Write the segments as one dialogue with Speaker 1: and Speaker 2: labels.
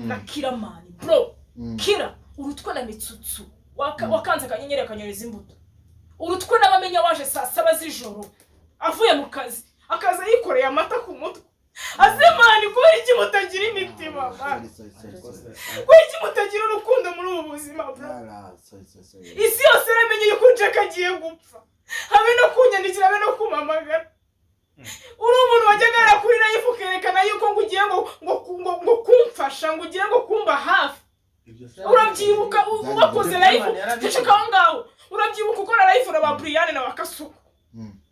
Speaker 1: Na Killaman, bro, Killa urutwe na Mitsutsu. Wakanze akanyenyeri akanyoreza imbuto, urutwe n'abamenya waje saa 7 z'ijoro avuye mu kazi, akaza yikoreye amata ku mutwe. Ase man, kubera iki mutagira imitima, man?
Speaker 2: Sorry, sorry, sorry, sorry.
Speaker 1: Kubera iki mutagira urukundo muri ubu buzima, bro?
Speaker 2: Yara, sorry, sorry, sorry.
Speaker 1: Isi yose iramenye yuko Jack agiye gupfa, habe no kunyandikira, habe no kumpamagara. Uri umuntu wajyaga yara kuri live ukerekana yuko ngo ugiye ngo kumfasha, ngo ugiye ngo kumba hafi. Urabyibuka wakoze live? Ceceka aho ngaho. Urabyibuka ukora live na ba Brian na ba Kasuku,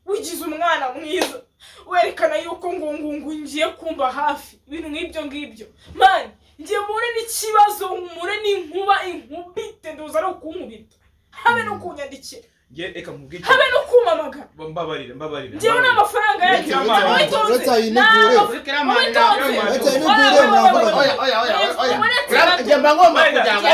Speaker 1: wigize umwana mwiza, werekana yuko ngo ngiye kumba hafi, ibintu nk'ibyo ngibyo. Man, ngiye mpure n'ikibazo, mpure n'inkuba inkubite, nduza ari ukunkubita, habe no kunyandikira,
Speaker 3: Nge reka nkubwire.
Speaker 1: habe no kumpamagara.
Speaker 3: Mbabarire, mbabarire.
Speaker 1: Njyewe ni amafaranga yanjye.
Speaker 2: Uretse-
Speaker 1: Witonze.
Speaker 2: uretse ayinegure.
Speaker 1: Witonze.
Speaker 2: Uretse ayinegure, muravuga.
Speaker 4: Oya, oya, oya, oya.
Speaker 1: Uretse-
Speaker 4: Njye mba ngomba kugira ngo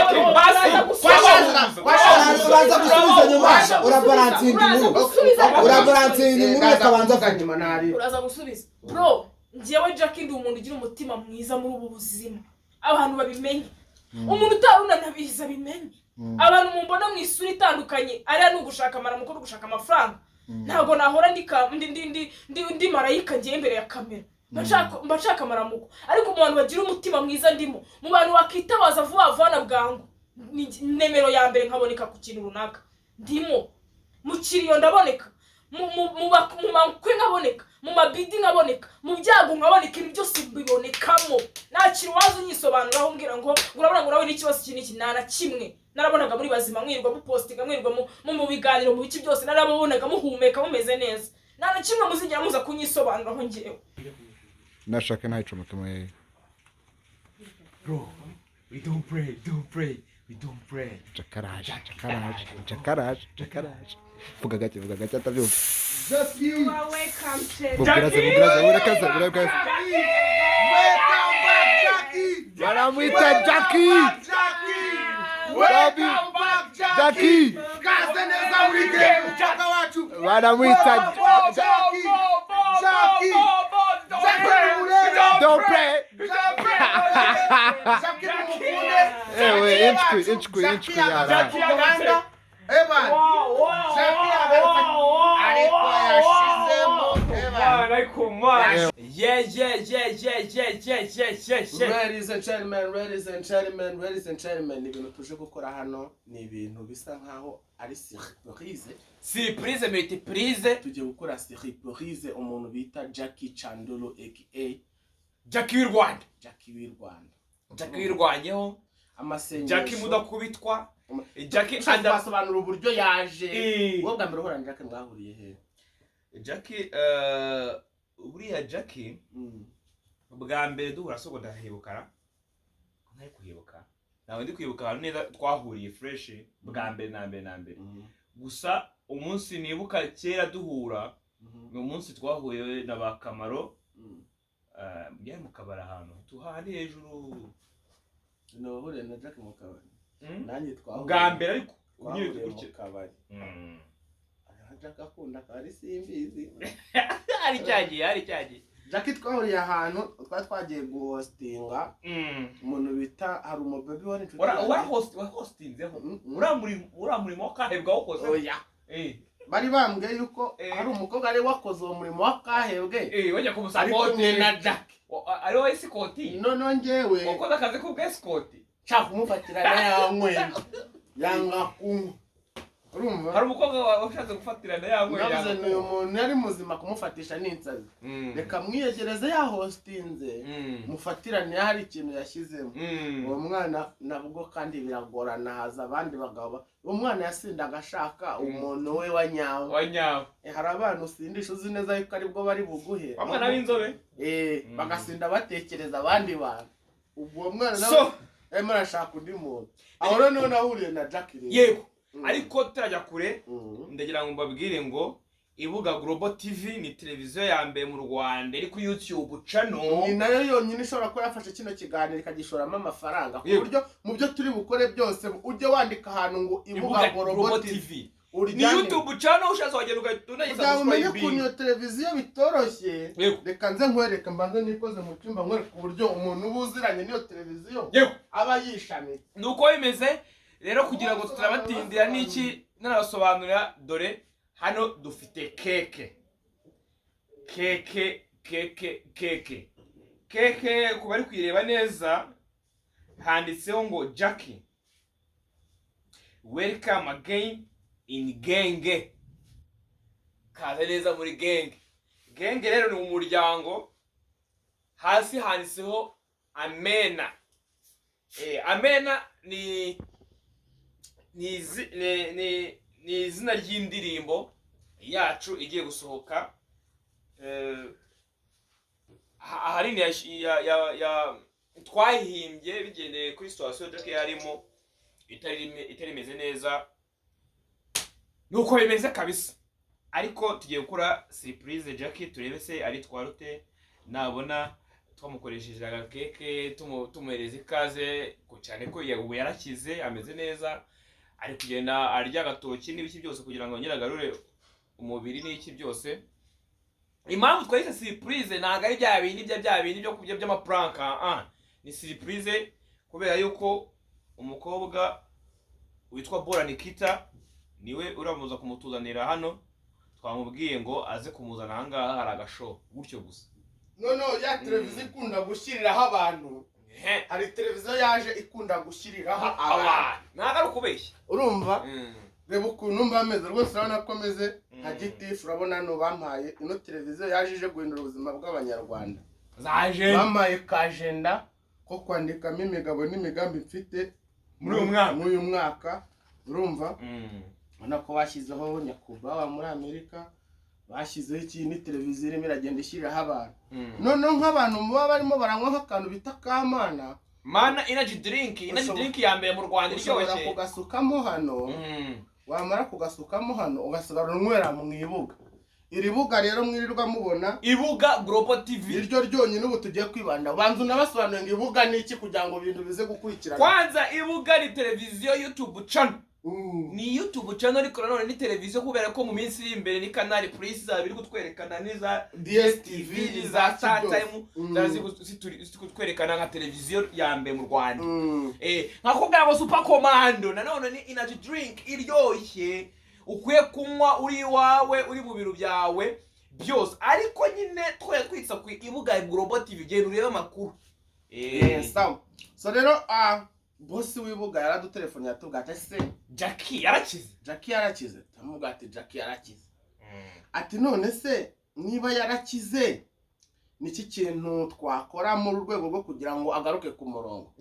Speaker 2: Uraza gusubiza nyuma, urabalancinga inkuru.
Speaker 1: Gusubiza.
Speaker 2: Urabalancinga inkuru, reka banza avuge.
Speaker 4: Nyuma ntari.
Speaker 1: Uraza gusubiza, bro. Njyewe Jack ndi umuntu ugira umutima mwiza muri ubu buzima, abantu babimenye. Umuntu utari unanabizi abimenye. Abantu mumbona mu isura itandukanye, ariya ni ugushaka amaramuko no gushaka amafaranga. Ntabwo nahora ndi ka- ndi ndi ndi ndi ndi marayika ngiye imbere ya kamera. Mba nshaka amaramuko, ariko mu bantu bagira umutima mwiza ndimo. Mu bantu wakitabaza vuba vuba na bwangu, ni nimero ya mbere nkaboneka ku kintu runaka ndimo. Mu kiriyo ndaboneka, mu makwe nkaboneka, mu mabidi nkaboneka, mu byago nkaboneka, ibintu byose mbibonekamo. Nta kintu waza unyisobanuraho umbwira ngo urabona ngo urabe n'ikibazo iki n'iki, nta na kimwe. Narabonaga muri bazima, mwirirwa mupostinga, mwirirwa mu biganiro, mu biki byose, narababonaga muhumeka, mumeze neza. Nta na kimwe muzigera muza kunyisobanuraho ngewe.
Speaker 5: Nashaka ntayicomeke mu.
Speaker 3: Bro, we don't pray, don't pray, we don't pray.
Speaker 5: Jakaraje, jakaraje, jakaraje, jakaraje. Vuga gake, vuga gake atabyumva. Bubwiraze, bubwiraze, burakaze, burakaze.
Speaker 4: Welcome back, Jackie!
Speaker 5: Baramwita Jackie.
Speaker 4: Welcome back, Jackie!
Speaker 5: Jackie.
Speaker 4: Kaze neza muri game, umukobwa wacu!
Speaker 5: Baramwita
Speaker 4: Jackie! Jackie! Jackie murebe!
Speaker 5: Don't play.
Speaker 4: Jackie mumukunde!
Speaker 5: Ewe, inchwi, inchwi, inchwi yara.
Speaker 4: Jackie yagarutse! Evan! Jackie yagarutse! Ariko yashizemo! Evan!
Speaker 3: Ariko man. Yeah.
Speaker 4: Ladies and gentlemen, ladies and gentlemen, ladies and gentlemen, ibintu tuje gukora hano ni ibintu bisa nkaho ari surprise.
Speaker 3: Surprise multiprise.
Speaker 4: Tugiye gukora surprise umuntu bita Jackie Chandolo aka
Speaker 3: Jackie w'i Rwanda.
Speaker 4: Jackie w'i Rwanda.
Speaker 3: Jackie wirwanyeho.
Speaker 4: Amasengesho.
Speaker 3: Jackie mudakubitwa. Jackie
Speaker 4: Ushaka
Speaker 3: ada
Speaker 4: wasobanura uburyo yaje?
Speaker 3: Eh.
Speaker 4: Wowe bwa mbere uhura na Jackie mwahuriye he?
Speaker 3: Jackie, buriya Jackie bwa mbere duhura soko ndahibukara. Ntari kuhibuka. Ntabwo ndi kwibuka ahantu neza twahuriye fresh bwa mbere na mbere na mbere. Gusa umunsi nibuka kera duhura ni umunsi twahuye na ba Kamaro, byari mu kabari ahantu tuhari hejuru.
Speaker 4: Nahuriye na Jackie mu kabari.
Speaker 3: Mm?
Speaker 4: Nanjye twahuriye.
Speaker 3: Bwa mbere ariko
Speaker 4: Twahuriye
Speaker 3: nyine
Speaker 4: mu
Speaker 3: gutya.
Speaker 4: kabari. Jack akunda akabari, simbizi.
Speaker 3: Hari cyagiye, hari cyagiye.
Speaker 4: Jackie twahuriye ahantu twari twagiye guhostinga umuntu bita, hari umubaby wari inshuti
Speaker 3: Wara
Speaker 4: yanjye.
Speaker 3: wara host wahostinzeho. Uriya murimo wa kahebwa wakoze.
Speaker 4: Oya. Bari bambwiye yuko hari umukobwa wari wakoze uwo murimo wa kahebwe
Speaker 3: Wajya
Speaker 4: ari
Speaker 3: kumusupport.
Speaker 4: kumwe na Jack.
Speaker 3: Ari wowe escort.
Speaker 4: Noneho njyewe
Speaker 3: Wakoze akazi k'ubwescort.
Speaker 4: nshaka kumufatira na yanyweye, yanga kunywa, urumva?
Speaker 3: Hari umukobwa washatse gufatirana yanyweye.
Speaker 4: Navuze ni uyu muntu yari muzima, kumufatisha ni insazi. Reka mwiyegereze yahostinze, mufatirane hari ikintu yashyizemo. Uwo mwana nabwo kandi biragorana, haza abandi bagabo. Uwo mwana yasindaga ashaka umuntu we wa nyawe.
Speaker 3: Wa nyawe.
Speaker 4: Hari abana usindisha uzi neza yuko aribwo bari buguhe.
Speaker 3: Wa mwana w'inzobe.
Speaker 4: Bagasinda batekereza abandi bantu. Ubwo uwo mwana nawe
Speaker 3: So
Speaker 4: arimo arashaka undi muntu. Aho rero niho nahuriye na Jack rero.
Speaker 3: Yego. Ariko turajya kure, ndagira ngo mbabwire ngo Ibuga Global TV ni televiziyo ya mbere mu Rwanda iri kuri YouTube channel.
Speaker 4: Ni nayo yonyine ishobora kuba yafashe kino kiganiro ikagishoramo amafaranga, ku buryo mu byo turi bukore byose ujye wandika ahantu ngo Ibuga
Speaker 3: Ibuga
Speaker 4: Global
Speaker 3: Global
Speaker 4: TV
Speaker 3: TV. Ni
Speaker 4: Uryane.
Speaker 3: YouTube channel, ushatse wagenda ugahita
Speaker 4: Kugira ngo umenye ukuntu
Speaker 3: unayisubscribing.
Speaker 4: iyo televiziyo bitoroshye,
Speaker 3: Yego.
Speaker 4: reka nze nkwereke, mbanze nikoze mu cyumba nkwereke uburyo umuntu uba uziranye n'iyo televiziyo
Speaker 3: Yego.
Speaker 4: aba yishamitse.
Speaker 3: Nuko bimeze rero, kugira ngo turabatindira n'iki, nanabasobanurira. Dore hano dufite keke, keke, keke, keke, keke. Ku bari kuyireba neza, handitseho ngo "Jackie, welcome again in gang", kaze neza muri gang. Gang rero ni umuryango. Hasi handitseho amena. Amena ni izina ry'indirimbo yacu igiye gusohoka. Ahanini twayihimbye bigendeye kuri situation Jackie yarimo itari imeze neza. Nuko bimeze kabisa, ariko tugiye gukora surprise Jackie, turebe se ari twarute nabona twamukoresheje agakeke, tumuhereza ikaze cyane ko ubu yarakize, ameze neza, ari kugenda arya agatoki n'ibiki byose kugira ngo yongere agarure umubiri n'iki byose. Impamvu twahise surprise, ntabwo ari bya bindi bya bindi byo kurya by'amaprank. Ni surprise kubera yuko umukobwa witwa Bora Nikita niwe uramuza kumutuzanira hano. Twamubwiye ngo aze kumuzana ahangaha, hari agashow gutyo gusa.
Speaker 4: Noneho ya televiziyo ikunda gushyiriraho abantu, hari televiziyo yaje ikunda gushyiriraho abantu.
Speaker 3: Abantu ntabwo ari ukubeshya.
Speaker 4: Urumva, reba ukuntu mba meze rwose, urabona ko meze nka gitifu. Urabona hano bampaye ino televiziyo yaje ije guhindura ubuzima bw'Abanyarwanda.
Speaker 3: Zaje.
Speaker 4: Bampaye kajenda ko kwandikamo imigabo n'imigambi mfite
Speaker 3: muri uyu mwaka.
Speaker 4: Muri uyu mwaka. Urumva, ubona ko bashyizeho nyakubahwa muri Amerika, bashyizeho ikintu, televiziyo irimo iragenda ishyiriraho abantu. Noneho nk'abantu muba barimo baranywa nk'akantu bita kamana,
Speaker 3: Mana energy drink, energy drink ya mbere mu Rwanda
Speaker 4: ushobora
Speaker 3: iryoshye.
Speaker 4: kugasukamo hano. Wamara kugasukamo hano, ugasigara unywera mu ibuga. Iri buga rero mwirirwa mubona,
Speaker 3: Ibuga Global TV,
Speaker 4: niryo ryonyine ubu tugiye kwibanda. Banza unabasobanurire ngo ibuga ni iki, kugira ngo ibintu bize gukurikirana.
Speaker 3: Kwanza Ibuga ni televiziyo YouTube channel. Ni YouTube channel, ariko nanone ni televiziyo, kubera ko mu minsi iri imbere ni Canal Plus izaba iri kutwerekana, n'iza
Speaker 4: DSTV,
Speaker 3: n'iza StarTime zaba ziri kutwerekana nka televiziyo ya mbere mu Rwanda. Nkakubwira ngo Super Commando nanone ni energy drink iryoshye ukwiye kunywa uri iwawe, uri mu biro byawe byose, ariko nyine twari twitsa ku Ibuga Global TV. Genda urebe amakuru.
Speaker 4: Sawa. So rero bosi w'ibuga yaradutelefone, yatubwira ati: "Ese
Speaker 3: Jackie yarakize?"
Speaker 4: Jackie yarakize? Turamubwira ati: "Jackie yarakize." Ati: "None se niba yarakize, niki kintu twakora mu rwego rwo kugira ngo agaruke ku murongo?"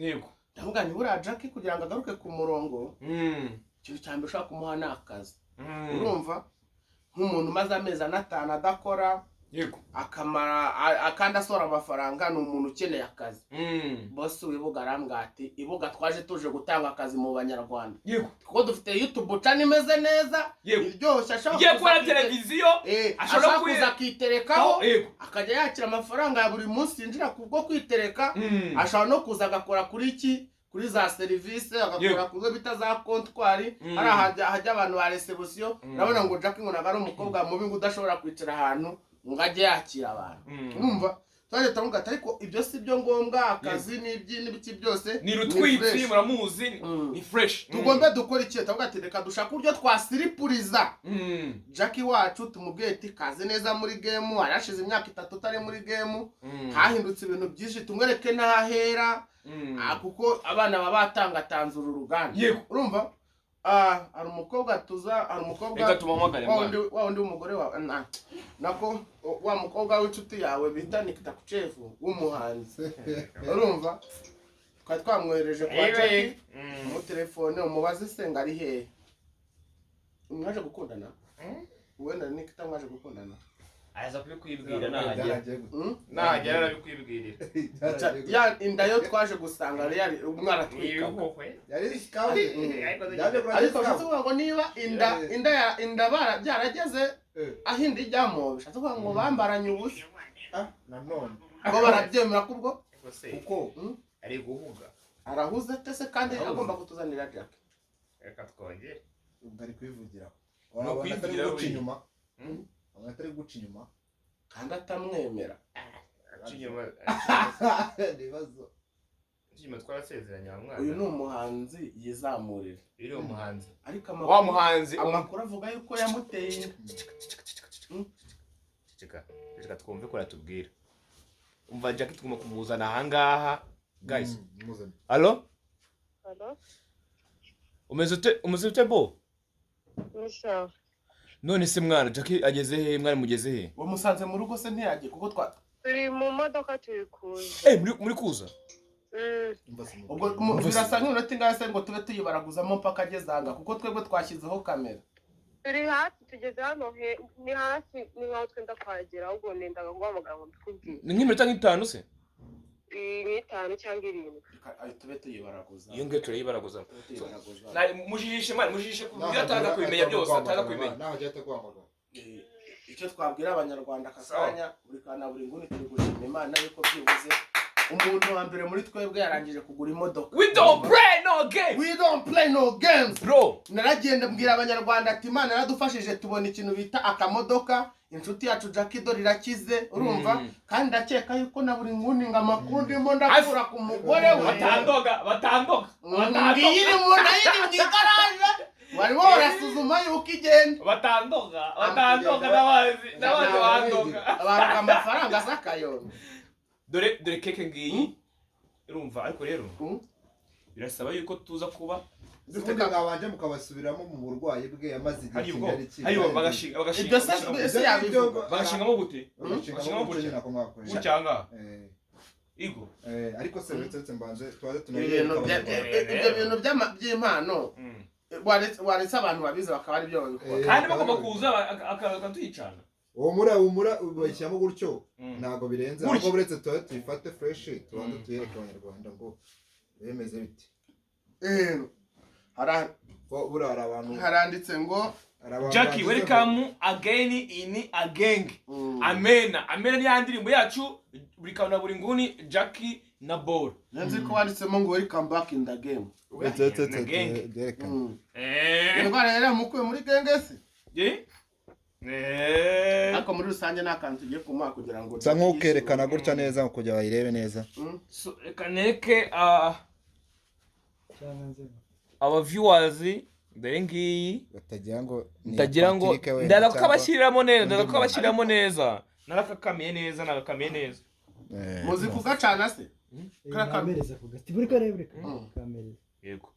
Speaker 4: Ndavuga nti: "Buriya Jackie kugira ngo agaruke ku murongo, ikintu cya mbere ushobora kumuha ni akazi." Urumva, nk'umuntu umaze amezi 4, 5 adakora, akamara kandi asohora amafaranga, ni umuntu ukeneye akazi. Bosi w'ibuga arambwira ati: "Ibuga twaje tuje gutanga akazi mu Banyarwanda, kuko dufite YouTube channel imeze neza, iryoshye, ashobora
Speaker 3: igiye
Speaker 4: kuza
Speaker 3: kubona televiziyo, ashobora
Speaker 4: ashobora kuza akiterekaho, akajya yakira amafaranga ya buri munsi yinjira kubwo kwitereka. Ashobora no kuza agakora kuri iki, kuri za serivisi, agakora ku zo bita za comptoir, hari ahajya abantu ba réception." Urabona ngo Jackie ngo ntabwo ari umukobwa mubi ngo udashobora kwicara ahantu ngo ajye yakira abantu. Urumva, twajya turavuga ati: "Ariko ibyo si byo ngombwa, akazi n'ibyi n'ibiki byose
Speaker 3: Ni rutwitsi.
Speaker 4: Fresh.
Speaker 3: Muramuzi, ni fresh.
Speaker 4: Tugombe dukora iki? Tuvuga ati: "Reka dushake uburyo twasiripuriza Jackie wacu, tumubwiye ati kaze neza muri game, harashize imyaka 3 utari muri game, hahindutse ibintu byinshi, tumwereke n'ahahera." Kuko abana baba batangatanze uru ruganda. Urumva, hari umukobwa tuza, hari umukobwa
Speaker 3: Reka tumuhamagare.
Speaker 4: wa
Speaker 3: Mwana.
Speaker 4: wundi, wa wundi w'umugore wawe, nako wa mukobwa w'inshuti yawe bita Nikita Kuchevu w'umuhanzi. Urumva, twari twamwohereje kwa Jackie mu telefone, umubaze se ngo ari hehe. Mwaje gukundana wowe na Nikita, mwaje gukundana?
Speaker 3: Araza kubikwibwira nahagera.
Speaker 2: Byaragiye gute?
Speaker 3: Nahagera arabikwibwirira.
Speaker 2: Byaragiye gute?
Speaker 4: Ya inda yo twaje gusanga yari umwana atwikaga.
Speaker 2: Yari scout. Yaje kuri
Speaker 4: Ariko
Speaker 2: scout.
Speaker 4: bishatse kuvuga ngo niba inda inda ya inda bara byarageze aho inda ijyamo, bishatse kuvuga ngo bambaranye ubusa.
Speaker 2: Ah, nanone.
Speaker 4: Ngo barabyemera kubwo
Speaker 2: Kuko
Speaker 3: Ari guhuga.
Speaker 4: Arahuze tese kandi
Speaker 3: Arahuze.
Speaker 4: agomba kutuzanira Jack.
Speaker 3: Reka twongere.
Speaker 2: Bari kwivugiraho. Wabona atari
Speaker 3: ukwivugira
Speaker 2: guca
Speaker 3: buriya.
Speaker 2: inyuma. Wabona atari guca inyuma.
Speaker 4: Kandi atamwemera.
Speaker 3: Aca inyuma.
Speaker 2: Ibibazo.
Speaker 3: Aca inyuma, twarasezeranye wa mwana.
Speaker 4: Uyu ni umuhanzi yizamurira.
Speaker 3: Uyu ni umuhanzi.
Speaker 4: Ariko
Speaker 3: Wa
Speaker 4: amakuru
Speaker 3: muhanzi.
Speaker 4: Amakuru avuga yuko yamuteye inda.
Speaker 3: Ceceka, ceceka, twumve ko ratubwira. Umva, Jackie tugomba kumuzana ahangaha, guys.
Speaker 2: Muzane.
Speaker 3: Allo?
Speaker 6: Allo?
Speaker 3: Umeze ute, umeze ute bo?
Speaker 6: Ni sawa.
Speaker 3: None se mwana, Jackie ageze he? Mwari mugeze he?
Speaker 4: Wamusanze mu rugo se? Ntiyagiye kuko twa
Speaker 6: Turi mu modoka, turi kuza.
Speaker 3: Eh, muri kuza?
Speaker 6: Mm.
Speaker 2: Umva simubwira.
Speaker 4: Ubwo birasa nk'iminota ingahe se ngo tube tuyibaraguzamo mpaka ageze aha ngaha, kuko twebwe twashyizeho kamera?
Speaker 6: Turi hafi, tugeze hano he, ni hafi, ni nkaho twenda kuhagera, ahubwo nendaga guhamagara ngo mbikubwire.
Speaker 3: Ni nk'iminota nk'itanu se?
Speaker 6: Iyi nk'itanu cyangwa irindwi.
Speaker 4: Reka, ayo tube tuyibaraguza.
Speaker 3: Iyo ngiyo turayibaraguza.
Speaker 4: Tube tuyibaraguza.
Speaker 3: Mujijishe mwana, mujijishe ku buryo ataza kubimenya byose, ataza kubimenya.
Speaker 2: Naho agiye ataguhamagara.
Speaker 4: Icyo twabwira Abanyarwanda aka kanya, buri kana buri nguni, turi gushima Imana yuko byibuze umuntu wa mbere muri twebwe yarangije kugura imodoka.
Speaker 3: We don't play no game.
Speaker 4: We don't play no games.
Speaker 3: Bro.
Speaker 4: Naragenda mbwira Abanyarwanda ati Imana yaradufashije tubona ikintu bita akamodoka, inshuti yacu Jackie dore irakize, urumva? Kandi ndakeka yuko na buri nguni ngo amakuru ndimo ndakura ku mugore we
Speaker 3: Batandoga, batandoga.
Speaker 4: Ngiyi iri mu nayo iri mu igaraje, barimo barasuzuma yuko igenda.
Speaker 3: Batandoga, batandoga, n'abazi, n'abazi bandoga.
Speaker 4: Baruka amafaranga z'akayondo.
Speaker 3: Dore, dore keke ngiyi. Urumva, ariko rero birasaba yuko tuza kuba
Speaker 2: Ubundi mwabanje mukabasubiramo mu burwayi bwe yamaze igihe
Speaker 3: hari ubwo
Speaker 2: kingana iki?
Speaker 3: hari ubwo bagashinga, bagashinga.
Speaker 4: Ibyo se yabivuga?
Speaker 3: Bagashingamo gute?
Speaker 2: Bagashingamo
Speaker 3: Bagashingamo
Speaker 2: gutya
Speaker 3: gutya.
Speaker 2: nyine, ako mwakoresha.
Speaker 3: Gutya ngaha. Igo.
Speaker 2: Ariko se uretse mbanze tubaze
Speaker 4: Ibintu
Speaker 2: tunabiyereka Abanyarwanda.
Speaker 4: ibyo bintu by'impano waretse abantu babizi bakaba ari byo babikora.
Speaker 3: Kandi bagomba kuza akatuyicana.
Speaker 2: Uwo mura, uwo mura bashyiramo gutyo, ntabwo birenze.
Speaker 3: Gutya.
Speaker 2: Ahubwo uretse tubaze tuyifate fresh, tubanze tuyereke Abanyarwanda ngo bemeze bite. Ko buriya hari abantu
Speaker 4: Haranditse ngo
Speaker 2: hari abantu
Speaker 3: Jackie,
Speaker 2: bagize ngo-
Speaker 3: welcome again in a gang. Amena, amena ni ya ndirimbo yacu, buri kantu na buri nguni, Jackie na Ball.
Speaker 4: Nzi ko wanditsemo ngo "Welcome back in the game".
Speaker 2: Uretse uretse
Speaker 3: Na gang.
Speaker 2: byerekane.
Speaker 4: Indwara yari yamukuye muri gang se?
Speaker 3: Eh? Eh.
Speaker 4: Ariko muri rusange ni akantu tugiye kumuha kugira ngo
Speaker 5: Nsa nk'ukerekana gutya neza kugira bayirebe neza.
Speaker 3: So, reka nereke aba viewers, dore ngiyi.
Speaker 5: Batagira ngo ni
Speaker 3: Ndagira ngo
Speaker 5: Patrick wenda
Speaker 3: ndaza
Speaker 5: cyangwa-
Speaker 3: kukabashyiriramo neza, ndaza
Speaker 5: undi
Speaker 3: kukabashyiriramo neza, narakakamiye neza, nakakamiye neza.
Speaker 4: Muzi kugacana se?
Speaker 7: Kamereza ku gati buri karere buri kamereza.
Speaker 3: Yego,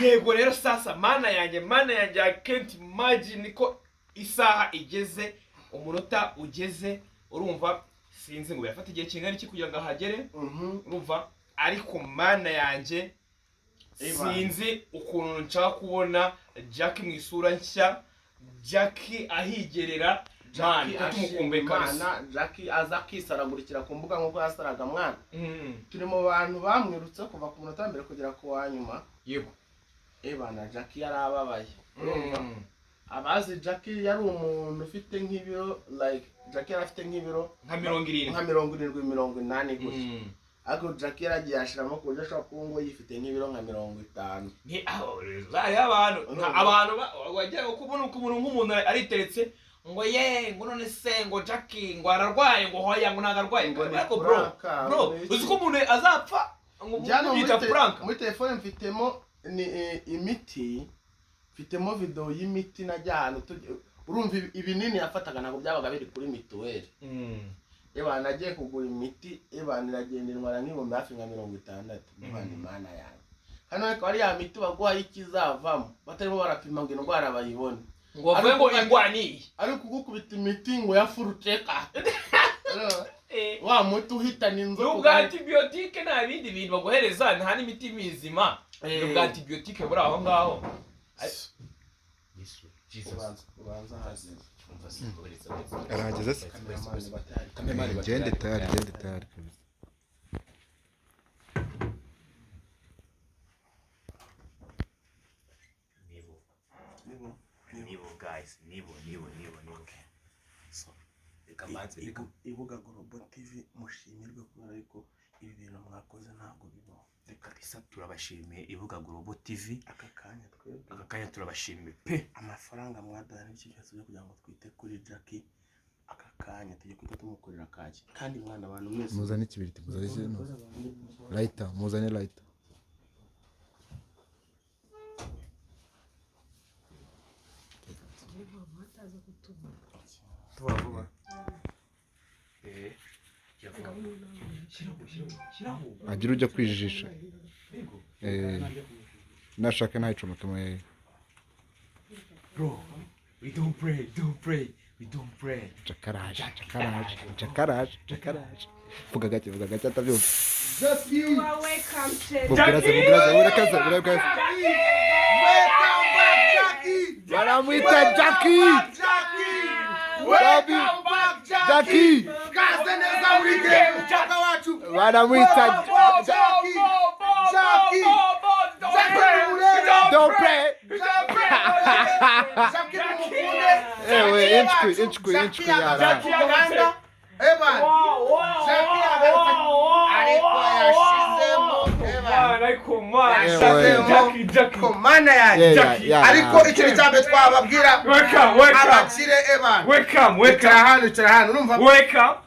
Speaker 3: yego. Rero sasa, mana yanjye, mana yanjye, I can't imagine ko isaha igeze, umunota ugeze, urumva? Sinzi ngo birafata igihe kingana iki kugira ngo ahagere. Urumva, ariko mana yanjye,
Speaker 4: Eba.
Speaker 3: sinzi ukuntu nshaka kubona Jack mu isura nshya, Jack ahigerera man.
Speaker 4: Jackie
Speaker 3: Tumukumbuye kabisa.
Speaker 4: Imana, Jackie aza akisaragurikira ku mbuga nk'uko yasaraga mwana. Turi mu bantu bamwirutse kuva ku munota wa mbere kugera ku wa nyuma. Ebana, Jackie yari ababaye, urumva? Abazi Jackie, yari umuntu ufite nk'ibiro, like Jackie yari afite nk'ibiro
Speaker 3: Nka 70.
Speaker 4: Nka 70, 80 gutya. Ariko Jackie yaragiye ashiramo ku buryo ashobora kuba ngo yifite nk'ibiro nka 50.
Speaker 3: Ni aho zari abantu abantu wajya kubona uko umuntu, nk'umuntu ariteretse ngo ye, ngo none se ngo Jackie ngo ararwaye, ngo hoya, ngo ntabwo arwaye.
Speaker 4: Ngo ni
Speaker 3: Ariko bro,
Speaker 4: prank,
Speaker 3: bro,
Speaker 4: ngo ni iki?
Speaker 3: uzi ko umuntu azapfa ngo
Speaker 4: Njyana muri
Speaker 3: byita prank.
Speaker 4: Muri telefone mfitemo ni imiti, mfitemo video y'imiti najya ahantu urumva ibinini yafataga ntabwo byabaga biri kuri mituweli. Ebana, nagiye kugura imiti, ebana, iragenda intwara nk'ibihumbi hafi nka 60. Ebana, Imana yanjye, hano ariko ari ya miti baguha y'ikizavamo batarimo barapima ngo indwara bayibone.
Speaker 3: Ngo bavuge ngo indwara ni iyi.
Speaker 4: Ari kugukubita imiti ngo ya furuteka, wa muti uhitana
Speaker 3: Ni
Speaker 4: inzoka.
Speaker 3: ubwa antibiyotike, nta bindi bintu baguhereza, nta n'imiti mizima, ni ubwa antibiyotike buri aho ngaho. Yesu, Jesus.
Speaker 4: Ubanza, ubanza hasi.
Speaker 5: Arahageze se?
Speaker 4: Kameramani batari.
Speaker 5: Gende tayari, gende tayari kabisa.
Speaker 3: Nibo, nibo guys, nibo, nibo, nibo, nibo. So, reka mbanze, reka
Speaker 4: Ibuga Global TV mushimirwe kubera yuko Ibi bintu mwakoze ntabwo bibaho.
Speaker 3: Kabisa turabashimiye Ibuga Global TV.
Speaker 4: Aka kanya twebwe,
Speaker 3: Aka kanya turabashimiye pe.
Speaker 4: Amafaranga mwaduhaye n'ibyo byose byo kugira ngo twite kuri Jackie, aka kanya tujye guhita tumukorera kaki. Kandi mwana, abantu mwese,
Speaker 5: Muzane ikibiriti, muzane ikintu, lighter, muzane lighter.
Speaker 3: Vuba vuba. Shyiraho, shyiraho, shyiraho.
Speaker 5: Agira ujya kwijijisha.
Speaker 3: Yego.
Speaker 5: Nashaka ntayicomeke mu
Speaker 3: Bro, we don't pray, don't pray, we don't pray.
Speaker 5: Jakaraje, jakaraje, jakaraje, jakaraje. Vuga gake, vuga gake atabyumva.
Speaker 1: You are welcome, Chef.
Speaker 5: Bubwiraze, bubwiraze, burakaze, burakaze.
Speaker 2: Welcome back, Jackie!
Speaker 5: Baramwita Jackie.
Speaker 2: Jackie!
Speaker 5: Babi.
Speaker 2: Welcome back, Jackie!
Speaker 5: Jackie.
Speaker 2: Kaze neza muri game, umukobwa wacu!
Speaker 5: Baramwita
Speaker 2: Jackie! Jackie! Jackie murebe!
Speaker 5: Don't play.
Speaker 2: Jackie mumukunde!
Speaker 5: Ewe, inchwi, inchwi, inchwi yara.
Speaker 2: Jackie yagarutse Evan! Jackie yagarutse ariko yashizemo Evan!
Speaker 3: Ariko man,
Speaker 5: Ewe.
Speaker 3: Jackie, Jackie.
Speaker 2: Ko mana yanjye!
Speaker 5: Yeah, yeah, yeah.
Speaker 2: Ariko ikintu cya mbere twababwira,
Speaker 3: Welcome, welcome.
Speaker 2: abakire Evan!
Speaker 3: Welcome,
Speaker 2: Icara
Speaker 3: welcome.
Speaker 2: hano, icara hano, urumva?
Speaker 3: Welcome.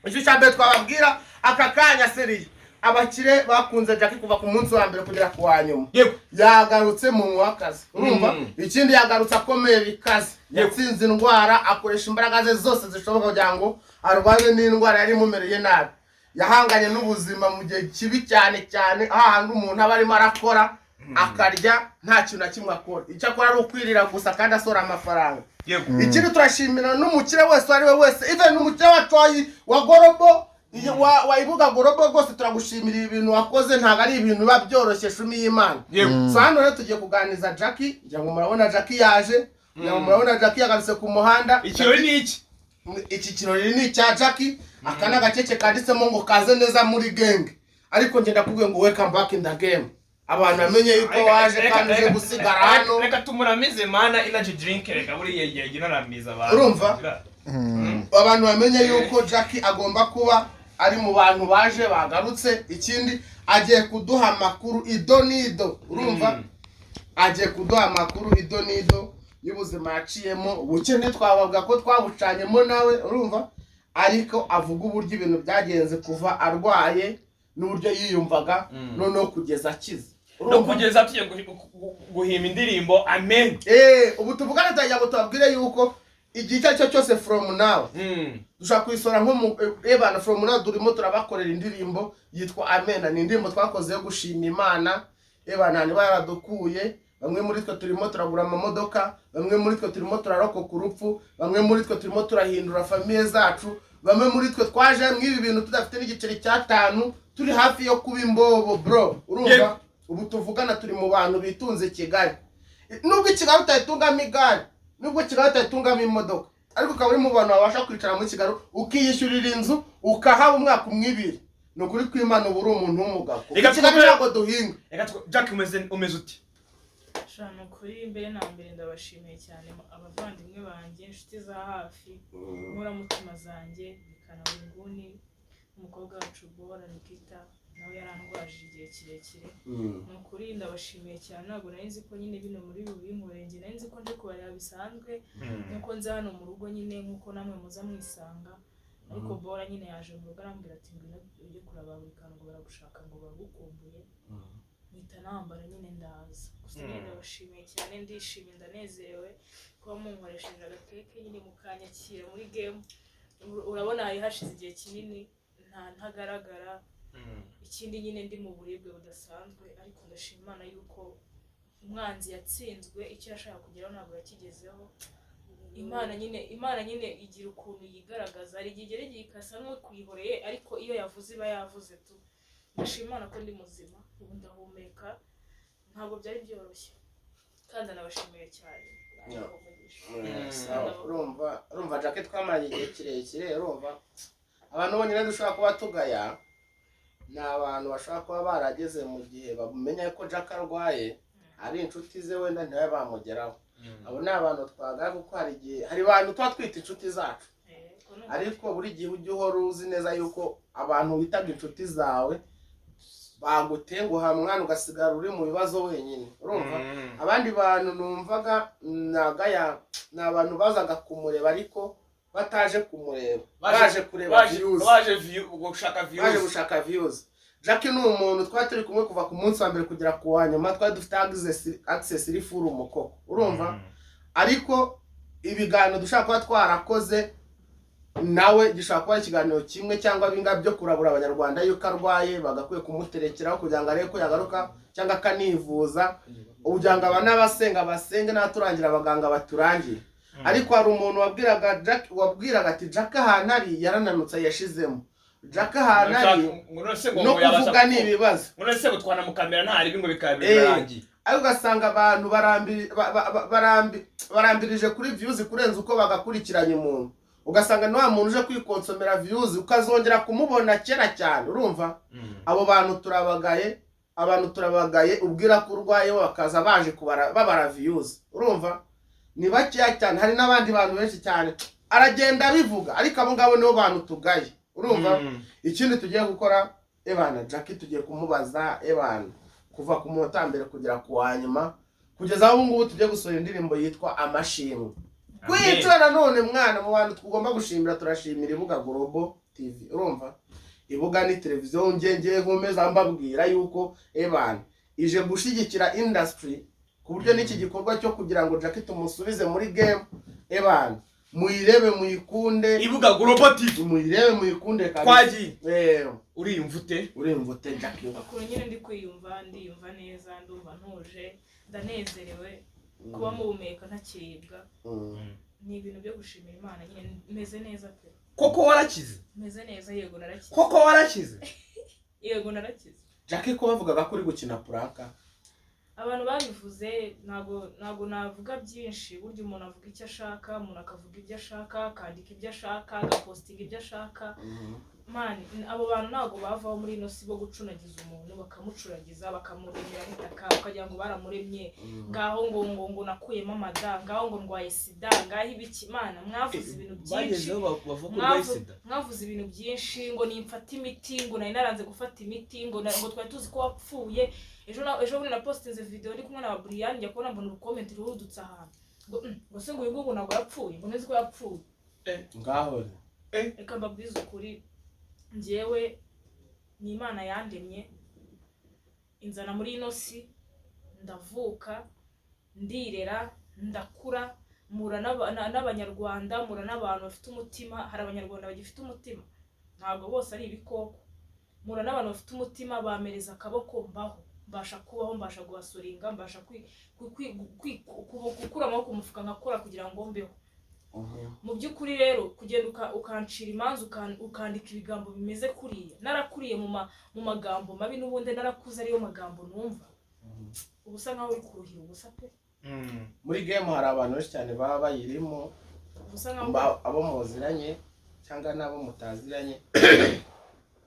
Speaker 4: Icyo cya mbere twababwira aka kanya, seriye, abakire bakunze Jackie kuva ku munsi wa mbere kugera ku wa nyuma.
Speaker 3: Yego.
Speaker 4: Yagarutse mu w'akazi, urumva? Ikindi, yagarutse akomeye bikaze. Yatsinze indwara, akoresha imbaraga ze zose zishoboka kugira ngo arwane n'indwara yari imumereye nabi. Yahanganye n'ubuzima mu gihe kibi cyane cyane, ahantu umuntu aba arimo arakora akarya, nta kintu na kimwe akora, icyo akora ari ukwirira gusa kandi asohora amafaranga.
Speaker 3: Yego.
Speaker 4: Ikindi, turashimira n'umukire wese uwo ari we wese, even n'umukire wacu wa Global, wa Ibuga Global rwose, turagushimira. Ibi bintu wakoze ntabwo ari ibintu biba byoroshye, shumi y'Imana.
Speaker 3: Yego.
Speaker 4: So hano rero tugiye kuganiriza Jackie. Ngira ngo murabona Jackie yaje, ngira ngo murabona Jackie yagarutse ku muhanda.
Speaker 3: Ikirori ni iki?
Speaker 4: Iki kirori ni icya Jackie. Aka ni agakeke kanditsemo ngo "Kaze neza muri gang", ariko ngenda ndakubwiye ngo welcome back in the game. Abantu bamenye yuko waje kandi uje gusigara hano.
Speaker 3: Reka tumuramize mana, energy drink, reka buriya yagira aramiza abantu.
Speaker 4: Urumva? Abantu bamenye yuko Jackie agomba kuba ari mu bantu baje bagarutse. Ikindi, agiye kuduha amakuru ido n'ido, urumva? Agiye kuduha amakuru ido n'ido y'ubuzima yaciyemo. Ubukene twabavuga ko twabucanyemo nawe, urumva? Ariko avuga uburyo ibintu byagenze kuva arwaye n'uburyo yiyumvaga, noneho kugeza akize.
Speaker 3: No
Speaker 4: Urumva?
Speaker 3: kugeza tugiye guhimba indirimbo amen.
Speaker 4: Ubu tuvugane turagira ngo tubabwire yuko igihe icyo ari cyo cyose from now dushobora kuyisora nko mu ebana. From now turimo turabakorera indirimbo yitwa Amena. Ni indirimbo twakoze yo gushima Imana ebana niba yaradukuye. Bamwe muri twe turimo turagura amamodoka, bamwe muri twe turimo turarokoka urupfu, bamwe muri twe turimo turahindura famille zacu, bamwe muri twe twaje mw'ibi bintu tudafite n'igiceri cy'atanu, turi hafi yo kuba imbobo, bro, urumva?
Speaker 3: Yego.
Speaker 4: Ubu tuvugana turi mu bantu bitunze Kigali. Nubwo i Kigali utayitungamo igare, nubwo Kigali utayitungamo imodoka, ariko ukaba uri mu bantu babasha kwicara muri Kigali, ukiyishyurira inzu, ukahaba umwaka umwe, ibiri, ni ukuri kw'Imana uba uri umuntu w'umugabo, kuko
Speaker 3: Reka
Speaker 4: i Kigali ntabwo duhinga.
Speaker 3: Reka Jack, umeze uti?
Speaker 1: Sha, ni ukuri mbere na mbere ndabashimiye cyane, abavandimwe banjye, inshuti za hafi, inkoramutima zanjye, bikana buri nguni, umukobwa wacu Bora Nikita nawe yarandwaje igihe kirekire. Ni ukuri ndabashimiye cyane. Ntabwo nari nzi ko nyine bino muri bubinkoreye. Njye nari nzi ko nje kubareba bisanzwe, nkuko nza hano mu rugo nyine, nkuko namwe muza mwisanga. Ariko Bora nyine yaje mu rugo arambwira ati "Ngwino ujye kuraba buri kantu, ngo baragushaka, ngo baragukumbuye." Mpita nambara nyine ndaza gusa. Nyine ndabashimiye cyane, ndishimye, ndanezerewe kuba munkoresheje agakeke nyine mukanyakira muri game. Urabona hari hashize igihe kinini ntagaragara. Ikindi nyine ndi mu buribwe budasanzwe, ariko ndashima Imana yuko umwanzi yatsinzwe. Icyo yashaka kugeraho ntabwo yakigezeho. Imana nyine igira ukuntu yigaragaza. Hari igihe igera igihe ikasa nk'ukuyihoreye, ariko iyo yavuze iba yavuze tu. Ndashima Imana ko ndi muzima ubu, ndahumeka, ntabwo byari byoroshye, kandi anabashimiye cyane.
Speaker 4: Sawa, urumva Jackie, twamaranye igihe kirekire. Urumva, abantu bonyine dushobora kuba tugaya ni abantu bashobora kuba barageze mu gihe bamenya ko Jack arwaye, ari inshuti ze, wenda ntibabe bamugeraho. Abo ni abantu twagaya, kuko hari igihe hari abantu tuba twita inshuti zacu. Ariko buri gihe ujya uhora uzi neza yuko abantu witaga inshuti zawe bagutenguha mwana, ugasigara uri mu bibazo wenyine, urumva? Abandi bantu numvaga nagaya ni abantu bazaga kumureba ariko bataje kumureba, baje kureba views,
Speaker 3: baje gushaka
Speaker 4: baje
Speaker 3: views.
Speaker 4: Gushaka views. Jackie ni umuntu twari turi kumwe kuva ku munsi wa mbere kugera ku wa nyuma, twari dufite access iri full umukoko, urumva? Ariko ibiganiro dushobora kuba twarakoze nawe gishobora kuba ari ikiganiro kimwe cyangwa binga byo kurabura Abanyarwanda yuko arwaye, bagakwiye kumuterekeraho kugira ngo arebe ko yagaruka cyangwa akanivuza, kugira ngo aba n'abasenga basenge n'abaturangira abaganga baturangire. Ariko hari umuntu wabwiraga Jack, wabwiraga ati Jack ahantu ari yarananutse, yashizemo, Jack ahantu ari
Speaker 3: Ngo none se ngo
Speaker 4: no
Speaker 3: ngo yabasha
Speaker 4: kuvuga ni ibibazo.
Speaker 3: Ngo none se ngo twanamukamera nta ribi, ngo bikaba birarangiye.
Speaker 4: Ariko ugasanga abantu barambirije kuri views kurenza uko bagakurikiranye umuntu, ugasanga ni wa muntu uje kwikonsomera views, ukazongera kumubona kera cyane, urumva? Abo bantu turabagaye, abantu turabagaye. Ubwira ko urwaye bo bakaza baje kubara babara views, urumva? Ni bakeya cyane. Hari n'abandi bantu benshi cyane aragenda abivuga, ariko abo ngabo nibo bantu tugaye, urumva? Ikindi tugiye gukora, ebana, Jackie tugiye kumubaza, ebana, kuva ku munota wa mbere kugera ku wa nyuma, kugeza aho ubu ngubu tugiye gusohora indirimbo yitwa Amashimwe. Kwica nanone mwana, mu bantu tugomba gushimira, turashimira Ibuga Global TV, urumva? Ibuga ni televiziyo ngenge, nkomeza mbabwira yuko ebana ije gushyigikira industry, ku buryo n'iki gikorwa cyo kugira ngo Jackie tumusubize muri game, ebana, muyirebe muyikunde.
Speaker 3: Ibuga Global TV.
Speaker 4: Muyirebe muyikunde kabisa.
Speaker 3: Twagiye. Uriyumva ute?
Speaker 4: Uriyumva ute, Jackie?
Speaker 1: Ukuntu nyine ndi kwiyumva, ndiyumva neza, ndumva ntuje, ndanezerewe kuba muhumeka ntakiribwa. Ni ibintu byo gushimira Imana nyine, meze neza pe.
Speaker 3: Koko warakize?
Speaker 1: Meze neza, yego, narakize.
Speaker 3: Koko warakize?
Speaker 1: Yego, narakize.
Speaker 4: Jackie, ko bavugaga ko uri gukina prank?
Speaker 1: Abantu babivuze, ntabwo navuga byinshi. Burya umuntu avuga icyo ashaka, umuntu akavuga ibyo ashaka, akandika ibyo ashaka, agapostinga ibyo ashaka. Man, abo bantu ntabwo bavaho muri ino si bo gucunagiza umuntu, bakamucuragiza, bakamuremera itaka, ukagira ngo baramuremye. Ngaho ngo nakuyemo amada, ngaho ngo ndwaye sida, ngaho ibiki. Mana, mwavuze ibintu byinshi.
Speaker 3: Bagezeho bavuga ko urwaye sida.
Speaker 1: Mwavuze ibintu byinshi, ngo nimfate imiti, ngo nari naranze gufata imiti, ngo twari tuzi ko wapfuye. Ejo bundi napostinze video ndi kumwe na Brian, njya kubona mbona urucomment rurudutse ahantu ngo ngo se ngo uyu nguyu ntabwo yapfuye, ngo nzi ko yapfuye.
Speaker 4: Ngaho.
Speaker 1: Reka mbabwize ukuri, njyewe ni Imana yandemye inzana muri ino si, ndavuka, ndirera, ndakura, mpura n'Abanyarwanda, mpura n'abantu bafite umutima. Hari Abanyarwanda bagifite umutima, ntabwo bose ari ibikoko. Mpura n'abantu bafite umutima, bamereza akaboko, mbaho, mbasha kubaho, mbasha guhustlinga, mbasha gukura amaboko mu mufuka nkakora kugira ngo mbeho. Mu by'ukuri rero, kugenda ukancira imanza, ukandika ibigambo bimeze kuriya, narakuriye mu magambo mabi, n'ubundi narakuze ariyo magambo numva, uba usa nkaho uri kuruhira ubusa pe.
Speaker 4: Muri game hari abantu benshi cyane baba bayirimo,
Speaker 1: Uba usa nkaho
Speaker 4: abo muziranye cyangwa n'abo mutaziranye.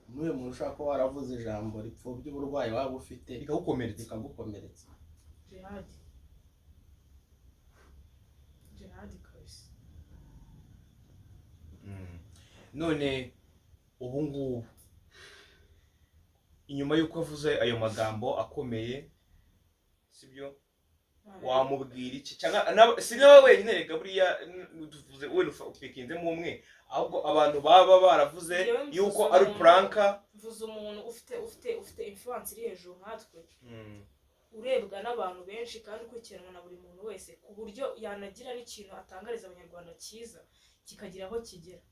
Speaker 4: N'uyu muntu ushobora kuba waravuze ijambo ripfobya uburwayi waba ufite
Speaker 3: rikagukomeretsa.
Speaker 4: Rikagukomeretsa.
Speaker 1: Gerard, Gerard kabisa.
Speaker 3: None ubu ngubu, inyuma y'uko avuze ayo magambo akomeye, sibyo, wamubwira iki? Cyangwa si nawe wenyine reka, buriya tuvuze wenda upikinzemo umwe, ahubwo abantu baba baravuze
Speaker 1: Njyewe mvuze
Speaker 3: yuko ari
Speaker 1: umuntu.
Speaker 3: Prank.
Speaker 1: Mvuze umuntu ufite influence iri hejuru nkatwe, urebwa n'abantu benshi kandi ukurikiranwa na buri muntu wese, ku buryo yanagira n'ikintu atangariza Abanyarwanda cyiza kikagira aho kigera.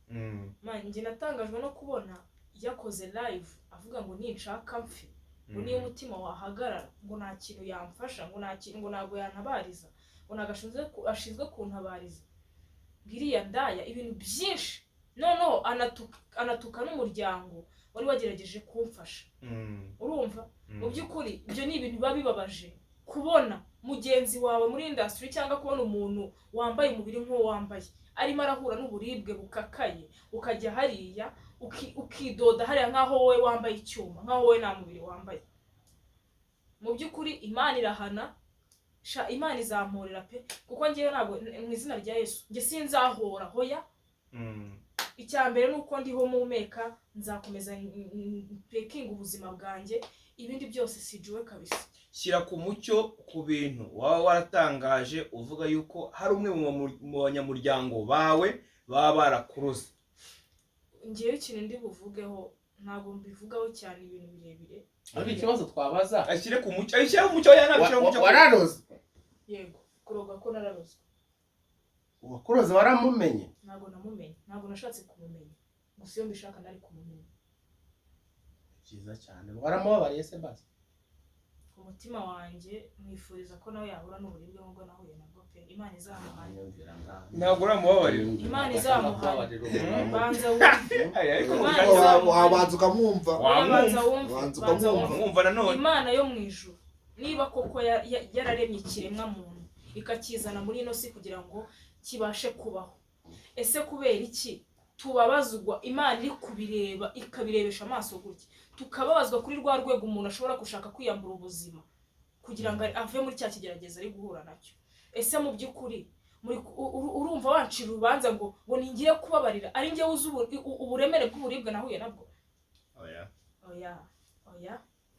Speaker 1: Man, njye natangajwe no kubona yakoze live avuga ngo ninshaka mfe, ngo niyo umutima wahagarara, ngo nta kintu yamfasha, ngo nta kintu, ngo ntabwo yantabariza, ngo ntabwo ashinzwe kuntabariza, ngo iriya ndaya, ibintu byinshi. Noneho anatuka n'umuryango wari wagerageje kumfasha, urumva? Mu by'ukuri ibyo ni ibintu biba bibabaje, kubona mugenzi wawe muri industry cyangwa kubona umuntu wambaye umubiri nk'uwo wambaye arimo arahura n'uburibwe bukakaye, ukajya hariya ukidoda hariya nk'aho wowe wambaye icyuma, nk'aho wowe nta mubiri wambaye. Mu by'ukuri Imana irahana sha, Imana izamporera pe, kuko ngewe ntabwo, mu izina rya Yesu, njye sinzahora, hoya. Icya mbere ni uko ndiho mpumeka, nzakomeza pekinga ubuzima bwanjye, ibindi byose sijuwe kabisa.
Speaker 3: Shyira ku mucyo ku bintu waba waratangaje uvuga yuko hari umwe mu banyamuryango bawe baba barakuroze.
Speaker 1: Ngewe ikintu ndi buvugeho, ntabwo mbivugaho cyane ibintu birebire.
Speaker 4: Ariko ikibazo twabaza,
Speaker 3: ashyire ku mucyo, ashyire ku mucyo, yanabishyira ku mucyo.
Speaker 4: Wararoze?
Speaker 1: Yego, kuroga ko nararozwe.
Speaker 4: Uwakuroze waramumenye?
Speaker 1: Ntabwo namumenye, ntabwo nashatse kumumenya, gusa iyo mbishaka nari kumumenya.
Speaker 4: Byiza cyane. Waramubabariye se basi?
Speaker 1: Ku mutima wanjye mwifuriza ko nawe yahura n'uburibwe nk'ubwo nahuye nabwo pe. Imana izamuhane.
Speaker 4: Nyumvira ngaho.
Speaker 3: Ntabwo uramubabarira?
Speaker 1: Imana izamuhane. Banza wumve.
Speaker 3: Ay, ariko
Speaker 1: Imana
Speaker 3: ubushake-
Speaker 2: Wabanza ukamwumva.
Speaker 1: Banza wumve.
Speaker 2: Banza
Speaker 1: Banza
Speaker 2: ukamwumva.
Speaker 1: wumve.
Speaker 3: Mwumva nanone.
Speaker 1: Imana yo mu ijuru, niba koko yararemye ikiremwa muntu ikakizana muri ino si kugira ngo kibashe kubaho, ese kubera iki tubabazwa Imana iri kubireba, ikabirebesha amaso gutya, tukababazwa kuri rwa rwego umuntu ashobora gushaka kwiyambura ubuzima kugira ngo ave muri cya kigeragezo ari guhura nacyo? Ese mu by'ukuri urumva wancira urubanza ngo ningire kubabarira ari njyewe uzi uburemere bw'uburibwe nahuye nabwo?
Speaker 3: Oya.
Speaker 1: Oya, oya,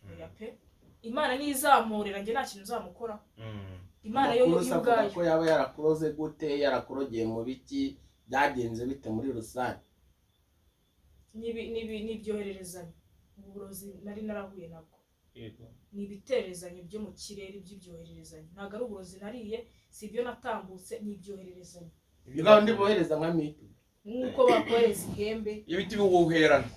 Speaker 1: oya pe. Imana nizamurira, njye nta kintu nzamukora. Imana yo
Speaker 4: Amakuru se avuga
Speaker 1: ubwayo
Speaker 4: ko yaba yarakuroze gute? Yarakurogeye mu biki? Byagenze bite muri rusange?
Speaker 1: N'ibyohererezanya, uburozi nari narahuye nabwo ni ibiterezanyo byo mu kirere by'ibyohererezanyo. Ntabwo ari uburozi nariye, si ibyo natambutse, ni ibyohererezanyo.
Speaker 4: Bwa undi bohereza nka miti?
Speaker 1: Nk'uko bakohereza ihembe.
Speaker 3: Iyo biti bihuherana.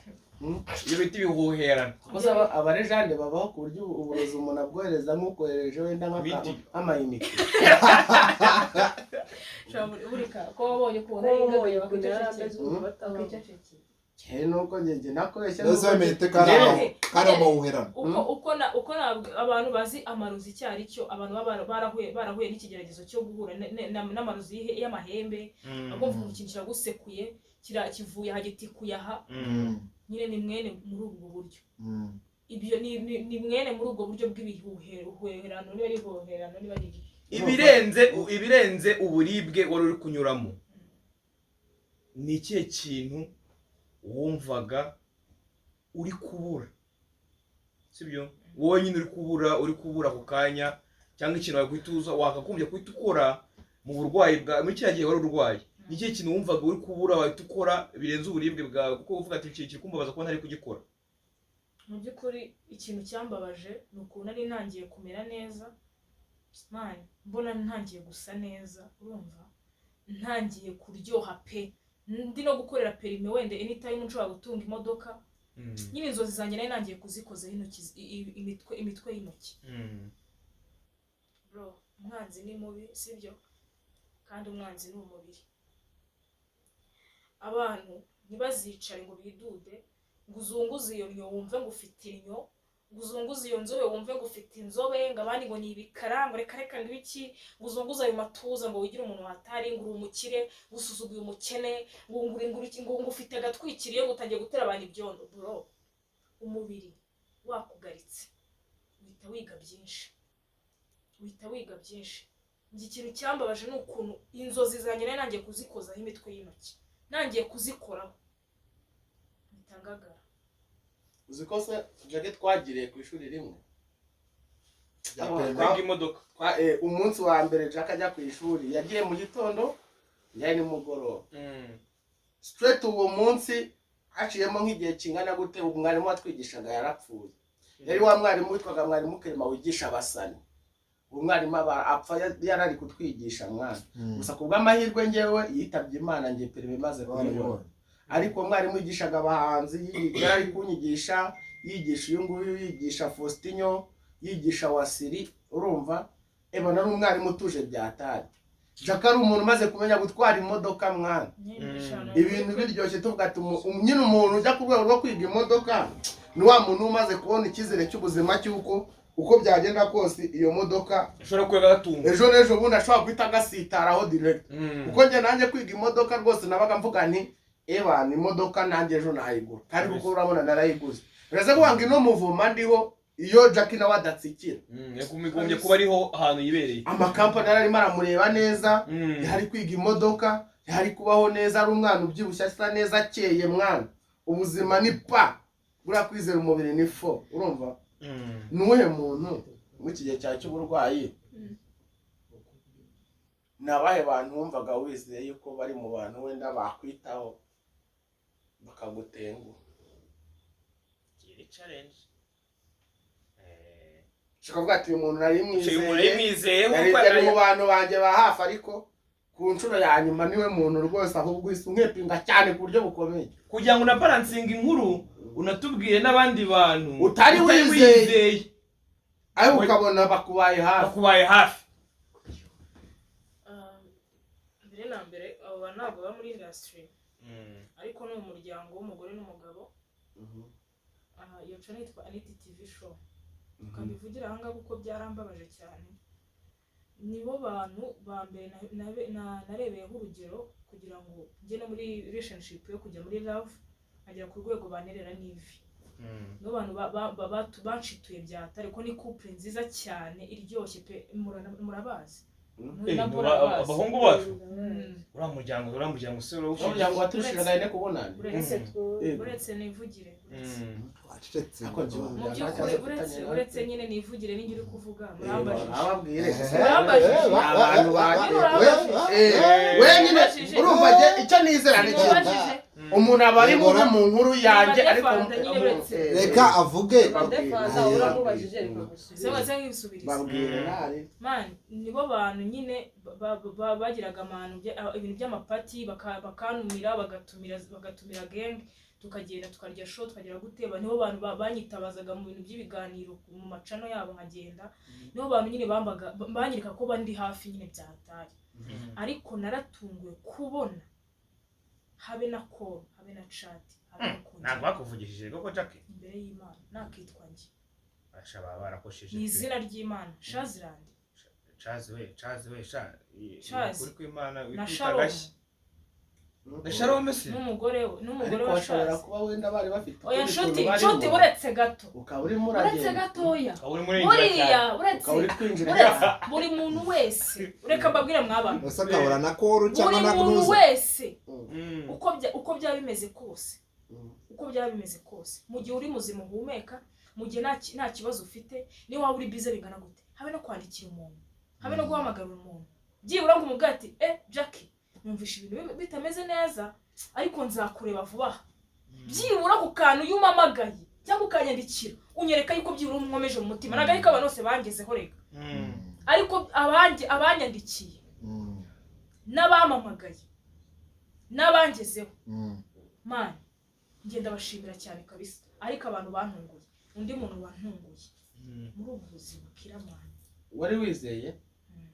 Speaker 3: Iyo biti bihuherana.
Speaker 4: Kuko se abarejande babaho ku buryo uburozi umuntu abwohereza nk'ukohereje wenda
Speaker 3: Miti.
Speaker 4: nk'amayinite.
Speaker 1: Burika ko wabonye ukuntu ari
Speaker 6: Wabonye
Speaker 1: ingagaye
Speaker 6: ukuntu yari ameze
Speaker 1: bakicecekera.
Speaker 6: ubu batabaho.
Speaker 1: Bakicecekera.
Speaker 4: Cyane nuko njye nakoresha.
Speaker 2: Mbese wemeye iteka ari amawuherano?
Speaker 1: Uko abantu bazi amarozi icyo ari cyo, abantu baba barahuye n'ikigeragezo cyo guhura n'amarozi y'amahembe, agomba kumva ikintu kiragusekuye, kivuye aha, gitikuye aha. Nyine ni mwene muri ubwo buryo. Ibyo ni mwene muri ubwo buryo bw'ibihuherano, niba ari ibihuherano, niba ari ibiki.
Speaker 3: Ibirenze uburibwe wari uri kunyuramo, ni ikihe kintu wumvaga uri kubura, sibyo, wowe nyine uri kubura ako kanya, cyangwa ikintu wakwita uza wakagombye guhita ukora mu burwayi bwa muri kiriya gihe wari urwaye? Ni ikihe kintu wumvaga uri kubura wahita ukora birenze uburibwe bwawe, kuko uvuga ati iki kiri kumbabaza kuba ntari kugikora?
Speaker 1: Mu by'ukuri ikintu cyambabaje ni ukuntu nari ntangiye kumera neza, man, mbona ntangiye gusa neza, urumva ntangiye kuryoha pe, ndi no gukorera permis, wenda anytime nshobora gutunga imodoka. Nyine inzozi zanjye nari ntangiye kuzikozaho intoki, imitwe y'intoki. Bro, umwanzi ni mubi, sibyo? Kandi umwanzi ni umubiri. Abantu ntibazicare ngo bidude, ngo uzunguze iyo nnyo wumve ngo ufite innyo, ngo uzunguze iyo nzobe wumve ngo ufite inzobe, ngo abandi ngo ni ibikara, ngo reka reka, ngo ibiki, ngo uzunguze ayo matuza ngo wigire umuntu watari, ngo uri umukire, ngo usuzuguye umukene, ngo ufite agatwikiriye, ngo utangiye gutera abantu ibyondo. Bro, umubiri wakugaritse uhita wiga byinshi, uhita wiga byinshi. Njye ikintu cyambabaje ni ukuntu inzozi zanjye nari nangiye kuzikozaho imitwe y'intoki, nangiye kuzikoraho, mpita ngagara.
Speaker 4: Uzi ko se Jackie twagiriye ku ishuri rimwe?
Speaker 3: Kwiga imodoka.
Speaker 4: Umunsi wa mbere Jack ajya ku ishuri, yagiye mu gitondo, njyayo nimugoroba straight. Uwo munsi haciyemo nk'igihe kingana gute, umwarimu watwigishaga yarapfuye. Yari wa mwarimu witwaga mwarimu Kerema wigisha abasani. Uwo mwarimu aba apfa yarari kutwigisha, mwana. Gusa ku bw'amahirwe ngewe yitabye Imana njye permis maze kuyibona, ariko uwo mwarimu yigishaga abahanzi, yarari kunyigisha, yigisha uyu nguyu, yigisha Faustinho, yigisha Wasiri. Urumva ebona ari umwarimu utuje byatari. Jack ari umuntu umaze kumenya gutwara imodoka, mwana, ibintu biryoshye, tuvuga ati nyine umuntu ujya ku rwego rwo kwiga imodoka ni wa muntu umaze kubona icyizere cy'ubuzima, cy'uko uko byagenda kose iyo modoka
Speaker 3: ushobora kuba agatunga.
Speaker 4: Ejo n'ejo bundi ashobora guhita agasitaraho direct. Kuko njye nanjye kwiga imodoka rwose nabaga mvuga nti eba ni imodoka nanjye ejo nayigura, kandi kuko urabona narayiguze. Biraza kuvuga ngo ino muvuma ndiho. Iyo Jackie nawe adatsikira,
Speaker 8: Yagumigombye kuba ariho ahantu yibereye.
Speaker 4: Amakampani yari arimo aramureba neza, yari kwiga imodoka, yari kubaho neza, ari umwana ubyibushye, asa neza, akeye. Mwana, ubuzima ni pa buriya kwizera umubiri ni fo. Urumva, ni uwuhe muntu muri iki gihe cyawe cy'uburwayi, ni abahe bantu wumvaga wizeye yuko bari mu bantu wenda bakwitaho bakagutenguha?
Speaker 3: Ni challenge.
Speaker 4: Ushobora kuvuga ati: "Uyu muntu nari
Speaker 3: Uyu muntu
Speaker 4: mwizeye,
Speaker 3: mwizeye
Speaker 4: yari mu bantu banjye ba hafi, ariko ku nshuro ya nyuma niwe muntu rwose ahubwo uhise unkepinga cyane ku buryo bukomeye."
Speaker 8: Kugira ngo unabalancinge inkuru, unatubwire n'abandi bantu
Speaker 4: utari wizeye, ariko ukabona bakubaye hafi.
Speaker 8: Bakubaye hafi.
Speaker 1: Mbere na mbere, abo bantu ntabwo baba muri industry, ariko ni umuryango w'umugore n'umugabo. Aha, iyo channel yitwa Anity TV Show. Tukabivugira ahangaha kuko byarambabaje cyane. Nibo bantu ba mbere narebeyeho urugero kugira ngo njye no muri relationship yo kujya muri love, nkagera ku rwego banerera n'ivi. Nibo bantu banshituye byata, ariko ni couple nziza cyane iryoshye pe. Murabazi.
Speaker 8: Eh,
Speaker 1: Nabwo urabazi.
Speaker 8: Abahungu bacu, uriya muryango se?
Speaker 4: Umuryango waturushije ne kubonana.
Speaker 1: Uretse
Speaker 4: Yego.
Speaker 1: uretse nivugire, uretse.
Speaker 5: Wacecetse.
Speaker 4: Ariko njyewe
Speaker 1: Mu
Speaker 4: umuryango
Speaker 1: by'ukuri,
Speaker 4: nta kibazo
Speaker 1: uretse
Speaker 4: mfitanye nawe.
Speaker 1: Uretse nyine nivugire, ninjye uri kuvuga, murambajije.
Speaker 4: Ababwire.
Speaker 1: Urambajije.
Speaker 4: Abantu wenyine.
Speaker 1: Urambajije.
Speaker 4: Urumva, njye icyo nizera ni kimwe:
Speaker 1: Sinubajije.
Speaker 4: umuntu aba ari mubi mu nkuru yanjye, ariko
Speaker 1: Defanda nyine, uretse.
Speaker 5: Reka avuge.
Speaker 6: Defanda, uramubajije, reka gusubiza.
Speaker 1: Se waza nk'ibisubirizo.
Speaker 4: Babwire ntari.
Speaker 1: Man, nibo bantu nyine bagiraga amahano, ibintu by'amapati, bakantumira, bagatumira gang, tukagenda tukarya show, tukagera guteba. Nibo bantu banyitabazaga mu bintu by'ibiganiro mu macano yabo nkagenda. Nibo bantu nyine bambaga, banyereka ko bandi hafi nyine byatari. Ariko naratunguwe kubona habe na call, habe na chat, habe no
Speaker 3: Ntabwo
Speaker 1: kongera.
Speaker 3: bakuvugishije koko, Jackie?
Speaker 1: Imbere y'Imana, nakitwa njye.
Speaker 3: Basha, baba barakosheje
Speaker 1: Ni
Speaker 3: pe.
Speaker 1: izina ry'Imana, Shazirandi.
Speaker 3: Chazi we, Chazi we, sha.
Speaker 1: Chazi.
Speaker 3: Ukuri kw'Imana
Speaker 1: Na
Speaker 3: wikubita
Speaker 1: Shalom.
Speaker 3: agashyi. Na Shalom se?
Speaker 1: N'umugore we, n'umugore
Speaker 4: Ariko
Speaker 1: wa
Speaker 4: bashobora
Speaker 1: Shazi.
Speaker 4: kuba wenda bari bafite
Speaker 1: Oya,
Speaker 4: ukundi
Speaker 1: nshuti,
Speaker 4: kuntu
Speaker 1: nshuti,
Speaker 4: barimo.
Speaker 1: uretse gato.
Speaker 4: Ukaba urimo
Speaker 1: Uretse
Speaker 4: uragenda.
Speaker 1: gatoya.
Speaker 8: Ukaba urimo urinjira
Speaker 1: Buriya
Speaker 8: cyane.
Speaker 1: uretse
Speaker 4: Ukaba uri kwinjira
Speaker 1: uretse
Speaker 4: cyane.
Speaker 1: buri muntu wese, reka mbabwire mwabana.
Speaker 5: Ese akabura na call cyangwa
Speaker 1: Buri
Speaker 5: na
Speaker 1: muntu
Speaker 5: kunuza?
Speaker 1: wese, uko byaba bimeze kose, uko byaba bimeze kose, mu gihe uri muzima uhumeka, mu gihe nta kibazo ufite, niyo waba uri bize bingana gute, habe no kwandikira umuntu, habe no guhamagara umuntu, byibura ngo umubwire ati: "Eh, Jackie, numvishe ibintu bitameze neza, ariko nzakureba vuba aha." Byibura ku kantu iyo umpamagaye cyangwa ukanyandikira, unyereka yuko byibura unkomeje mu mutima. Ntabwo ariko abantu bose bangezeho reka, ariko abanyandikiye n'abampamagaye n'abangezeho, man, ngenda bashimira cyane kabisa. Ariko abantu bantunguye, undi muntu wantunguye muri ubu buzima, Kiramani.
Speaker 4: Wari wizeye?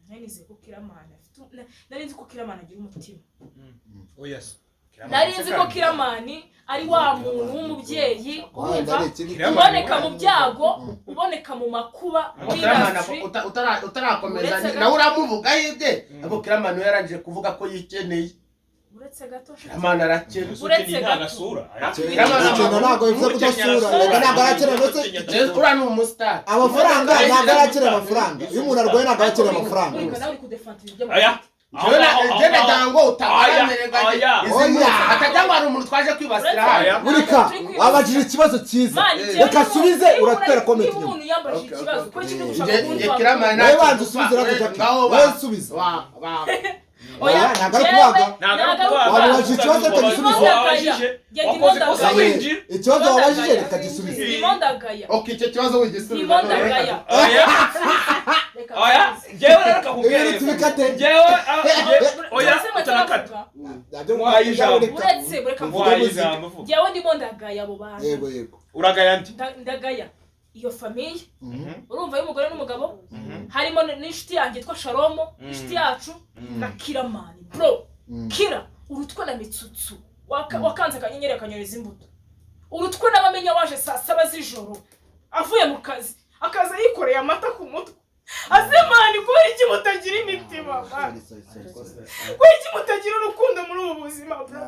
Speaker 1: Nari nizeye ko Kiramani afite nari nzi ko Kiramani agira umutima.
Speaker 8: Oya se.
Speaker 1: Nari nzi ko Kiramani ari wa muntu w'umubyeyi,
Speaker 5: Wenda
Speaker 1: urumva,
Speaker 5: ari ikindi.
Speaker 1: Uboneka mu byago, uboneka mu makuba muri
Speaker 4: Kiramani
Speaker 1: industry.
Speaker 4: Utarakomeza,
Speaker 1: Uretse gato.
Speaker 4: nawe uramuvuga yibye, ariko Kiramani we yarangije kuvuga ko yikeneye.
Speaker 1: Uretse gato, nshuti.
Speaker 4: Kiramani arakena.
Speaker 1: Uretse gato.
Speaker 3: Agasura.
Speaker 5: Ikintu ntabwo bivuze kudasura reka, ntabwo arakena ndetse.
Speaker 4: Uriya ni umusitari.
Speaker 5: Amafaranga, ntabwo arakena amafaranga. Iyo umuntu arwaye ntabwo arakena amafaranga.
Speaker 1: Urika nawe uri kudefanta ibintu
Speaker 3: Aya.
Speaker 1: by'amafuti.
Speaker 4: Njye nagira ngo utabamererwa.
Speaker 3: Aya.
Speaker 5: Oya.
Speaker 4: Atajya ngo hari umuntu twaje kwibasira hano.
Speaker 3: Oya.
Speaker 5: Burika wabajije ikibazo cyiza,
Speaker 1: Man, njyewe
Speaker 5: reka asubize, uratera comment
Speaker 1: niba
Speaker 5: inyuma.
Speaker 1: umuntu yambajije
Speaker 4: Okay,
Speaker 1: ikibazo,
Speaker 4: okay,
Speaker 1: ko kiri
Speaker 5: okay.
Speaker 1: gushaka
Speaker 4: Njye
Speaker 1: kumva.
Speaker 4: Kiramani
Speaker 5: Wowe
Speaker 4: ntacyo
Speaker 5: banza usubize,
Speaker 4: dupfa.
Speaker 5: rata Jackie.
Speaker 4: Ngaho
Speaker 5: Wowe subiza.
Speaker 1: Oya,
Speaker 5: Oya, ntabwo ari
Speaker 1: njyewe
Speaker 5: kubaga.
Speaker 1: ntabwo ari kubaga.
Speaker 5: Wabajije ikibazo, reka gisubize.
Speaker 1: Ngenda
Speaker 3: Wakoze ikosa
Speaker 1: ndagaya.
Speaker 3: winjira.
Speaker 5: Ikibazo wabajije, reka gisubize.
Speaker 1: Ndimo ndagaya.
Speaker 4: Ok, icyo kibazo wigisubiza.
Speaker 1: Ndimo ndagaya.
Speaker 3: Oya.
Speaker 1: Reka
Speaker 3: Oya.
Speaker 1: nsubize.
Speaker 3: Njyewe rero kakubwira.
Speaker 5: Ibintu tubikate.
Speaker 3: Njyewe oya,
Speaker 1: Uretse mwe
Speaker 3: utarakata.
Speaker 1: turavuga.
Speaker 3: Muhaye ijambo.
Speaker 1: Uretse reka mvuge.
Speaker 3: Muhaye ijambo, vuga.
Speaker 1: Njyewe ndimo ndagaya abo bantu.
Speaker 5: Yego, yego.
Speaker 3: Uragaya ndi?
Speaker 1: Ndagaya iyo famille, urumva, y'umugore n'umugabo, harimo n'inshuti yanjye yitwa Shalomo, inshuti yacu, na Kiramani bro. Kira urutwe na mitsutsu, wakanze akanyenyeri akanyoreza imbuto, urutwe n'abamenya waje saa 7 z'ijoro avuye mu kazi, akaza yikoreye amata ku mutwe. Azemani, kubera iki mutagira imitima, man? Kubera iki mutagira urukundo muri ubu buzima, bro?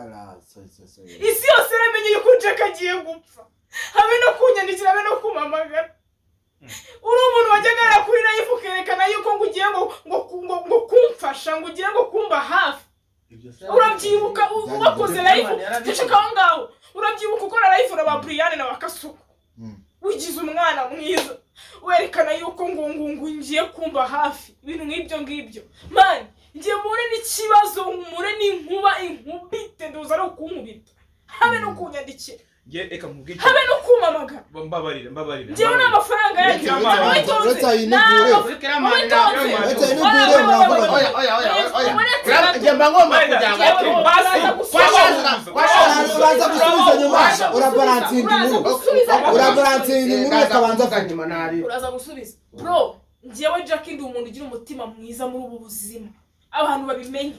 Speaker 1: Isi yose iramenye yuko Jack agiye gupfa, habe no kunyandikira, habe no kumpamagara. Uri umuntu wajyaga yara kuri live ukerekana yuko ngo ugiye ngo kumfasha, ngo ugiye ngo kumba hafi. Urabyibuka wakoze live, ceceka aho ngaho. Urabyibuka ukora live na ba Brian na ba Kasuku, wigize umwana mwiza, werekana yuko ngo ngiye kumba hafi, ibintu nk'ibyo ngibyo. Man, ngiye mpure n'ikibazo, mpure n'inkuba inkubite, nduza ari ukunkubita, habe no kunyandikira,
Speaker 3: Nge reka nkubwire,
Speaker 1: habe no kumamagara.
Speaker 3: Mbabarira, mbabarira.
Speaker 1: Njyewe ni amafaranga yanjye.
Speaker 3: Uretse
Speaker 2: Uretse ayinigure.
Speaker 1: Witonze.
Speaker 2: Uretse ayinigure muravuga.
Speaker 4: Oya, oya, oya, oya, oya, njye mba ngomba kugira ngo
Speaker 2: Urabanza gusubiza nyuma, urabaransinga inkuru, urabaransinga inkuru, ukabanza
Speaker 4: avuga nyuma ntari.
Speaker 1: Uraza gusubiza. Bro, njyewe Jackie ndi umuntu ugira umutima mwiza muri ubu buzima, abantu babimenye.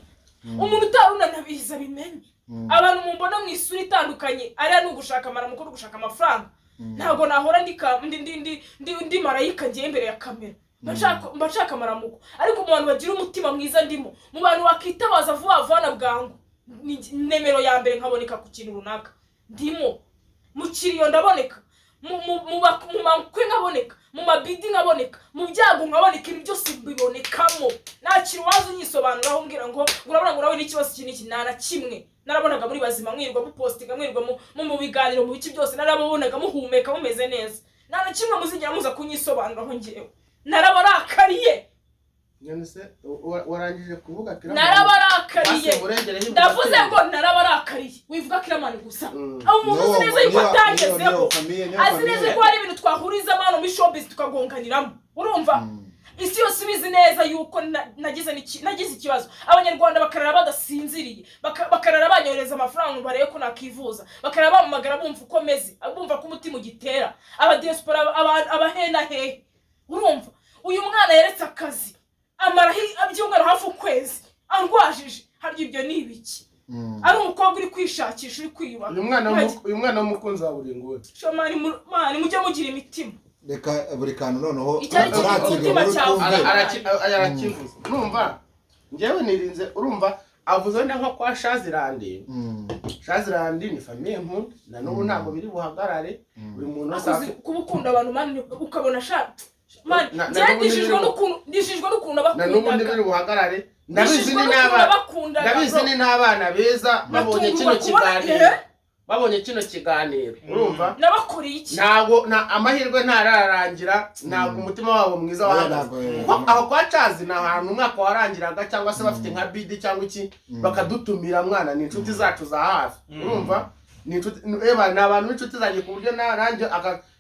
Speaker 1: Umuntu utari unanabizi abimenye. Abantu mumbona mu isura itandukanye, ariya ni ugushaka amaramuko no gushaka amafaranga. Ntabwo nahora ndi ka- ndi ndi ndi ndi ndi marayika ngiye imbere ya kamera. Mba nshaka amaramuko, ariko mu bantu bagira umutima mwiza ndimo. Mu bantu wakitabaza vuba vuba na bwangu, ni nimero ya mbere nkaboneka ku kintu runaka ndimo. Mu kiriyo ndaboneka, mu makwe nkaboneka, mu mabidi nkaboneka, mu byago nkaboneka, ibi byose mbibonekamo. Nta kintu waza unyisobanuraho umbwira ngo urabona ngo urabe n'ikibazo iki n'iki, nta na kimwe. Narabonaga muri bazima, mwirirwa mupostinga, mwirirwa mu biganiro, mu bice byose, narababonaga muhumeka mumeze neza. Nta na kimwe muzigera muza kunyisobanuraho. Ngewe narabarakariye.
Speaker 4: None se warangije kuvuga Kiramani?
Speaker 1: Narabarakariye.
Speaker 4: Basi urengereho ivuga
Speaker 1: Ndavuze
Speaker 4: Kiramani.
Speaker 1: ngo narabarakariye. Wivuga Kiramani gusa, aho umuntu uzi
Speaker 2: No,
Speaker 1: neza yuko atangezeho,
Speaker 2: niyo famille, niyo
Speaker 1: azi neza
Speaker 2: famille.
Speaker 1: ko hari ibintu twahurizamo hano muri showbiz tukagonganiramo. Urumva, isi yose ibizi neza yuko nagize ikibazo, Abanyarwanda bakarara badasinziriye, bakarara banyohereza amafaranga ngo barebe ko nakivuza, bakarara bampamagara bumva uko meze, bumva ko umutima ugitera, abadiaspora, abahena hehe. Urumva, uyu mwana yeretse akazi, amara ibyumweru hafi ukwezi andwajije. Harya ibyo ni ibiki? Ari umukobwa uri kwishakisha, uri kwiyubaka.
Speaker 4: Uyu mwana w'umukunzi wawe uri nguni.
Speaker 1: Sho, mani mujye mugira imitima.
Speaker 2: Reka buri kantu noneho
Speaker 1: Icyari kiri ku
Speaker 2: uratsinda
Speaker 1: mutima
Speaker 2: inkuru
Speaker 1: cyawe.
Speaker 2: twumve.
Speaker 4: Arakivuze, urumva njyewe nirinze. Urumva avuze wenda nko kwa Shazirandi. Shazirandi ni famille nkunda, na n'ubu ntabwo biri buhagarare. Buri muntu wese
Speaker 1: Akuzi kuba ukunda abantu, mani, ukabona sha mani.
Speaker 4: Na
Speaker 1: Njyewe
Speaker 4: n'ubu
Speaker 1: ndijijwe n'ukuntu
Speaker 4: na n'ubu
Speaker 1: nabakundaga.
Speaker 4: ntibiri buhagarare. Ndabizi
Speaker 1: Ndijijwe
Speaker 4: ni
Speaker 1: n'ukuntu
Speaker 4: n'abana,
Speaker 1: nabakundaga,
Speaker 4: ndabizi
Speaker 1: bro.
Speaker 4: ni n'abana beza babonye kino
Speaker 1: Natungurwa kubona
Speaker 4: kiganiro, babonye kino kiganiro, urumva.
Speaker 1: Nabakoreye iki?
Speaker 4: Ntabwo na amahirwe ntararangira, ntabwo umutima wabo mwiza
Speaker 2: Oya,
Speaker 4: wahagaze,
Speaker 2: ntabwo,
Speaker 4: kuko aho kwa Cazi ni ahantu umwaka warangiraga, cyangwa se bafite nka bidi cyangwa iki, bakadutumira. Mwana, ni inshuti zacu za hafi, urumva, ni inshuti, eba ni abantu b'inshuti zanjye, ku buryo nanjye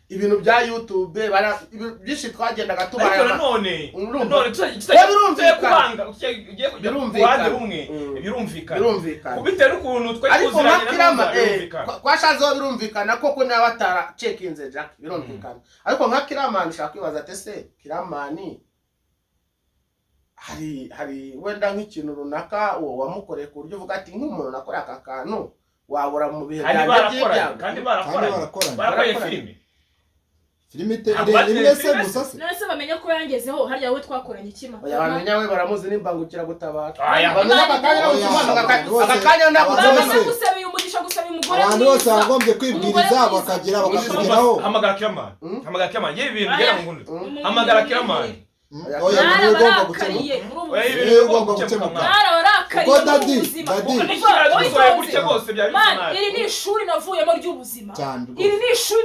Speaker 4: ibintu bya YouTube ibintu byinshi twagendaga tubaye
Speaker 3: Ariko nanone
Speaker 4: Urumva?
Speaker 3: nanone
Speaker 4: Eh, birumvikana.
Speaker 3: kubanga ugiye kujya ku
Speaker 4: Birumvikana.
Speaker 3: ruhande rumwe, birumvikana.
Speaker 4: Birumvikana.
Speaker 3: Bitewe n'ukuntu twari
Speaker 4: Ariko nka
Speaker 3: tuziranye na
Speaker 4: Kirama
Speaker 3: Nuza, birumvikana.
Speaker 4: kwa Shazo birumvikana koko niba bataracekinze Jack, birumvikana. Ariko nka Kiramani ushaka kwibaza ati ese Kiramani hari wenda nk'ikintu runaka uwo wamukoreye, ku buryo uvuga ati nk'umuntu nakoreye aka kantu wabura mu bihe
Speaker 3: Kandi
Speaker 4: byanjye
Speaker 3: barakoranye,
Speaker 4: by'ibyago.
Speaker 3: kandi
Speaker 2: Kandi
Speaker 3: barakoranye,
Speaker 2: barakoranye.
Speaker 3: barakoranye
Speaker 4: Barakoranye.
Speaker 3: filime.
Speaker 2: Filime ite
Speaker 3: Ntabwo bakinye
Speaker 2: imwe se
Speaker 3: filime.
Speaker 2: gusa se?
Speaker 1: None se bamenya ko yangezeho? Harya wowe twakoranye ikima?
Speaker 4: Oya, bamenya we baramuzi n'imbangukiragutabara.
Speaker 3: Aya.
Speaker 4: Bamenya aka kanya
Speaker 2: Oya,
Speaker 4: nagusobanura,
Speaker 2: abantu
Speaker 4: aka kanya
Speaker 2: bose-
Speaker 4: nagusobanura.
Speaker 1: Bamenya gusaba umugisha, gusaba umugore
Speaker 2: Abantu bose
Speaker 1: mwiza.
Speaker 2: bagombye
Speaker 1: Umugore
Speaker 2: kwibwiriza
Speaker 1: mwiza.
Speaker 2: bakagira bakakugeraho.
Speaker 3: Hamagara Kiramani, hamagara Kiramani yewe, ibintu bigera mu ngundi.
Speaker 1: Umuntu
Speaker 3: Hamagara Kiramani.
Speaker 2: Oya, niwe ugomba gukemuka.
Speaker 1: Mwarabarakariye muri ubu
Speaker 3: Oya,
Speaker 1: buzima.
Speaker 3: ibintu
Speaker 2: Niwe
Speaker 3: bigomba
Speaker 2: ugomba
Speaker 3: gukemuka,
Speaker 2: gukemuka.
Speaker 3: mwana.
Speaker 1: Mwarabarakariye
Speaker 2: Kuko
Speaker 1: muri ubu
Speaker 2: daddy,
Speaker 1: buzima.
Speaker 2: daddy.
Speaker 1: Umva,
Speaker 3: Dusohoye
Speaker 1: witonze.
Speaker 3: gutya rwose byaba bisa
Speaker 1: Man,
Speaker 3: nabi.
Speaker 1: iri ni ishuri navuyemo ry'ubuzima.
Speaker 2: Cyane rwose.
Speaker 1: Iri ni ishuri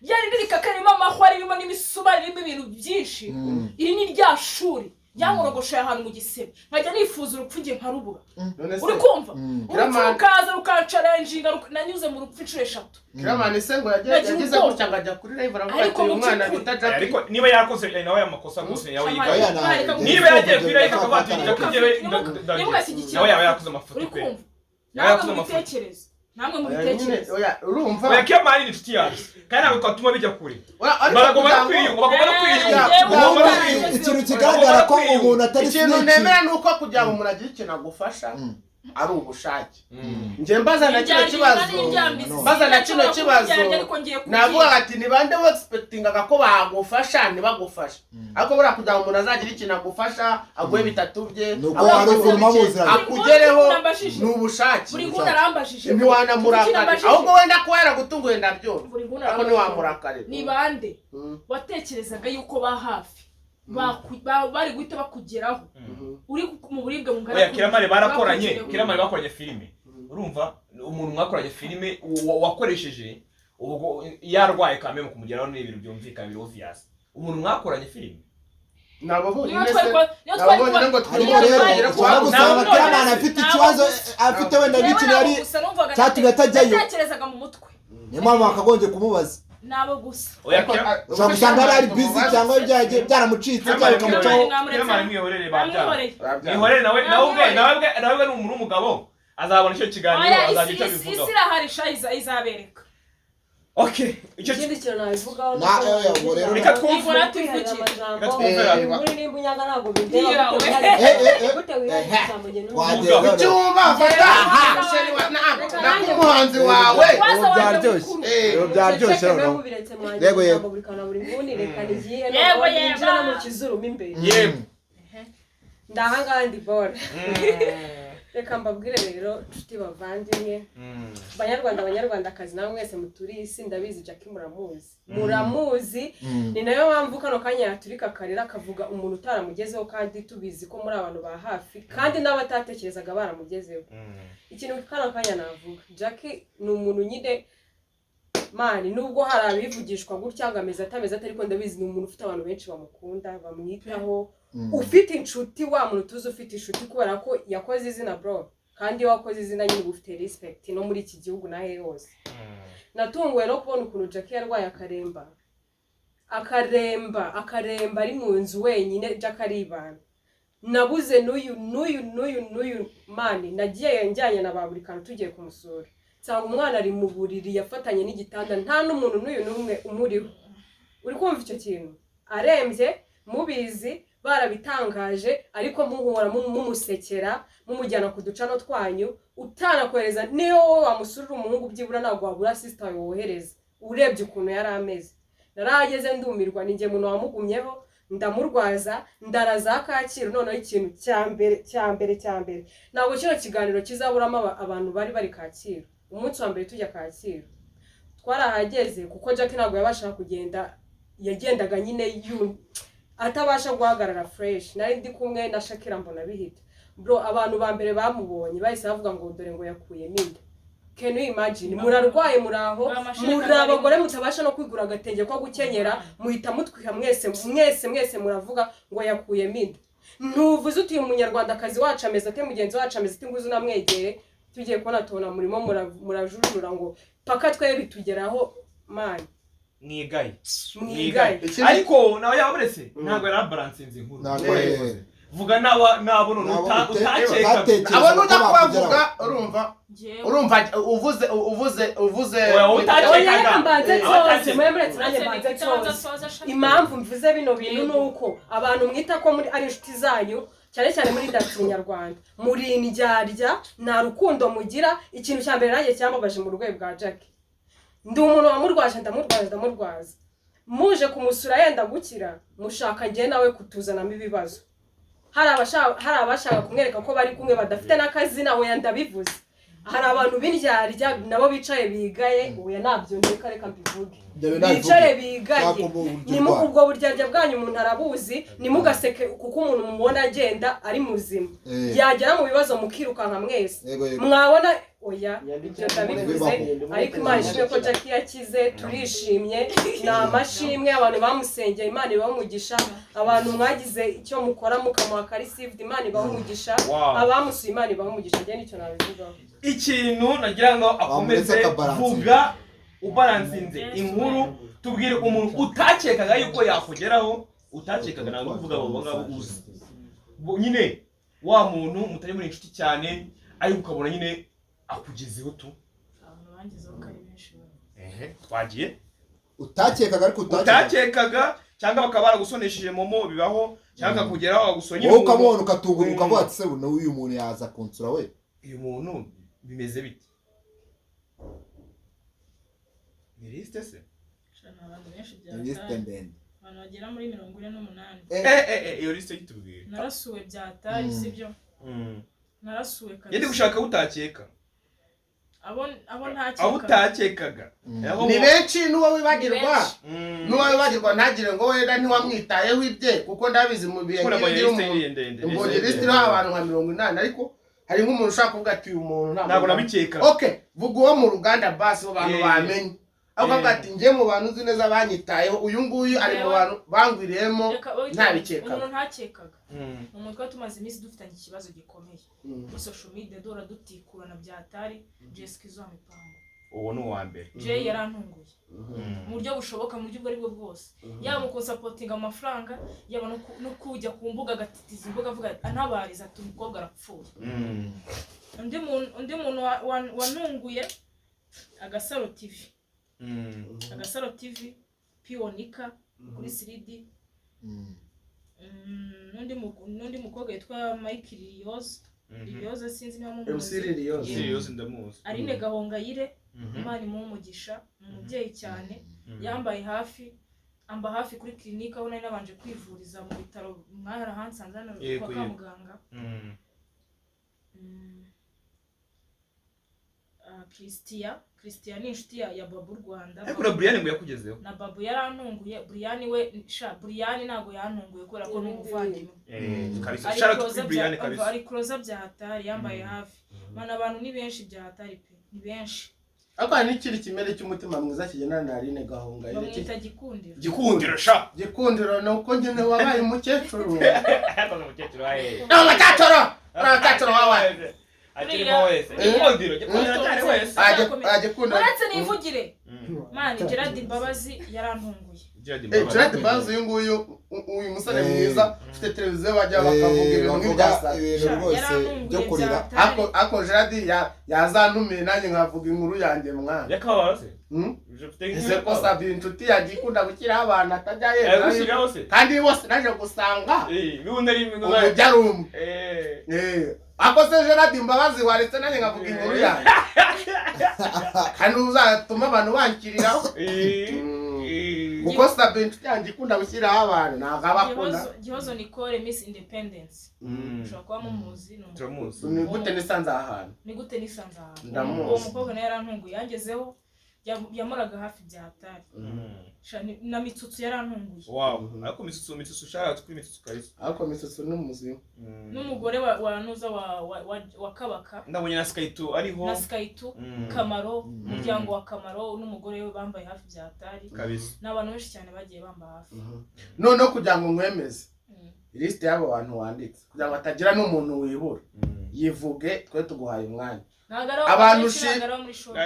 Speaker 1: rya rindi rikaka, ririmo amahwa, ririmo n'imisumari, ririmo ibintu byinshi. Iri ni rya shuri ryankorogoshoye ahantu mu gisebe, nkajya nifuza urupfu ngiye nkarubura.
Speaker 4: None se
Speaker 1: Uri kumva, urupfu
Speaker 4: Kiramani-
Speaker 1: rukaza rukancarenjinga, nanyuze mu rupfu inshuro 3.
Speaker 4: Kiramani se ngo
Speaker 1: Nagira
Speaker 4: yagize
Speaker 1: ubwoba.
Speaker 4: gutya ngo ajya kuri live aravuga
Speaker 1: Ariko
Speaker 4: ati uyu
Speaker 1: mu
Speaker 4: mwana
Speaker 1: by'ukuri-
Speaker 4: bita Jackie.
Speaker 3: Ariko niba yarakoze nawe amakosa rwose yawe
Speaker 1: Shamari,
Speaker 3: yigaye.
Speaker 2: Oya, ntabwo.
Speaker 1: reka
Speaker 3: Niba yagiye kuri live akavuga ati Jackie njyewe
Speaker 1: Ntimugashyigikire.
Speaker 3: nawe yaba yarakoze amafuti
Speaker 1: Uri
Speaker 3: pe.
Speaker 1: kumva,
Speaker 3: Yaba
Speaker 1: namwe
Speaker 3: yarakoze
Speaker 1: mu
Speaker 3: amafuti.
Speaker 1: bitekerezo, namwe mu
Speaker 4: Oya, nyine,
Speaker 1: bitekerezo.
Speaker 4: oya, urumva.
Speaker 3: Oya, Kiramani ni inshuti yacu kandi ntabwo twatuma bijya kure.
Speaker 4: Oya, ariko
Speaker 3: Bagomba no
Speaker 4: kugira ngo-
Speaker 3: kwiyunga, bagomba no kwiyunga.
Speaker 1: Eh,
Speaker 3: Bagomba no
Speaker 2: Ubundi
Speaker 3: kwiyunga.
Speaker 2: ikintu kigaragara ko umuntu atari
Speaker 4: Ikintu
Speaker 2: snitch.
Speaker 4: nemera ni uko kugira ngo umuntu agire ikintu agufasha. Ari ubushake. Njye mbaza na kino kibazo, mbaza na kino kibazo, navuga ati ni bande expectingaga ko bagufasha ntibagufasha? Ariko buriya kugira ngo umuntu azagire ikintu agufasha, aguhe bitatu bye, akugereho, ni ubushake. Ntiwanamurakarira, ahubwo wenda kuba yaragutunguye ndabyumva, ariko ntiwamurakarira.
Speaker 1: Ni bande watekerezaga yuko ba hafi bari guhita bakugeraho uri mu buribwe mungana?
Speaker 3: Oya, Kiramare barakoranye, Kiramare bakoranye filime. Urumva umuntu mwakoranye filime wakoresheje ubwo yarwaye kamwe mu kumugeraho ni ibintu byumvikana, biri obvious. Umuntu mwakoranye filime
Speaker 4: nabo bonyine se,
Speaker 2: nabo bonyine ngo twigire. Kiramana afite ikibazo, afite wenda n'ikintu yari cyatumye atajyayo,
Speaker 1: natekerezaga mu mutwe,
Speaker 2: niyo mpamvu bakagombye kumubaza.
Speaker 1: Nabo gusa.
Speaker 2: Ushobora gusanga ari busy cyangwa byagiye byaramucitse cyangwa bikamucaho.
Speaker 3: Kiramare mwihorere, babyara mwihorere, nawe nawe nawe nawe ni umuntu w'umugabo, azabona icyo kiganiro, azajya icyo bivugaho.
Speaker 1: Isi irahari sha, izabereka.
Speaker 3: Okay, icyo
Speaker 9: kindi kintu nabivugaho,
Speaker 3: reka twumve,
Speaker 9: muri nimba unyanga ntabwo bindeba gute wihariye ijambo njye.
Speaker 4: Icyumba fata nakumuhanzi wawe.
Speaker 2: Byaryoshye, byaryoshye.
Speaker 9: Yego yego, buri kantu buri nguni, reka nigiye
Speaker 1: Yego
Speaker 9: yego no mu kizuru mo imbere.
Speaker 3: Yego,
Speaker 9: ndahangaha ndi bora. Reka mbabwire rero nshuti bavandimwe, banyarwanda, banyarwandakazi, nawe mwese muturiye isi, ndabizi Jackie muramuzi, muramuzi. Ni nayo mpamvu kano kanya yaturika akarira akavuga umuntu utaramugezeho, kandi tubizi ko muri abantu ba hafi kandi n'abatatekerezaga baramugezeho. Ikintu kano kanya navuga, Jackie ni umuntu nyine mani, nubwo hari abivugishwa gutya ngo ameze atameze ate, ariko ndabizi ni umuntu ufite abantu benshi bamukunda, bamwitaho, ufite inshuti, wa muntu tuzi ufite inshuti, kubera ko yakoze izina bro, kandi iyo wakoze izina nyine uba ufite respect no muri iki gihugu nahe hose. Natunguwe no kubona ukuntu Jackie yarwaye akaremba, akaremba, akaremba ari mu nzu wenyine. Jackie aribana, nabuze n'uyu n'uyu n'uyu n'uyu mani. Nagiye njyanye na ba buri kantu tugiye kumusura, nsanga umwana ari mu buriri yafatanye n'igitanda, nta n'umuntu n'uyu n'umwe umuriho. Uri kumva icyo kintu? Arembye mubizi, barabitangaje, ariko muhora mumusekera, mumujyana ku ducano twanyu, utanakohereza niyo wowe wamusurira umuhungu byibura ntabwo wabura sister wawe wohereza. Urebye ukuntu yari ameze, narahageze ndumirwa. Ni njye muntu wamugumyeho, ndamurwaza, ndaraza Kacyiru. Noneho ikintu cya mbere cya mbere cya mbere, ntabwo kino kiganiro kizaburamo abantu bari bari Kacyiru. Umunsi wa mbere tujya Kacyiru twarahageze, kuko Jackie ntabwo yabashaga kugenda, yagendaga nyine atabasha guhagarara fresh. Nari ndi kumwe na Shakira, mbona bihita bro. Abantu ba mbere bamubonye bahise bavuga ngo dore ngo yakuyemo inda. Can you imagine? Murarwaye, muraho, muri abagore mutabasha no kwigura agatenge ko gukenyera, muhita mutwiha mwese mwese mwese, muravuga ngo yakuyemo inda. Ntuvuze uti uyu munyarwandakazi wacu ameze ate, mugenzi wacu ameze ate, nguze unamwegere. Tugiye kubona tubona murimo murajurura ngo paka twe bitugeraho mani.
Speaker 3: Mwigaye.
Speaker 9: Mwigaye.
Speaker 3: Ariko nawe yaburetse ntabwo yari abalansinze inkuru. Vuga nabo none utakeka.
Speaker 4: Abo nujya kubavuga, urumva urumva uvuze uvuze uvuze.
Speaker 9: Oya, mbanze nsoze, muretse nanjye mbanze nsoze. Impamvu mvuze bino bintu ni uko abantu mwita ko muri ari inshuti zanyu, cyane cyane muri industry nyarwanda, muri indyarya, nta rukundo mugira. Ikintu cya mbere nanjye cyambabaje mu rwego bwa Jackie, ndi umuntu wamurwaje, ndamurwaza, ndamurwaza, muje kumusura yenda gukira, mushaka njye nawe kutuzanamo ibibazo. Hari abashaka kumwereka ko bari kumwe badafite n'akazina, oya ndabivuze. Hari abantu b'indyarya nabo bicaye bigaye, oya nabyo ndeka reka mbivuge, bicare bigaye. Ubwo buryarya bwanyu umuntu arabuzi, nimugaseke kuko umuntu mubona agenda ari muzima, yagera mu bibazo mukirukanka mwese mwabona. Oya ibyo ndabivuze, ariko Imana ishimwe ko Jackie yakize, turishimye, ni amashimwe. Abantu bamusengeye Imana ibahe umugisha, abantu mwagize icyo mukora mukamuha karisivudi Imana ibahe umugisha, abamusuye Imana ibahe umugisha. Njye nicyo nabivugaho.
Speaker 3: Ikintu nagira ngo akomeze vuga ubalansinze inkuru, tubwire umuntu utakekaga yuko yakugeraho, utakekaga, ntabwo uvuga abo ngabo uzi nyine, wa muntu mutari muri inshuti cyane, ariko ukabona nyine akugezeho tu. Twagiye
Speaker 2: utakekaga, ariko
Speaker 3: utakekaga, cyangwa bakaba baragusonesheje momo bibaho, cyangwa akakugeraho agusonye
Speaker 2: wowe ukamubona ukatungura ukavuga ati se uyu muntu yaza kunsura we.
Speaker 3: Uyu muntu bimeze bite? Ni liste se?
Speaker 1: Shana, abantu benshi
Speaker 2: Ni liste
Speaker 1: byatari
Speaker 2: ndende.
Speaker 1: Abantu bagera muri 48.
Speaker 3: Iyo liste yitubwire.
Speaker 1: Narasuwe byatari, sibyo? Narasuwe
Speaker 3: Yari
Speaker 1: kabisa.
Speaker 3: gushaka aho utakeka.
Speaker 1: Abo ntakeka.
Speaker 3: Aho utakekaga. Aho
Speaker 4: Ni benshi, n'uwo wibagirwa,
Speaker 3: Mm.
Speaker 4: n'uwo wibagirwa ntagire ngo wenda ntiwamwitayeho ibye, kuko ndabizi mu bihe
Speaker 3: Kubera
Speaker 4: nk'ibi
Speaker 3: mbonye
Speaker 4: ugira
Speaker 3: liste
Speaker 4: umuntu
Speaker 3: ndende.
Speaker 4: Mbonye liste iriho abantu nka 80, ariko hari nk'umuntu ushobora kuvuga ati uyu muntu
Speaker 3: Ntabwo nabikeka.
Speaker 4: Okay, vuga uwo mu ruganda basi bo bantu bamenye, aho ukavuga ati njye mu bantu uzi neza banyitayeho, uyu nguyu ari mu bantu bangwiriyemo
Speaker 1: Reka, oya,
Speaker 4: ntabikekaga.
Speaker 1: Umuntu ntakekaga ni umuntu twari tumaze iminsi dufitanye ikibazo gikomeye muri social media, duhora dutikurana byatari, Jessica izo mipango.
Speaker 3: Uwo ni uwa mbere.
Speaker 1: Jay yarantunguye mu buryo bushoboka, mu buryo ubwo aribwo bwose, yaba mu kunsapotinga mu mafaranga, yaba no kujya ku mbuga agatitiza imbuga avuga antabariza ati umukobwa arapfuye. Undi muntu wantunguye, Agasaro TV. Agasaro TV, Pionika kuri siridi. N'undi mukobwa witwa Mike Liliose. Liliose, sinzi niba
Speaker 4: MC
Speaker 1: mumuzi.
Speaker 4: Liliose.
Speaker 3: Liliose ndamuzi.
Speaker 1: Aline Gahongayire, Imana imuhe umugisha, ni umubyeyi cyane, yambaye hafi, amba hafi kuri clinique aho nari nabanje kwivuriza mu bitaro mwarahansanze hano kwa Kamuganga. Christian ni inshuti ya Babu Rwanda.
Speaker 3: Ariko na Brian ngo yakugezeho.
Speaker 1: Na Babu yarantunguye. Brian we sha, Brian ntabwo yantunguye kubera ko ni umuvandimwe.
Speaker 3: Kabisa.
Speaker 1: Ari
Speaker 3: Shout out
Speaker 1: close
Speaker 3: kuri Brian kabisa.
Speaker 1: Ari close bya hatari, yambaye hafi. Mana, abantu ni benshi bya hatari pe, ni benshi.
Speaker 4: Ariko hari n'ikindi kimere cy'umutima mwiza kigendana na Aline Gahongayire.
Speaker 1: Bamwita Gikundiro.
Speaker 3: Gikundiro sha.
Speaker 4: Gikundiro ni uko nyine wabaye umukecuru.
Speaker 3: Umukecuru wahe?
Speaker 4: Ni umukecuru, ni umukecuru wawe.
Speaker 3: Akirimo wese. Gikundiro, Gikundiro cyane wese.
Speaker 4: Gikundiro.
Speaker 1: Uretse nivugire, mani, Gerard Mbabazi yarantunguye.
Speaker 4: Gerard Mbabazi uyu nguyu, uyu musore mwiza ufite televiziyo bajya bakavuga ibintu nk'ibyasa.
Speaker 2: Ibintu rwose byo kurira.
Speaker 4: Ako Gerard yazantumiye nanjye nkavuga inkuru yanjye mwana.
Speaker 3: Yakababaro se?
Speaker 4: Ese ko Sabi inshuti yanjye ikunda gushyiraho abantu atajya yemera, kandi bose naje gusanga umujyi ari umwe. Ako se Gerard Mbabazi waretse nanjye nkavuga inkuru yanjye, kandi uzatuma abantu bankiriraho, kuko Sabi inshuti yanjye ikunda gushyiraho abantu ntabwo aba akunda.
Speaker 1: Gihozo Nicole, Miss Independence, ushobora kuba mumuzi.
Speaker 3: Turamuzi.
Speaker 4: Ni gute nisanze aha hantu?
Speaker 1: Ni gute nisanze aha hantu?
Speaker 4: Ndamuzi.
Speaker 1: Uwo mukobwa nawe yarantunguye, yangezeho, yamoraga hafi bya hatari. Na Mitsutsu yarantunguye.
Speaker 3: Wow, ariko Mitsutsu, shout out kuri Mitsutsu kabisa.
Speaker 4: Ariko Mitsutsu ni muzima.
Speaker 1: N'umugore wa Nuza wa Kabaka.
Speaker 3: Ndabonye na Sky2 ariho.
Speaker 1: Na Sky2, Kamaro, umuryango wa Kamaro n'umugore we bambaye hafi bya hatari.
Speaker 3: Kabisa.
Speaker 1: N'abantu benshi cyane bagiye bamba hafi.
Speaker 4: Noneho kugira ngo nkwemeze lisite y'abo bantu wanditse, kugira ngo hatagira n'umuntu wibura, yivuge twe tuguhaye umwanya.
Speaker 1: Abantu muri showbiz.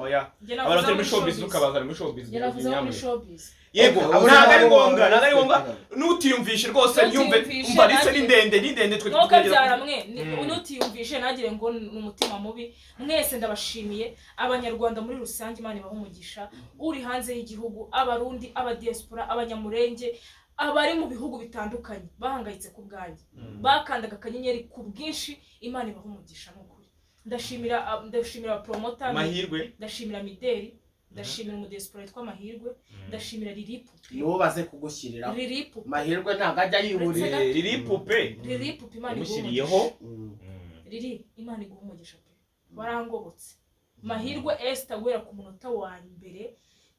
Speaker 3: Oya. Abantu batari muri showbiz ukabazana muri showbiz.
Speaker 1: Yaravuze muri showbiz.
Speaker 3: Yego, ntabwo ari ngombwa, ntabwo ari ngombwa. Nutiyumvishe rwose yumve, umva liste ni ndende, ni ndende twe
Speaker 1: tukugira. Kabyara mwe, nutiyumvishe nagire ngo ni umutima mubi. Mwese ndabashimiye, abanyarwanda muri rusange, Imana ibahe umugisha. Uri hanze y'igihugu, abarundi, abadiaspora, abanyamurenge, abari mu bihugu bitandukanye bahangayitse ku bwanjye, bakandaga akanyenyeri ku bwinshi, Imana ibahe umugisha n'ukuri. Ndashimira promoter
Speaker 3: Mahirwe,
Speaker 1: ndashimira Mideli, ndashimira umudiaspora witwa Mahirwe, ndashimira Lilipupe.
Speaker 4: Nubaze kugushyiriraho
Speaker 1: Lilipupe.
Speaker 4: Mahirwe ntabwo ajya yihurira.
Speaker 3: Lilipupe,
Speaker 1: Lilipupe, Imana
Speaker 3: imushyiriyeho.
Speaker 1: Lili, Imana iguhe umugisha pe, warangobotse. Mahirwe Esther, guhera ku munota wa mbere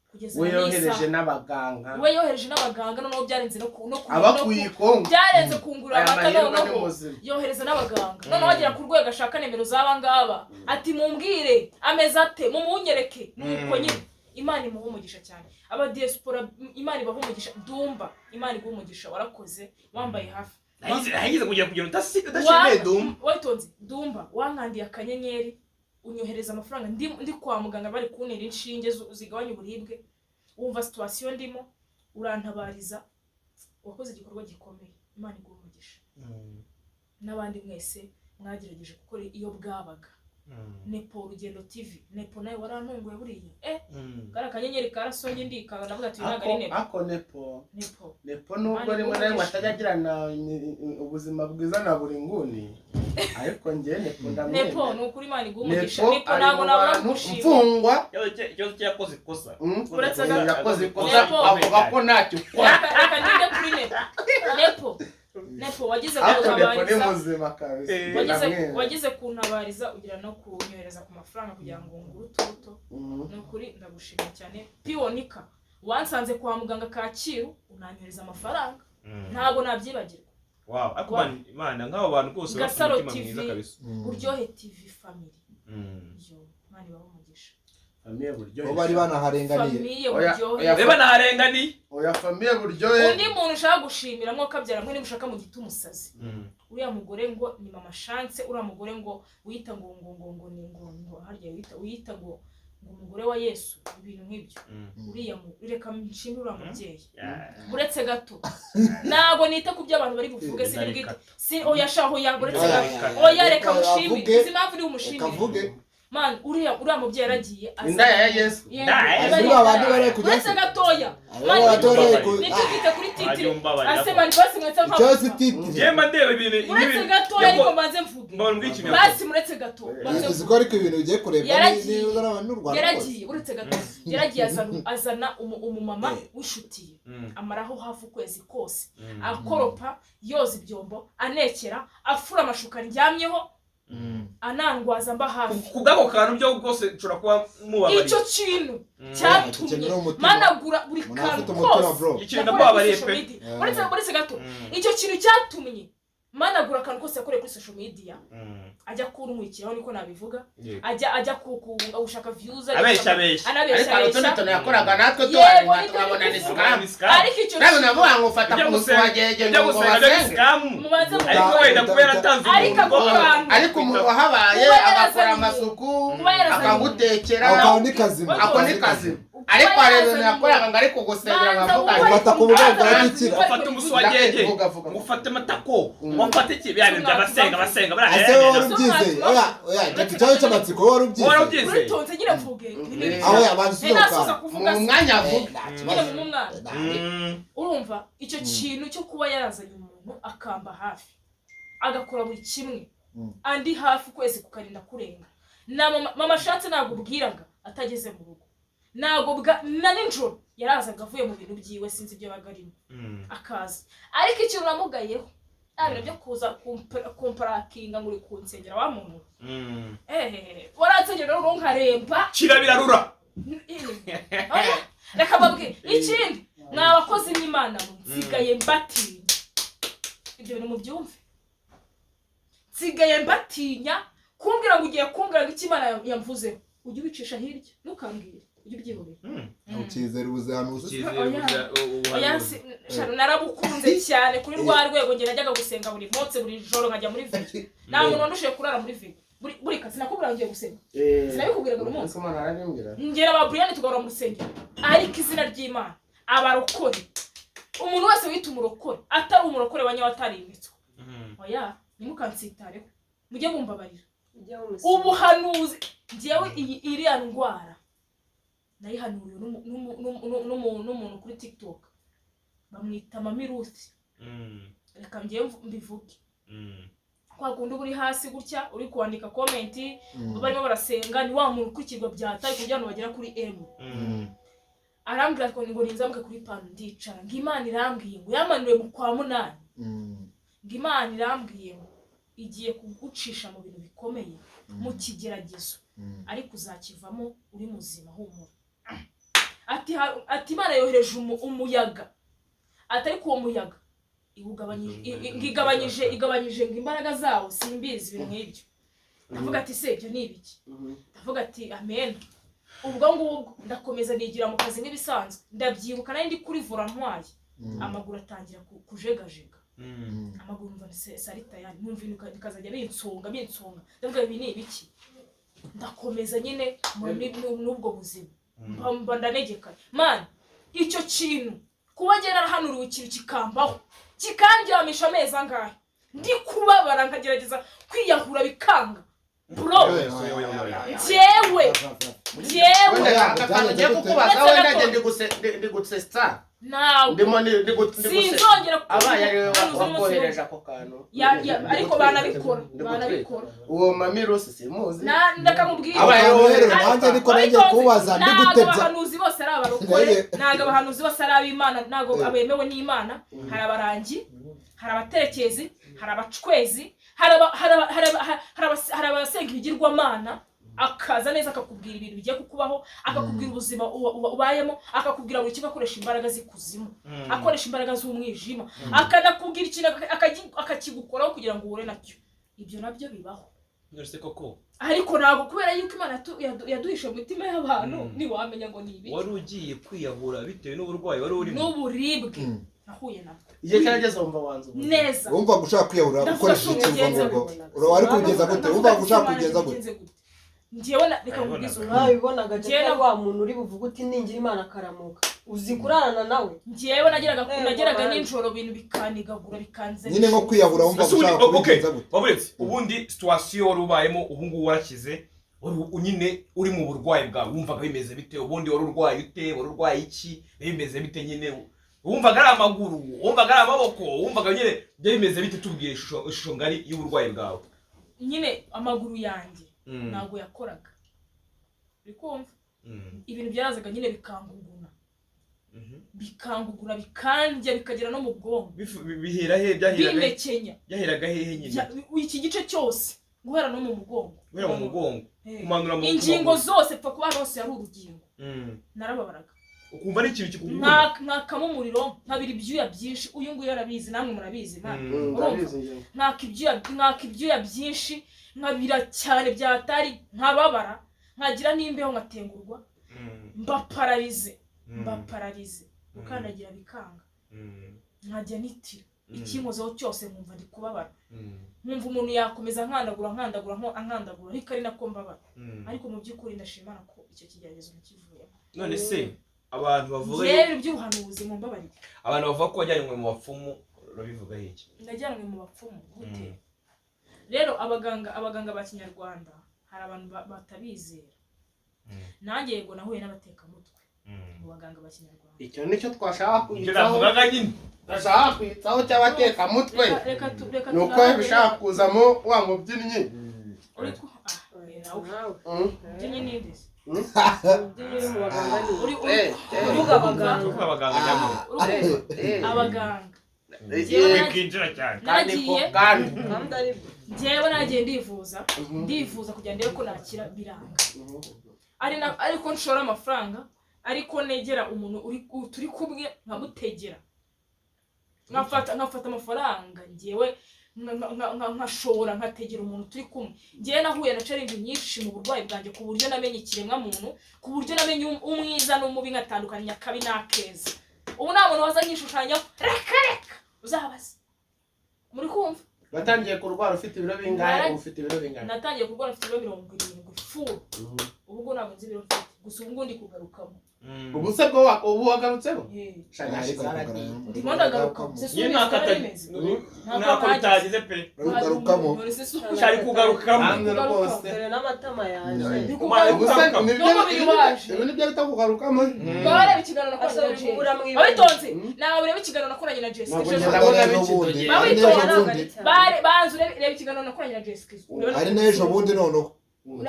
Speaker 1: kugeza
Speaker 4: we yohereje n'abaganga,
Speaker 1: we yohereje n'abaganga, noneho byarenze no
Speaker 4: abakuye Kongo
Speaker 1: byarenze kungura amata, noneho yohereza n'abaganga, noneho agera ku rwego ashaka nimero z'aba ngaba ati mumbwire ameze ate, mumunyereke. Nuko nyine Imana imuha umugisha cyane. Aba diaspora Imana ibaha umugisha. Dumba, Imana iguha umugisha, warakoze, wambaye hafi.
Speaker 3: Nahize kugira udashimye Dumba.
Speaker 1: Witonze Dumba, wankandiye akanyenyeri, unyohereza amafaranga ndi kwa muganga bari kuntera inshinge zigabanya uburibwe, wumva situation ndimo, urantabariza, wakoze igikorwa gikomeye, Imana iguha umugisha. N'abandi mwese mwagerageje gukora iyo bwabaga, Nepo Urugendo TV, Nepo nawe warantunguye buriya, kariya kanyenyeri karasonye ndikanga, ndavuga ati uyu ntabwo ari Nepo.
Speaker 4: Ako Nepo.
Speaker 1: Nepo.
Speaker 4: Nepo nubwo rimwe na rimwe atajya agirana ubuzima bwiza na buri nguni, ariko njye Nepo ndamwemera.
Speaker 1: Nepo, ni ukuri Imana iguha umugisha.
Speaker 4: Nepo
Speaker 1: Nepo,
Speaker 4: ari
Speaker 1: ntabwo
Speaker 4: mu
Speaker 1: nabura
Speaker 4: bantu
Speaker 1: kugushima.
Speaker 4: mfungwa.
Speaker 8: Ikibazo cye, yakoze ikosa.
Speaker 1: Uretse gato.
Speaker 4: Yakoze ikosa,
Speaker 1: Nepo.
Speaker 4: avuga ko ntacyo ukora.
Speaker 1: Reka ngende kuri Nepo. Nepo, Nepo wagize
Speaker 4: Ariko Nepo ni
Speaker 1: kuntabariza.
Speaker 4: muzima kabisa.
Speaker 1: Wagize
Speaker 4: Ndamwemera.
Speaker 1: Wagize kuntabariza, ugira no kunyohereza ku mafaranga kugira ngo ngure utubuto. Ni ukuri ndagushimira cyane. Piwonika, wansanze kwa muganga Kacyiru unanyohereza amafaranga, ntabwo nabyibagirwa.
Speaker 3: Wow, ariko Imana nk'abo bantu rwose bafite
Speaker 1: Gasaro
Speaker 3: umutima
Speaker 1: TV,
Speaker 3: mwiza kabisa.
Speaker 1: Buryohe TV family, yo Imana ibahe umugisha.
Speaker 4: Famille Buryohe.
Speaker 2: Bo bari banaharenganiye.
Speaker 1: Famille
Speaker 4: Oya,
Speaker 1: Buryohe.
Speaker 4: oya.
Speaker 3: Reba, naharenganiye.
Speaker 4: Oya, famille Buryohe.
Speaker 1: Undi muntu ushaka gushimira, mwo kabyara mwe, nimushaka mu giti umusazi, uriya mugore ngo ni Mama Chance, uriya mugore ngo wita ngo ni ngo harya wita ngo umugore wa Yesu, ibintu nk'ibyo. Uriya reka nshimire uriya mubyeyi. Uretse gato, ntabwo nita ku byo abantu bari buvuge, sinibwite si oya shaho ya, uretse
Speaker 2: Oya,
Speaker 1: gato,
Speaker 2: oya,
Speaker 1: oya, reka
Speaker 2: reka
Speaker 1: mushimire.
Speaker 2: avuge.
Speaker 1: Uzi impamvu uri bumushimire?
Speaker 2: Reka avuge.
Speaker 1: Man, uriya mubyeyi yaragiye
Speaker 4: Indaya ya Yesu.
Speaker 1: Yego,
Speaker 3: Indaya ya
Speaker 1: aba ari
Speaker 2: Yesu. Abandi bari kujya
Speaker 1: Uretse
Speaker 2: se.
Speaker 1: gatoya.
Speaker 2: Abo
Speaker 1: Man,
Speaker 2: batoreye
Speaker 1: nitwite kuri titre.
Speaker 3: Wajya umbabarira
Speaker 1: Ase
Speaker 3: ko.
Speaker 1: man, basi mwetse
Speaker 2: Ikibazo
Speaker 1: mpavuga.
Speaker 2: titire.
Speaker 3: Njye mba ndeba ibintu
Speaker 1: Uretse gatoya, ariko mbanze mvuge.
Speaker 3: Mbona mbw'ikintu.
Speaker 1: Basi muretse gato, mbanze
Speaker 2: Uzi
Speaker 1: mvuge.
Speaker 2: ko ariko ibintu bigiye kurebwa
Speaker 1: Yaragiye.
Speaker 2: n'u Rwanda rwose.
Speaker 1: Yaragiye, uretse gato, yaragiye azana umumama w'inshuti ye, amaraho hafi ukwezi kose, akoropa, yoza ibyombo, anekera, afura amashuka ndyamyeho, anangwaza, mba hafi.
Speaker 3: Ku bw'ako kantu byo rwose nshobora kuba mubabariye.
Speaker 1: Icyo kintu
Speaker 2: Icyo
Speaker 1: cyatumye
Speaker 2: kintu ni umutima.
Speaker 1: managura buri
Speaker 2: Umuntu
Speaker 1: kantu
Speaker 2: afite umutima,
Speaker 1: kose
Speaker 2: bro.
Speaker 3: Ikintu
Speaker 1: yakoreye kuri
Speaker 3: ndakubabariye
Speaker 1: social
Speaker 3: pe.
Speaker 1: media. Uretse gato, icyo kintu cyatumye managura akantu kose yakoreye kuri social media, ajya kuntwikiraho, niko nabivuga, ajya gushaka views, ajya
Speaker 3: Abeshya, abeshya.
Speaker 1: anabeshya,
Speaker 4: Ariko hari utundi
Speaker 1: abeshya.
Speaker 4: tuntu yakoraga natwe
Speaker 1: Yego,
Speaker 4: tubareba
Speaker 1: nibyo
Speaker 4: tukabona ni
Speaker 1: ndi
Speaker 4: scam.
Speaker 1: kuvuga. Ariko icyo
Speaker 4: Nawe
Speaker 1: kintu
Speaker 4: navuga ngo ufata
Speaker 3: Ujya
Speaker 4: ku
Speaker 3: gusenga,
Speaker 4: muswagege
Speaker 3: ujya
Speaker 4: ngo
Speaker 3: gusenga byo
Speaker 4: basenge.
Speaker 3: scam.
Speaker 1: Mubanze
Speaker 3: Ariko
Speaker 1: mubanze.
Speaker 3: wenda kuba yaratanze
Speaker 1: Ariko ako
Speaker 3: umuntu
Speaker 1: kantu.
Speaker 4: Ariko umuntu wahabaye
Speaker 1: Kuba
Speaker 4: agakora
Speaker 1: yarazanye
Speaker 4: amasuku,
Speaker 1: Kuba yarazanye
Speaker 4: akagutekera.
Speaker 2: Ako kantu ni kazima.
Speaker 4: Ako ni kazima, ariko hari ibintu yakoraga ngo ariko gusengera
Speaker 1: Banza
Speaker 4: nkavuga
Speaker 1: wumve.
Speaker 2: Ufata ku bugabo bwa gikira.
Speaker 3: Ufata umuswagege,
Speaker 4: Vuga, vuga.
Speaker 3: ngo ufate amatako, ngo ufate iki, bya bintu by'abasenga basenga.
Speaker 2: Ase wowe wari ubyizeye? Oya, oya, Jack, ikibazo cy'amatsiko, wowe wari ubyizeye?
Speaker 3: Wari ubyizeye?
Speaker 1: Uritonze nyine mvuge.
Speaker 2: Aho yabanza
Speaker 1: Nari nasoza
Speaker 2: usohoka.
Speaker 1: kuvuga
Speaker 4: mu
Speaker 1: se.
Speaker 4: mwanya avuga.
Speaker 2: Nta
Speaker 1: Nyine
Speaker 2: kibazo.
Speaker 1: mu mwana, urumva icyo kintu cyo kuba yarazanye umuntu akamba hafi, agakora buri kimwe, andi hafi ukwezi kukarinda kurenga, na mama Shatse ntabwo ubwiraga atageze mu rugo, ntabwo bwa na nijoro yarazaga avuye mu bintu byiwe, sinzi ibyo yabaga arimo, akaza. Ariko ikintu namugayeho, nta bintu byo kuza kumprankinga ngo uri kunsengera wa muntu, ehehe, waransengera rero nkaremba.
Speaker 3: Kirabirarura.
Speaker 1: Oya, reka mbabwire ikindi, mwa bakozi b'Imana mwe, nsigaye mbatinya. Ibyo bintu mubyumve, nsigaye mbatinya. Kumbwira ngo ugiye kumbwira ngo icyo Imana yamvuzeho, ujye ubicisha hirya, ntukambwire, ujye ubyihorera.
Speaker 2: Ukizera ubuhanuzi?
Speaker 1: Oya, shano, narabukunze cyane kuri rwa rwego njye najyaga gusenga buri munsi, buri joro nkajya muri veille. Nta muntu wandushiye kurara muri veille buri kazi. Sinakubwira ngo ngiye gusenga, sinabikubwiraga buri munsi?
Speaker 4: Imana arabimbwira.
Speaker 1: Ngera ba Brian tugahora mu rusengero. Ariko izina ry'Imana, abarokore, umuntu wese wita umurokore atari umurokore wa nyawe, atarimbitswe, oya, ntimukansitareho, mujye mumbabarira.
Speaker 9: Ujye mumusaba.
Speaker 1: Ubuhanuzi, njyewe iyi iriya ndwara nayihanuriwe n'umuntu kuri TikTok, bamwita Mami Ruth. Reka njyewe mbivuge. Kwa kundi uba uri hasi gutya uri kwandika comment, barimo barasenga, ni wa muntu ukurikirwa byataye kugira ngo bagera kuri M. Arambwira ngo ninzamuke kuri pano, ndicara, ngo Imana irambwiye ngo yamanuye mu kwa munani, ngo Imana irambwiye ngo igiye kugucisha mu bintu bikomeye, mu kigeragezo, ariko uzakivamo uri muzima, humura. Ati Imana yohereje umuyaga, ati ariko uwo muyaga iwugabanyije, ngo igabanyije ngo imbaraga zawo, simbizi, ibintu nk'ibyo. Ndavuga ati: "Se ibyo ni ibiki?" Ndavuga ati: "Amen." Ubwo ngubwo ndakomeza nigira mu kazi nk'ibisanzwe. Ndabyibuka nari ndi kuri volant ntwaye, amaguru atangira kujegajega, amaguru numva ni sari tayari, numva ibintu bikazajya binsonga binsonga. Ndavuga: "Ibi ni ibiki?" Ndakomeza nyine n'ubwo buzima, mba ndanegekaye. Man, icyo kintu kuba njye narahanuriwe ikintu kikambaho, kikandyamisha amezi angahe, ndi kubabara, nkagerageza kwiyahura bikanga. Bro, njyewe
Speaker 4: Wenda ngiye kukubaza, wenda njye ndi gusetsa.
Speaker 1: Ntabwo
Speaker 4: Ndimo ndi gusetsa.
Speaker 1: sinzongera
Speaker 4: Abaye ari we
Speaker 1: kuhanuza umunsi
Speaker 4: wakohereje ako kantu.
Speaker 1: Ariko banabikora, banabikora.
Speaker 4: Uwo mami Rusi simuzi.
Speaker 1: Ndakamubwira.
Speaker 4: Abaye ari wowe.
Speaker 2: Rero nanjye niko nanjye kubaza ndi
Speaker 1: Ntabwo
Speaker 2: gutebya.
Speaker 1: abahanuzi bose ari abarokore, ntabwo abahanuzi bose ari ab'Imana, ntabwo abemewe n'Imana. Hari abarangi, hari abaterekezi, hari abacwezi, hari abasenga ibigirwamana, akaza neza akakubwira ibintu bigiye kukubaho, akakubwira ubuzima ubayemo, akakubwira buri kimwe, akoresha imbaraga z'ikuzimu, akoresha imbaraga z'umwijima, akanakubwira ikintu akakigukoraho kugira ngo uhure nacyo. Ibyo nabyo bibaho.
Speaker 8: None koko
Speaker 1: Ariko ntabwo, kubera yuko Imana yaduhishe mu mitima y'abantu, ntiwamenya ngo ni ibiki.
Speaker 8: Wari ugiye kwiyahura bitewe n'uburwayi wari urimo?
Speaker 1: N'uburibwe nahuye nabwo.
Speaker 4: Igihe cyarageze wumva wanze ubuzima.
Speaker 1: Neza.
Speaker 2: Wumva gushaka kwiyahura
Speaker 1: Ndavuga
Speaker 2: ukoresheje
Speaker 1: ko
Speaker 2: icyumva
Speaker 1: ubigenza
Speaker 2: ngo
Speaker 1: gute.
Speaker 2: wari kubigenza gute? Wumva gushaka kubigenza gute?
Speaker 1: Bigenze gute? Njyewe reka nkubwize ukuri.
Speaker 9: Wabibonaga
Speaker 1: Njyewe
Speaker 9: Jack ari wa muntu uri buvuge uti ningira Imana akaramuka, uzi kurarana nawe.
Speaker 1: Njyewe nageraga nageraga
Speaker 9: mama.
Speaker 1: nijoro ibintu bikanigagura, bikanze.
Speaker 2: Nyine nko kwiyahura wumva
Speaker 3: Ese ubundi-
Speaker 2: gushaka
Speaker 3: okay,
Speaker 2: kubigenza gute?
Speaker 3: Waburetse ubundi situation wari ubayemo, ubu ngubu warakize, wari nyine uri mu burwayi bwawe, wumvaga bimeze bite? Ubundi wari urwaye ute? Wari urwaye iki? Bimeze bite nyine? Wumvaga ari amaguru, wumvaga ari amaboko, wumvaga nyine byari bimeze bite? Tubwire ishusho ngari y'uburwayi bwawe.
Speaker 1: Nyine amaguru yanjye ntabwo yakoraga, uri kumva? Ibintu byarazaga nyine bikanguguna, bikanguguna, bikandya, bikagera no mu bwonko.
Speaker 3: Bihera he? Byaheraga
Speaker 1: Bimekenya.
Speaker 3: Byaheraga hehe nyine?
Speaker 1: Iki gice cyose, guhera no mu mugongo.
Speaker 3: Guhera mu mugongo,
Speaker 1: Eh.
Speaker 3: kumanura mu
Speaker 1: Ingingo
Speaker 3: maguru.
Speaker 1: zose, pfa kuba hose yari urugingo, narababaraga.
Speaker 3: Ukumva ari ikintu kikuguna.
Speaker 1: Nkakamo umuriro, nkabira ibyuya byinshi. Uyu nguyu arabizi, namwe murabizi, man. Urumva?
Speaker 4: Ndabizi njyewe.
Speaker 1: Nkaka ibyuya byinshi, nkabira cyane byatari, nkababara, nkagira n'imbeho, nkatengurwa, mba paralysé, mba paralysé, gukandagira bikanga, nkajya nitira. Ikinkozeho cyose nkumva ndi kubabara, nkumva umuntu yakomeza nkandagura, nkandagura, ankandagura, ariko ari nako mbabara. Ariko mu by'ukuri ndashimana ko icyo kigeragezo nakivuyemo.
Speaker 3: None se abantu bavuga
Speaker 1: Rero iby'ubuhanuzi, mumbabarire.
Speaker 3: Abantu bavuga ko wajyanywe mu bapfumu, urabivuga iki?
Speaker 1: Najyanwe mu bapfumu gute? Rero abaganga ba kinyarwanda, hari abantu batabizera. Nanjye yego nahuye n'abatekamutwe mu baganga ba kinyarwanda.
Speaker 4: Icyo nicyo twashaka
Speaker 3: Icyo
Speaker 4: kwitsaho.
Speaker 3: navugaga nyine.
Speaker 4: Twashaka kwitsaho cy'abatekamutwe.
Speaker 1: Reka
Speaker 4: Ni uko bishaka kuzamo wa mubyinnyi.
Speaker 1: Uri ku nawe. Umubyinnyi ni nde se?
Speaker 9: Umubyinnyi uri mu baganga ni
Speaker 1: Uri
Speaker 9: kuvuga abaganga.
Speaker 3: Kuvuga abaganga nyamara.
Speaker 1: Uri kumva? Abaganga.
Speaker 3: Wikinjira cyane.
Speaker 1: Naragiye.
Speaker 4: Kandi
Speaker 9: Kandi ari byo.
Speaker 1: Njyewe nagiye ndivuza, ndivuza kugira ndebe ko nakira, biranga. Ari na ariko nshora amafaranga, ariko negera umuntu uri turi kumwe nkamutegera, nkafata amafaranga njyewe nkashora nkategera umuntu turi kumwe. Njyewe nahuye na challenge nyinshi mu burwayi bwanjye, ku buryo namenye ikiremwa muntu, ku buryo namenye umwiza n'umubi, nkatandukanya akabi n'akeza. Ubu nta muntu waza anyishushanyaho, reka reka, uzabaze. Muri kumva?
Speaker 4: Watangiye kurwara ufite ibiro bingahe? Ubu ufite ibiro bingahe?
Speaker 1: Natangiye kurwara mfite ibiro 70 full. Ubu ngubu ntabwo nzi ibiro mfite, gusa ubu ngubu ndi kugarukamo.
Speaker 4: Ubu se bwo ubu wagarutseho?
Speaker 1: Eh.
Speaker 4: Shanashi zaragiye.
Speaker 1: Ndimo ndagaruka. Se si
Speaker 3: Nyine
Speaker 1: ubizi
Speaker 3: ntako
Speaker 1: ko bimeze?
Speaker 3: ntako bitagize pe.
Speaker 2: Ugarukamo.
Speaker 1: None se si ubizi?
Speaker 3: Cyari kugarukamo.
Speaker 4: Namwe rwose.
Speaker 9: Dore n'amatama yanjye.
Speaker 1: Ndi
Speaker 4: Ubu
Speaker 1: kugaruka.
Speaker 4: se nibyo
Speaker 1: N'umubiri waje.
Speaker 4: Ibi nibyo bita kugarukamo.
Speaker 1: Ngaho reba ikiganiro nakoranye na
Speaker 9: Asaba
Speaker 1: Jessica.
Speaker 9: kubura mu ibere.
Speaker 1: Abitonze nawe urebe ikiganiro nakoranye na Jessica.
Speaker 4: Ntabwo
Speaker 1: Ejo
Speaker 4: ngenda
Speaker 1: bundi.
Speaker 4: ndabona
Speaker 2: N'ejo bundi.
Speaker 4: bikidogera.
Speaker 1: Ba
Speaker 2: Hari n'ejo
Speaker 1: witonze.
Speaker 2: bundi.
Speaker 1: Bare banza urebe, reba ikiganiro nakoranye na Jessica. Urebe.
Speaker 2: Hari n'ejo bundi noneho.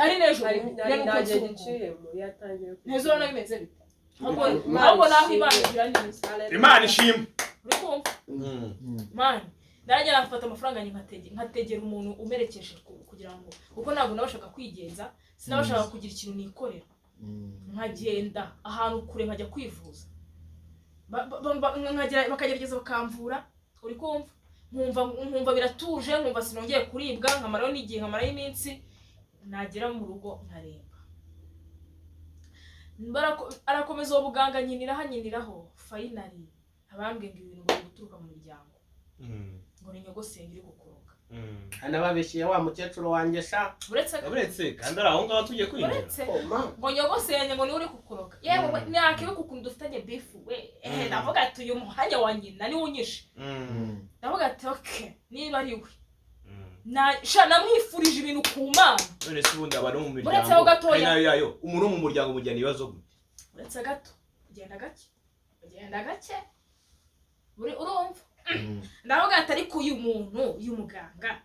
Speaker 1: Ari n'ejo
Speaker 9: Hari
Speaker 1: bundi.
Speaker 9: hari
Speaker 1: Urebe uko
Speaker 9: nta gihe
Speaker 1: nzungu.
Speaker 9: giciyemo yatangiye.
Speaker 1: Ntezo urabona bimeze bite? Ahubwo naho Imana igira neza.
Speaker 3: Imana ishimwe.
Speaker 1: Uri kumva? Man, narajya nafata amafaranga yanjye nkategera umuntu umerekeje kugira ngo, kuko ntabwo nabashaga kwigenza, sinabashaga kugira ikintu nikorera, nkagenda ahantu kure nkajya kwivuza. Bakagerageza bakamvura, uri kumva, nkumva biratuje, nkumva sinongeye kuribwa, nkamarayo n'igihe, nkamarayo iminsi, nagera mu rugo nkaremba. Arakomeza uwo buganga, nyiniraho anyiniraho, finally abambwiye ngo ibintu ngo biri guturuka mu miryango, ngo ni nyogosenge iri kukuroga.
Speaker 4: Anababeshyeye wa mukecuru wanjye sha.
Speaker 1: Uretse
Speaker 8: Uretse kandi ari aho ngaho tugiye kwinjira.
Speaker 1: Uretse ngo nyogosenge ngo niwe uri kukuroga, yewe we nakibuka ukuntu dufitanye beef we. Ndavuga ati uyu muhanya wa nyina niwe unyishe. Ndavuga ati okay, niba ari we. Sha namwifurije ibintu ku Mana.
Speaker 3: None se ubundi abantu bo mu
Speaker 1: Uretse
Speaker 3: miryango
Speaker 1: aho gatoya.
Speaker 3: ari nayo yayo, umuntu wo mu muryango mujyana ibibazo gute?
Speaker 1: Uretse gato, ugenda gake, ugenda gake, buri urumva ndavuga ati ariko uyu muntu, uyu muganga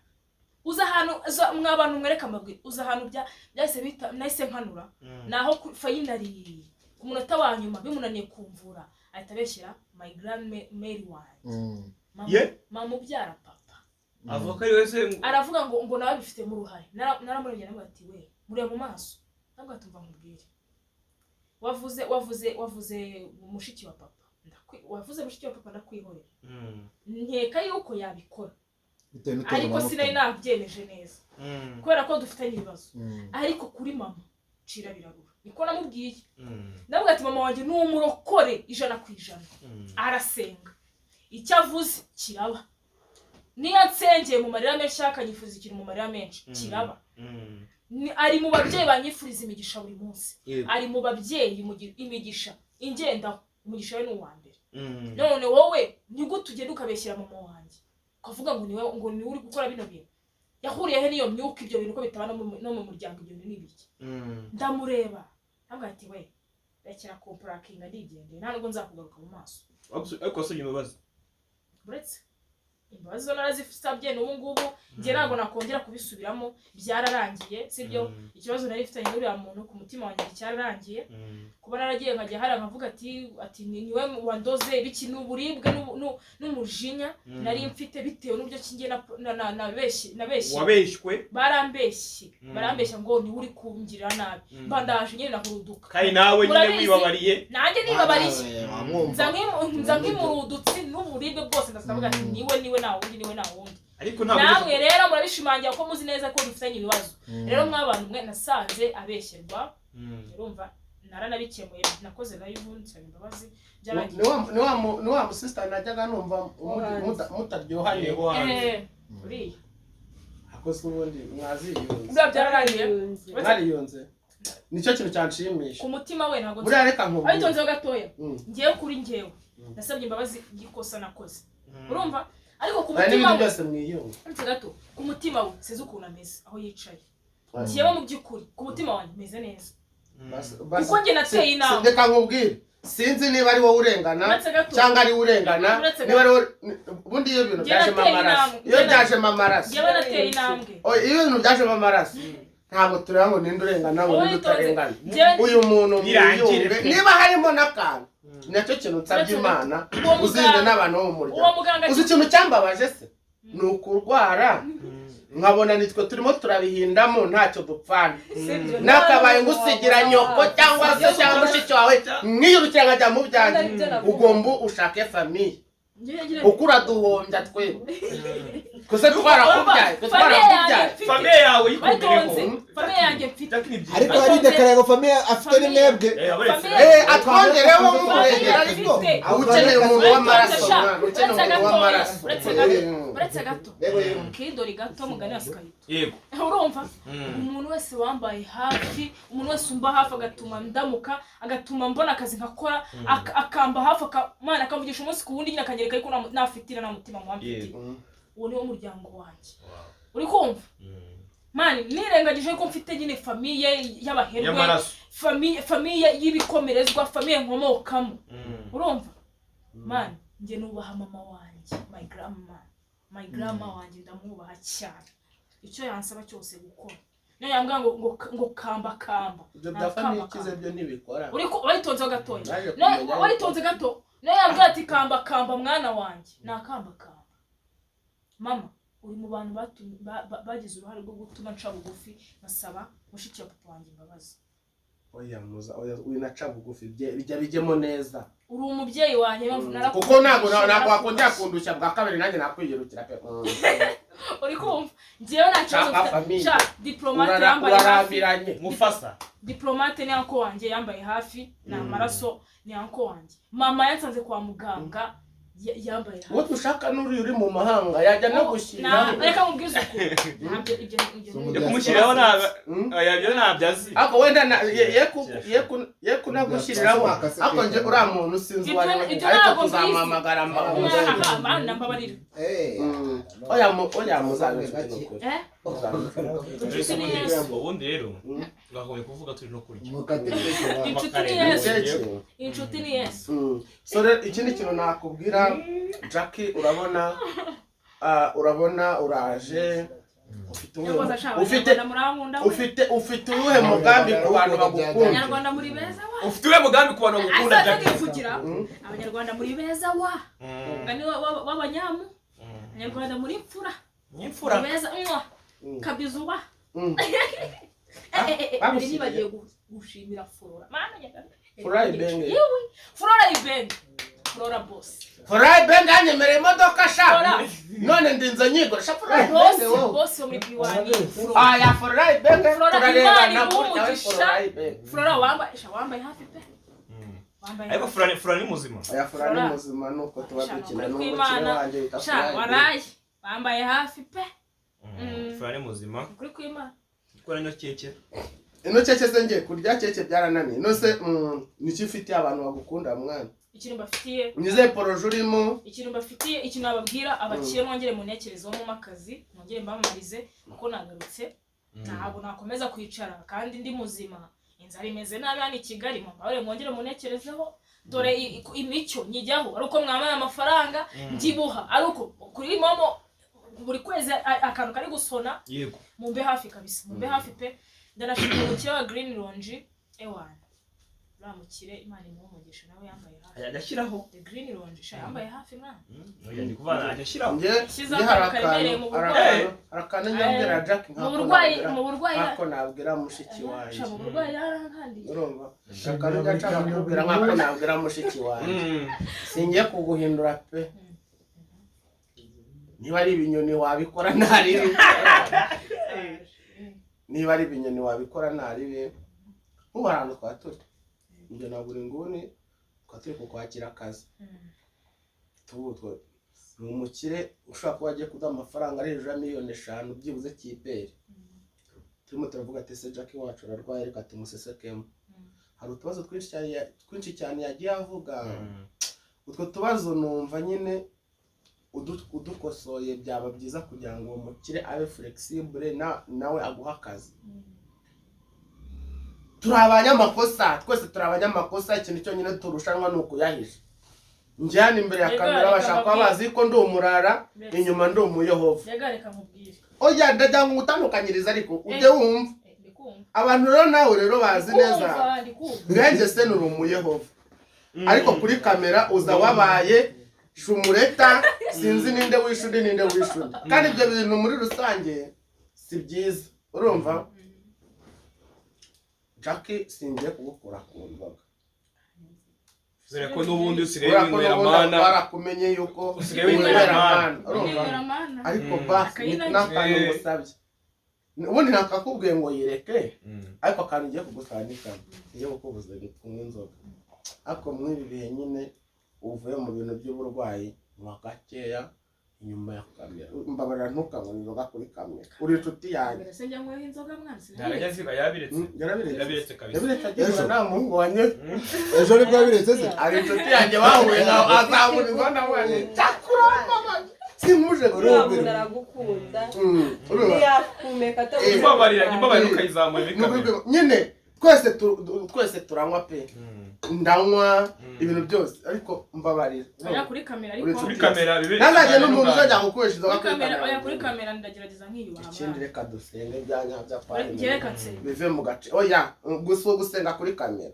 Speaker 1: uza ahantu mwa bantu mwereka amabwire, uza ahantu byahise bita nahise nkanura naho finally ku munota wa nyuma bimunaniye kumvura, ahita abeshyera my grandmère wanjye, mama ubyara papa.
Speaker 3: Avuga ko ari wese
Speaker 1: aravuga ngo nawe bifitemo uruhare. Naramurebye nawe ati we mureba mu maso, ntabwo atumva nkubwire, wavuze mushiki wa papa, wavuze mushiki wa papa ndakwihorera, nkeka yuko yabikora ariko sinari nabyemeje neza kubera ko dufitanye ibibazo, ariko kuri mama cira birarura, niko namubwiye. Ndavuga ati mama wanjye ni umurokore 100%, arasenga icyo avuze kiraba, niyo nsengeye mu marira menshi akanyifuza ikintu mu marira menshi kiraba. Ari mu babyeyi banyifuriza imigisha buri munsi, ari mu babyeyi imigisha ingendaho, umugisha we ni uwa mbere. None wowe nigute ugenda ukabeshyira mama wanjye ukavuga ngo niwe, ngo niwe uri gukora bino bintu? Yahuriye he n'iyo myuka? Ibyo bintu ko bitaba no mu muryango, ibyo bintu ni ibiki? Ndamureba ntabwo ati we rekera kompurakinga ndigendeye, nta nubwo nzakugaruka mu maso.
Speaker 3: Ariko wasabye imbabazi?
Speaker 1: Uretse imbabazi zo narazisabye n'ubu ngubu njye ntabwo nakongera kubisubiramo, byararangiye, sibyo? Ikibazo nari mfitanye n'uriya muntu ku mutima wanjye cyararangiye, kuba naragiye nkajya hariya nkavuga ati niwe wandoze ibiki, n'uburibwe n'umujinya nari mfite bitewe n'uburyo kingiye nabeshye,
Speaker 3: wabeshywe,
Speaker 1: barambeshye, barambeshya ngo niwe uri kungirira nabi, mbandaje nyine nahuruduka.
Speaker 3: Kandi nawe nyine wibabariye?
Speaker 1: Nanjye nibabariye, nza nk'imurudutsi n'uburibwe bwose, ndavuga ati niwe nta wundi, niwe nta wundi.
Speaker 3: Ariko ntabwo
Speaker 1: namwe rero murabishimangira ko muzi neza ko dufitanye ibibazo. Rero mwabantu mwe nasanze abeshyerwa, urumva naranabikemuye, nakoze live nsaba imbabazi, byarangiye.
Speaker 4: Ni wa musista najyaga numva mutaryohanye
Speaker 1: uriya
Speaker 4: akoze ubundi mwaziyunze,
Speaker 1: byararangiye,
Speaker 4: mwariyunze, nicyo kintu cyanshimisha
Speaker 1: ku mutima we. Ntabwo
Speaker 4: buriya reka nkubwire
Speaker 1: ariko nzeho gatoya, ngewe kuri ngewe nasabye imbabazi y'ikosa nakoze, urumva? Ariko ku mutima we
Speaker 4: byose mwiyunze
Speaker 1: gato, ku mutima we sinzi ukuntu ameze aho yicaye, ngewe mu by'ukuri ku mutima wanjye meze neza kuko njye nateye inama.
Speaker 4: Reka nkubwire, sinzi niba ari wowe urengana cyangwa ari urengana, niba ari ubundi iyo bintu byajemo amaraso, iyo byajemo amaraso,
Speaker 1: ngewe nateye intambwe,
Speaker 4: iyo bintu byajemo amaraso ntabwo tureba ngo ninde urengana ngo ninde utarengana. Uyu muntu mwiyunge, niba harimo n'akantu nacyo kintu nsabye Imana, uzinde n'abantu bo mu muryango. Uzi ikintu cyambabaje se? Ni ukurwara nkabona nitwe turimo turabihindamo ntacyo dupfana, nakabaye ngusigira nyoko cyangwa se cyangwa mushiki wawe mwiyirukira nkajya mu byanjye, ugomba ushake famiye kuko uraduhombya twebwe, twese twarakubyaye,
Speaker 3: famiye yawe yikomereho,
Speaker 1: famiye yanjye mfite.
Speaker 2: Ariko hari dekara ngo famiye afite ni mwebwe,
Speaker 4: atwongereho nk'umurengera, ariko ukeneye umuntu w'amaraso, ukeneye umuntu w'amaraso.
Speaker 1: Uretse gato kidori gato mugani wa Skype,
Speaker 3: yego
Speaker 1: urumva umuntu wese wambaye hafi, umuntu wese umba hafi agatuma ndamuka, agatuma mbona akazi nkakora, akamba hafi, akamana akamvugisha umunsi ku wundi nyine, akanyereka ariko nafitira na mutima mwamfitiye, uwo niwo muryango wanjye. Uri kumva mani, nirengagije ko mfite nyine famiye y'abaherwe, famiye y'ibikomerezwa, famiye nkomokamo, urumva mani njye nubaha mama wanjye, my grandma wanjye ndamwubaha cyane, icyo yansaba cyose gukora, niyo yambwira ngo kamba kamba,
Speaker 4: ibyo bya famiye ikize byo ntibikora.
Speaker 1: Uri wayitonze gatoya, wayitonze gato, niyo yambwira ati kamba kamba mwana wanjye, nakamba kamba. Mama uri mu bantu bagize uruhare rwo gutuma nca bugufi basaba mushiki wa papa wanjye imbabazi.
Speaker 4: Oya muza, oya winaca bugufi bijya bijyemo neza,
Speaker 1: uri umubyeyi wanjye mpamvu narakubwiye,
Speaker 4: kuko ntabwo wakongera kundushya bwa kabiri nanjye nakwiyirukira pe.
Speaker 1: Uri kumva njyewe nta kibazo mfite, diplomate yambaye hafi,
Speaker 3: mufasa
Speaker 1: diplomate ni anko wanjye yambaye hafi, ni amaraso, ni anko wanjye. Mama yansanze kwa muganga Yambaye hafi.
Speaker 4: Uwo dushaka n'uriya uri mu mahanga yajya no gushyiriraho.
Speaker 1: Reka mubwize ukuri, ntabyo ibyo ibyo.
Speaker 3: Yo kumushyiriraho ntabwo, oya, ibyo ntabyo azi.
Speaker 4: Ariko wenda ye kunagushyiriraho, ariko njye uriya muntu sinzi uwo ari we,
Speaker 1: Ibyo
Speaker 4: ariko
Speaker 1: ntabwo mbizi.
Speaker 4: tuzamuhamagara mbahuze.
Speaker 1: Aha, mana mbabarira.
Speaker 4: Oya, oya, muzabe inshuti ni ukuri.
Speaker 1: Eh?
Speaker 4: Muzabe inshuti.
Speaker 1: Inshuti ni Yesu.
Speaker 8: Ubundi rero twagombye kuvuga turi no kurya.
Speaker 1: Inshuti ni Yesu. Inshuti ni Yesu.
Speaker 4: So rero ikindi kintu nakubwira Jackie, urabona, urabona uraje ufite uwuhe
Speaker 1: Yakoze ashaka
Speaker 4: ufite
Speaker 1: Abanyarwanda murankunda we.
Speaker 4: ufite uwuhe mugambi ku bantu bagukunda?
Speaker 1: Abanyarwanda muri beza wa.
Speaker 3: Ufite uwuhe mugambi ku bantu bagukunda,
Speaker 1: Asaza
Speaker 3: Jackie?
Speaker 1: nivugira. Abanyarwanda muri beza wa. Mugani w'abanyamu. Abanyarwanda muri mfura.
Speaker 8: N'imfura.
Speaker 1: Muri beza mwa. Kabizu wa. Eh, eh, eh, nari
Speaker 4: Bagushyiriye.
Speaker 1: nibagiye gushimira Flora. Mana nyagasani.
Speaker 4: Flora Ibenge.
Speaker 1: Yewe, Flora Ibenge. Flora boss.
Speaker 4: Furayi Benge yanyemereye imodoka sha.
Speaker 1: Flora.
Speaker 4: None ndinze nyigura sha Furayi
Speaker 1: Boss,
Speaker 4: Benge wowe.
Speaker 1: boss wo muri P1. Flora.
Speaker 4: Aya, Furayi Benge
Speaker 1: Flora,
Speaker 4: turarebana
Speaker 1: Imana
Speaker 4: kuri nawe.
Speaker 1: iguhe
Speaker 4: Furayi Benge.
Speaker 1: Flora wambaye, sha wambaye hafi pe. Wambaye
Speaker 3: Ariko
Speaker 1: hafi.
Speaker 3: Flora ni muzima.
Speaker 4: Aya, Furayi ni
Speaker 1: Flora.
Speaker 4: muzima, nuko tuba
Speaker 1: Sha,
Speaker 4: dukina
Speaker 1: nukuri
Speaker 4: n'umukire
Speaker 1: kw'Imana.
Speaker 4: wanjye wita
Speaker 1: Sha
Speaker 4: Furayi Benge.
Speaker 1: waraye. Bambaye hafi pe.
Speaker 3: Flora ni muzima.
Speaker 1: Ukuri kw'Imana.
Speaker 3: Gukora ino keke.
Speaker 4: Ino keke se, ngiye kurya keke byarananiye. Nose niki ufitiye abantu bagukunda, mwana?
Speaker 1: Ikintu mbafitiye.
Speaker 4: Nizeye projet urimo.
Speaker 1: Ikintu mbafitiye, ikintu nababwira, abakire mwongere muntekerezeho mu akazi, mwongere mbamamarize kuko nagarutse. Ntabwo nakomeza kwicara kandi ndi muzima. Inzara imeze nabi hano i Kigali, mumbabarire mwongere muntekerezeho. Dore imicyo nyijyaho ari uko mwamaye amafaranga, mbyibuha ari uko kuri momo buri kwezi akantu kari gusona. Mumbe hafi kabisa, mumbe hafi pe. Ndanashimira umukire wa Green Lounge, ewana uriya mukire, Imana imuhe umugisha, nawe yambaye hafi.
Speaker 3: Ajya ashyiraho.
Speaker 1: The Green Lounge sha yambaye hafi mwana.
Speaker 3: Oya, ndi kuvana ajya ashyiraho.
Speaker 4: Njye
Speaker 1: Shyizeho
Speaker 4: njye hari
Speaker 1: akantu karemereye
Speaker 4: akantu
Speaker 1: mu
Speaker 4: hari
Speaker 1: burwayi.
Speaker 4: akantu njya Jack
Speaker 1: Mu
Speaker 4: nkako
Speaker 1: burwayi,
Speaker 4: nabwira
Speaker 1: mu burwayi
Speaker 4: nkako nabwira mushiki wanjye.
Speaker 1: Sha, mu burwayi yarankandiye.
Speaker 4: Urumva, akantu njya nshaka kukubwira nkako nabwira mushiki wanjye, singiye kuguhindura pe. Niba ari ibinyoni wabikora ntaribi, niba ari ibinyoni wabikora ntaribi. Nk'ubu hari ahantu twaba turi njye na buri nguni, twaba turi kukwakira akazi. Tubu ni umukire ushobora kuba agiye kuduha amafaranga ari hejuru ya miliyoni 5 byibuze kiperi. Turimo turavuga ati: "Se Jack wacu ararwaye, reka tumusesekemo." Hari utubazo twinshi cyane twinshi cyane yagiye avuga. Utwo tubazo numva nyine udukosoye byaba byiza kugira ngo uwo mukire abe flexible nawe aguhe akazi. Turi abanyamakosa twese, turi abanyamakosa. Ikintu cyonyine turushanwa ni ukuyahisha. Njye hano imbere ya
Speaker 1: Rega,
Speaker 4: kamera
Speaker 1: reka
Speaker 4: bashaka kuba
Speaker 1: mbabwire.
Speaker 4: bazi ko ndi umurara, inyuma ndi umuyehova.
Speaker 1: Rega reka nkubwire.
Speaker 4: Oya, ndagira ngo ngutandukanyirize, ariko ujye wumva.
Speaker 1: Ndikumva.
Speaker 4: Abantu rero nawe rero bazi neza.
Speaker 1: Ndikumva, ndikumva.
Speaker 4: Nkanjye se nuri umuyehova, ariko kuri kamera uza wabaye shumureta, sinzi ninde wishe undi, ninde wishe undi. Kandi ibyo bintu muri rusange si byiza. Urumva Jackie, singiye kugukura ku nzoga.
Speaker 3: Dore ko n'ubundi usigaye
Speaker 4: Kubera ko
Speaker 3: winywera
Speaker 4: n'ubundi
Speaker 3: mana.
Speaker 4: barakumenye yuko
Speaker 3: Usigaye winywera mana.
Speaker 4: Urumva?
Speaker 1: Winywera mana.
Speaker 4: Ariko basi
Speaker 1: Akayinagi.
Speaker 4: n'akantu ngusabye, ubundi nakakubwiye ngo yireke, ariko akantu ugiye kugusaba ni kamwe. Ngiye kukubuza kunywa inzoga, ariko muri ibi bihe nyine uvuye mu bintu by'uburwayi, nywa gakeya inyuma ya kamera. Mbabarira, ntukanywe inzoga kuri kamera, uri inshuti yanjye.
Speaker 1: Mbere se njya nkweho inzoga mwana?
Speaker 3: Ntabwo ajya aziba, yabiretse.
Speaker 4: Yarabiretse.
Speaker 3: Yarabiretse kabisa.
Speaker 4: Yabiretse agihura nta muhungu wanjye.
Speaker 2: Ejo nibwo yabiretse se?
Speaker 4: Ari inshuti yanjye bahuye nawe azabura inzoga nawe cyakura sinkuje.
Speaker 9: Uriya muntu aragukunda.
Speaker 4: Urumva?
Speaker 9: Ntiyakumeka atabuze.
Speaker 3: Imbabarira, imbabarira ukayizamura muri kamera.
Speaker 4: Nyine twese twese turanywa pe, ndanywa ibintu byose, ariko mbabarira.
Speaker 1: Oya, kuri kamera ariko.
Speaker 4: Uri inshuti
Speaker 3: Kuri kamera bibe.
Speaker 4: Ntazajye n'umuntu uzajya gukoresha inzoga
Speaker 1: Kuri
Speaker 4: kuri
Speaker 1: kamera, oya,
Speaker 4: kamera.
Speaker 1: kuri kamera ndagerageza nkiyubaha
Speaker 4: Ikindi,
Speaker 1: mwana.
Speaker 4: reka dusenge bya nyabya
Speaker 1: Njye reka nsenge.
Speaker 4: bive mu gace. Oya, gusa gusenga kuri kamera,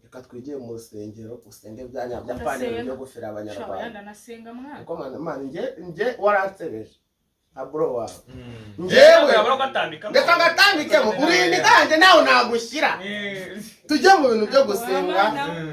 Speaker 4: reka twigire mu rusengero usenge bya nyabya
Speaker 1: Ndasenga.
Speaker 4: pani byo gufira
Speaker 1: Sha, oya,
Speaker 4: abanyarwanda.
Speaker 1: ndanasenga mwana.
Speaker 4: Kuko man, man, njye waransebeje nka bro wawe njyewe.
Speaker 3: Yabura gatambika.
Speaker 4: Reka ngatambikemo, uri ganjye nawe nagushyira. Tujye mu bintu byo gusenga,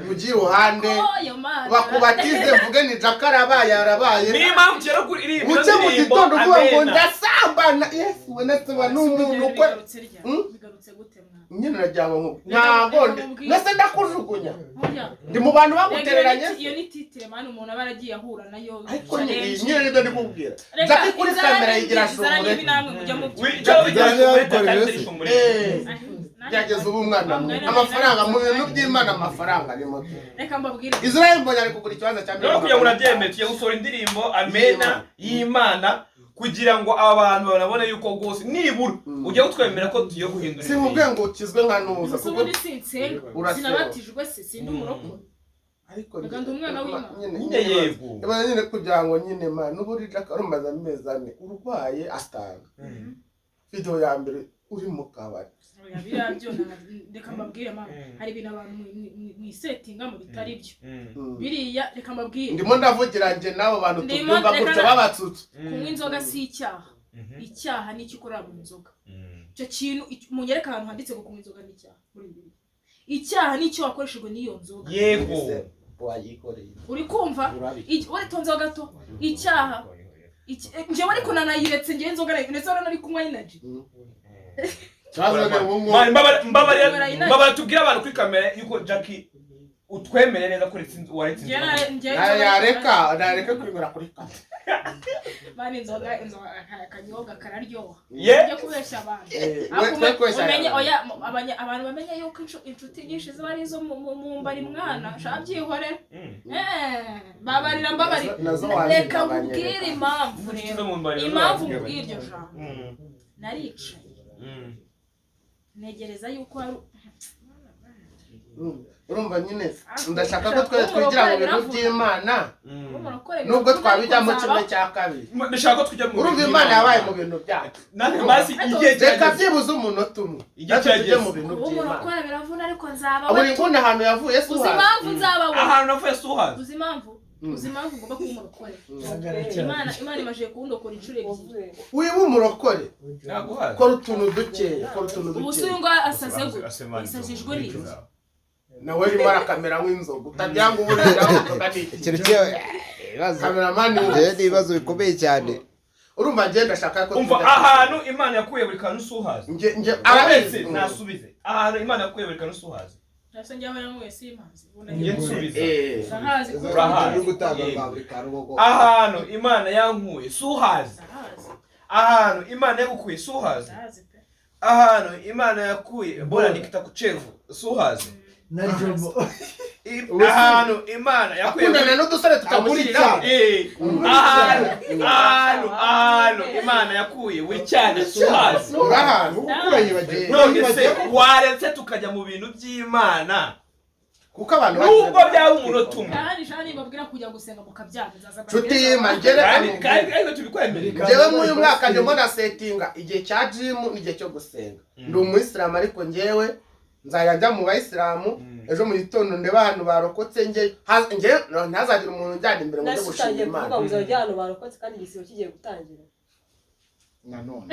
Speaker 4: mujye iruhande
Speaker 1: Oyo mana.
Speaker 4: bakubatize, mvuge ni Jack arabaye, arabaye.
Speaker 3: Niyo mpamvu kera kuri iriya
Speaker 4: Buke mu
Speaker 3: ndirimbo,
Speaker 4: gitondo uvuga ngo
Speaker 3: Amena.
Speaker 4: ndasamba. Abana, yes, we nasiba n'umuntu ukora.
Speaker 1: Bigarutse rya bigarutse gute mwana?
Speaker 4: Nyine nagira ngo ntago nase ndakujugunya.
Speaker 1: Oya.
Speaker 4: Ndi mu bantu bagutereranye.
Speaker 1: Iyo ni titre man, umuntu aba aragiye ahura nayo.
Speaker 4: Ariko nyine nibyo ndi kubwira.
Speaker 1: Reka,
Speaker 4: Jackie kuri
Speaker 1: inzara
Speaker 4: kamera
Speaker 1: ni
Speaker 4: yigira
Speaker 1: mbi, inzara ni
Speaker 4: shumure.
Speaker 1: mbi namwe mujya mu
Speaker 4: Byageze ubu umwana amafaranga mu bintu by'Imana, amafaranga arimo.
Speaker 1: Reka mbabwire.
Speaker 4: Israel mbonye ari kugura ikibanza cya
Speaker 3: Rero kugira ngo urabyemere, tugiye gusohora indirimbo Amena y'Imana kugira ngo abantu banabone yuko rwose nibura ugiye kutwemera ko tugiye guhindura.
Speaker 4: Sinkubwiye ngo ukizwe nka nuza.
Speaker 1: Gusa ubundi sinsenga.
Speaker 4: Uraseba.
Speaker 1: Sinabatijwe se, sindi umurokore.
Speaker 4: Ariko
Speaker 1: Reka ndi umwana w'Imana.
Speaker 3: Nyine yego.
Speaker 4: Ibaze nyine kugira ngo nyine man n'uburi Jack arumaze amezi 4 urwaye 5. Video ya mbere uri mu kabari.
Speaker 1: Oya, biriya byo reka mbabwire mama, hari ibintu abantu mwisetinga mu bitari byo. Biriya reka mbabwire.
Speaker 4: Ndimo ndavugira nje n'abo bantu
Speaker 1: Ndimo
Speaker 4: tubyumva
Speaker 1: reka
Speaker 4: gutyo babatsutse.
Speaker 1: Kunywa inzoga si icyaha. Icyaha ni icyo ukorera mu nzoga. Icyo kintu munyereke ahantu handitse ngo kunywa inzoga ni icyaha muri Bibiliya. Icyaha ni icyo wakoreshejwe n'iyo nzoga.
Speaker 3: Yego.
Speaker 4: Wayikoreye.
Speaker 1: Uri kumva? Uritonzeho gato. Icyaha. Njyewe ariko nanayiretse, njyewe inzoga ndetse nari kunywa energy.
Speaker 3: Mbabara tubwire abantu kuri kamera yuko Jackie utwemere neza ko waretse inzoga.
Speaker 4: Yareka, nareka kwinywera kuri kamera.
Speaker 1: Mani inzoga akanyobwa kararyoha.
Speaker 3: Ye?
Speaker 1: Ujye kubeshya abantu.
Speaker 4: We kubeshya
Speaker 1: Umenye
Speaker 4: abantu.
Speaker 1: oya abantu bamenye yuko inshuti nyinshi ziba ari izo mu mbari mwana, shaka byihorera. Babarira mbabarira.
Speaker 4: Nazo
Speaker 1: Reka
Speaker 4: wazigabanya,
Speaker 1: nkubwire
Speaker 4: reka.
Speaker 1: impamvu
Speaker 3: Inshuti
Speaker 1: rero.
Speaker 3: zo mu mbari nazo
Speaker 1: Impamvu
Speaker 3: wazigabanya.
Speaker 1: nkubwire iryo jambo. Naricaye. Ntegereza yuko hari
Speaker 4: Urumva nyine ndashaka ko twe twigira mu bintu by'Imana nubwo twabijyamo kimwe cya kabiri.
Speaker 3: Ndashaka ko tujya mu
Speaker 4: Urumva Imana yabaye mu bintu byacu.
Speaker 3: Natwe basi igihe
Speaker 4: Reka
Speaker 3: kirageze.
Speaker 4: byibuze umunota umwe.
Speaker 3: Igihe
Speaker 4: Natwe tujye
Speaker 3: kirageze.
Speaker 4: mu bintu
Speaker 1: Ubu
Speaker 4: by'Imana.
Speaker 1: murakora biravuna ariko nzaba
Speaker 4: Buri nguni ahantu yavuye si
Speaker 1: Uzi
Speaker 4: uhazi.
Speaker 1: impamvu nzaba we?
Speaker 3: Ahantu navuye si uhazi.
Speaker 1: Uzi impamvu? Uzi impamvu ngomba kuba umurokore? Imana imaze kundokora inshuro ebyiri.
Speaker 4: Wiba umurokore.
Speaker 3: Naguhaze.
Speaker 4: Kora utuntu dukeya, kora utuntu
Speaker 1: Ubu se
Speaker 4: dukeya.
Speaker 1: uyu ngo asaze gute? Asazijwe n'iki?
Speaker 4: Nawe arimo arakamera nk'inzoga utagira ngo uburira inzoga ni iki.
Speaker 5: Ikintu cyo ibibazo.
Speaker 4: Kameramani
Speaker 5: Njyewe ni ibibazo bikomeye cyane.
Speaker 4: Urumva njye ndashaka ko
Speaker 3: Umva
Speaker 4: tujya-
Speaker 3: ahantu Imana yakuye buri kantu si uhazi.
Speaker 4: Nge
Speaker 3: Arabetse
Speaker 4: arabizi.
Speaker 3: nasubize. Ahantu Imana yakuye buri kantu si uhazi.
Speaker 1: Ese njye aho yanyweye simpazi.
Speaker 3: Njye nsubiza.
Speaker 1: Ndahazi kuko
Speaker 3: Urahazi.
Speaker 2: Gutanga
Speaker 3: Yego.
Speaker 2: bwa buri kantu koko.
Speaker 3: Ahantu Imana yankuye si uhazi.
Speaker 1: Ndahazi.
Speaker 3: Ahantu Imana yagukuye si uhazi.
Speaker 1: Ndahazi pe.
Speaker 3: Ahantu Imana yakuye bora nikita kuchevu si uhazi.
Speaker 7: Na Jomo.
Speaker 3: Ahantu Imana yakuye
Speaker 4: Akundana n'udusore tutamushyiriraho.
Speaker 3: Ahantu Imana yakuye wicyane si uhazi.
Speaker 4: Urahazi.
Speaker 2: Urayibagiwe.
Speaker 3: None se waretse tukajya mu bintu by'Imana
Speaker 4: Kuko abantu
Speaker 3: nubwo byaba umunota umwe.
Speaker 1: Kandi shani babwira kujya gusenga mukabyanga nzaza
Speaker 4: Nshuti y'Imana njye reka
Speaker 3: Kandi
Speaker 4: nkubwire.
Speaker 3: kandi ariko tubikwemerera.
Speaker 4: Njyewe muri uyu mwaka ndimo ndasetinga igihe cya gym n'igihe cyo gusenga. Ndi umuyisilamu ariko njyewe nzajya njya mu bayisilamu ejo mu gitondo ndeba ahantu barokotse njye njye ntazagira umuntu unjyana imbere ngo njye
Speaker 9: Nasi
Speaker 4: gushima
Speaker 9: utangiye
Speaker 4: Imana.
Speaker 9: kuvuga ngo uzajya ahantu barokotse kandi igisibo kigiye gutangira.
Speaker 2: Nanone.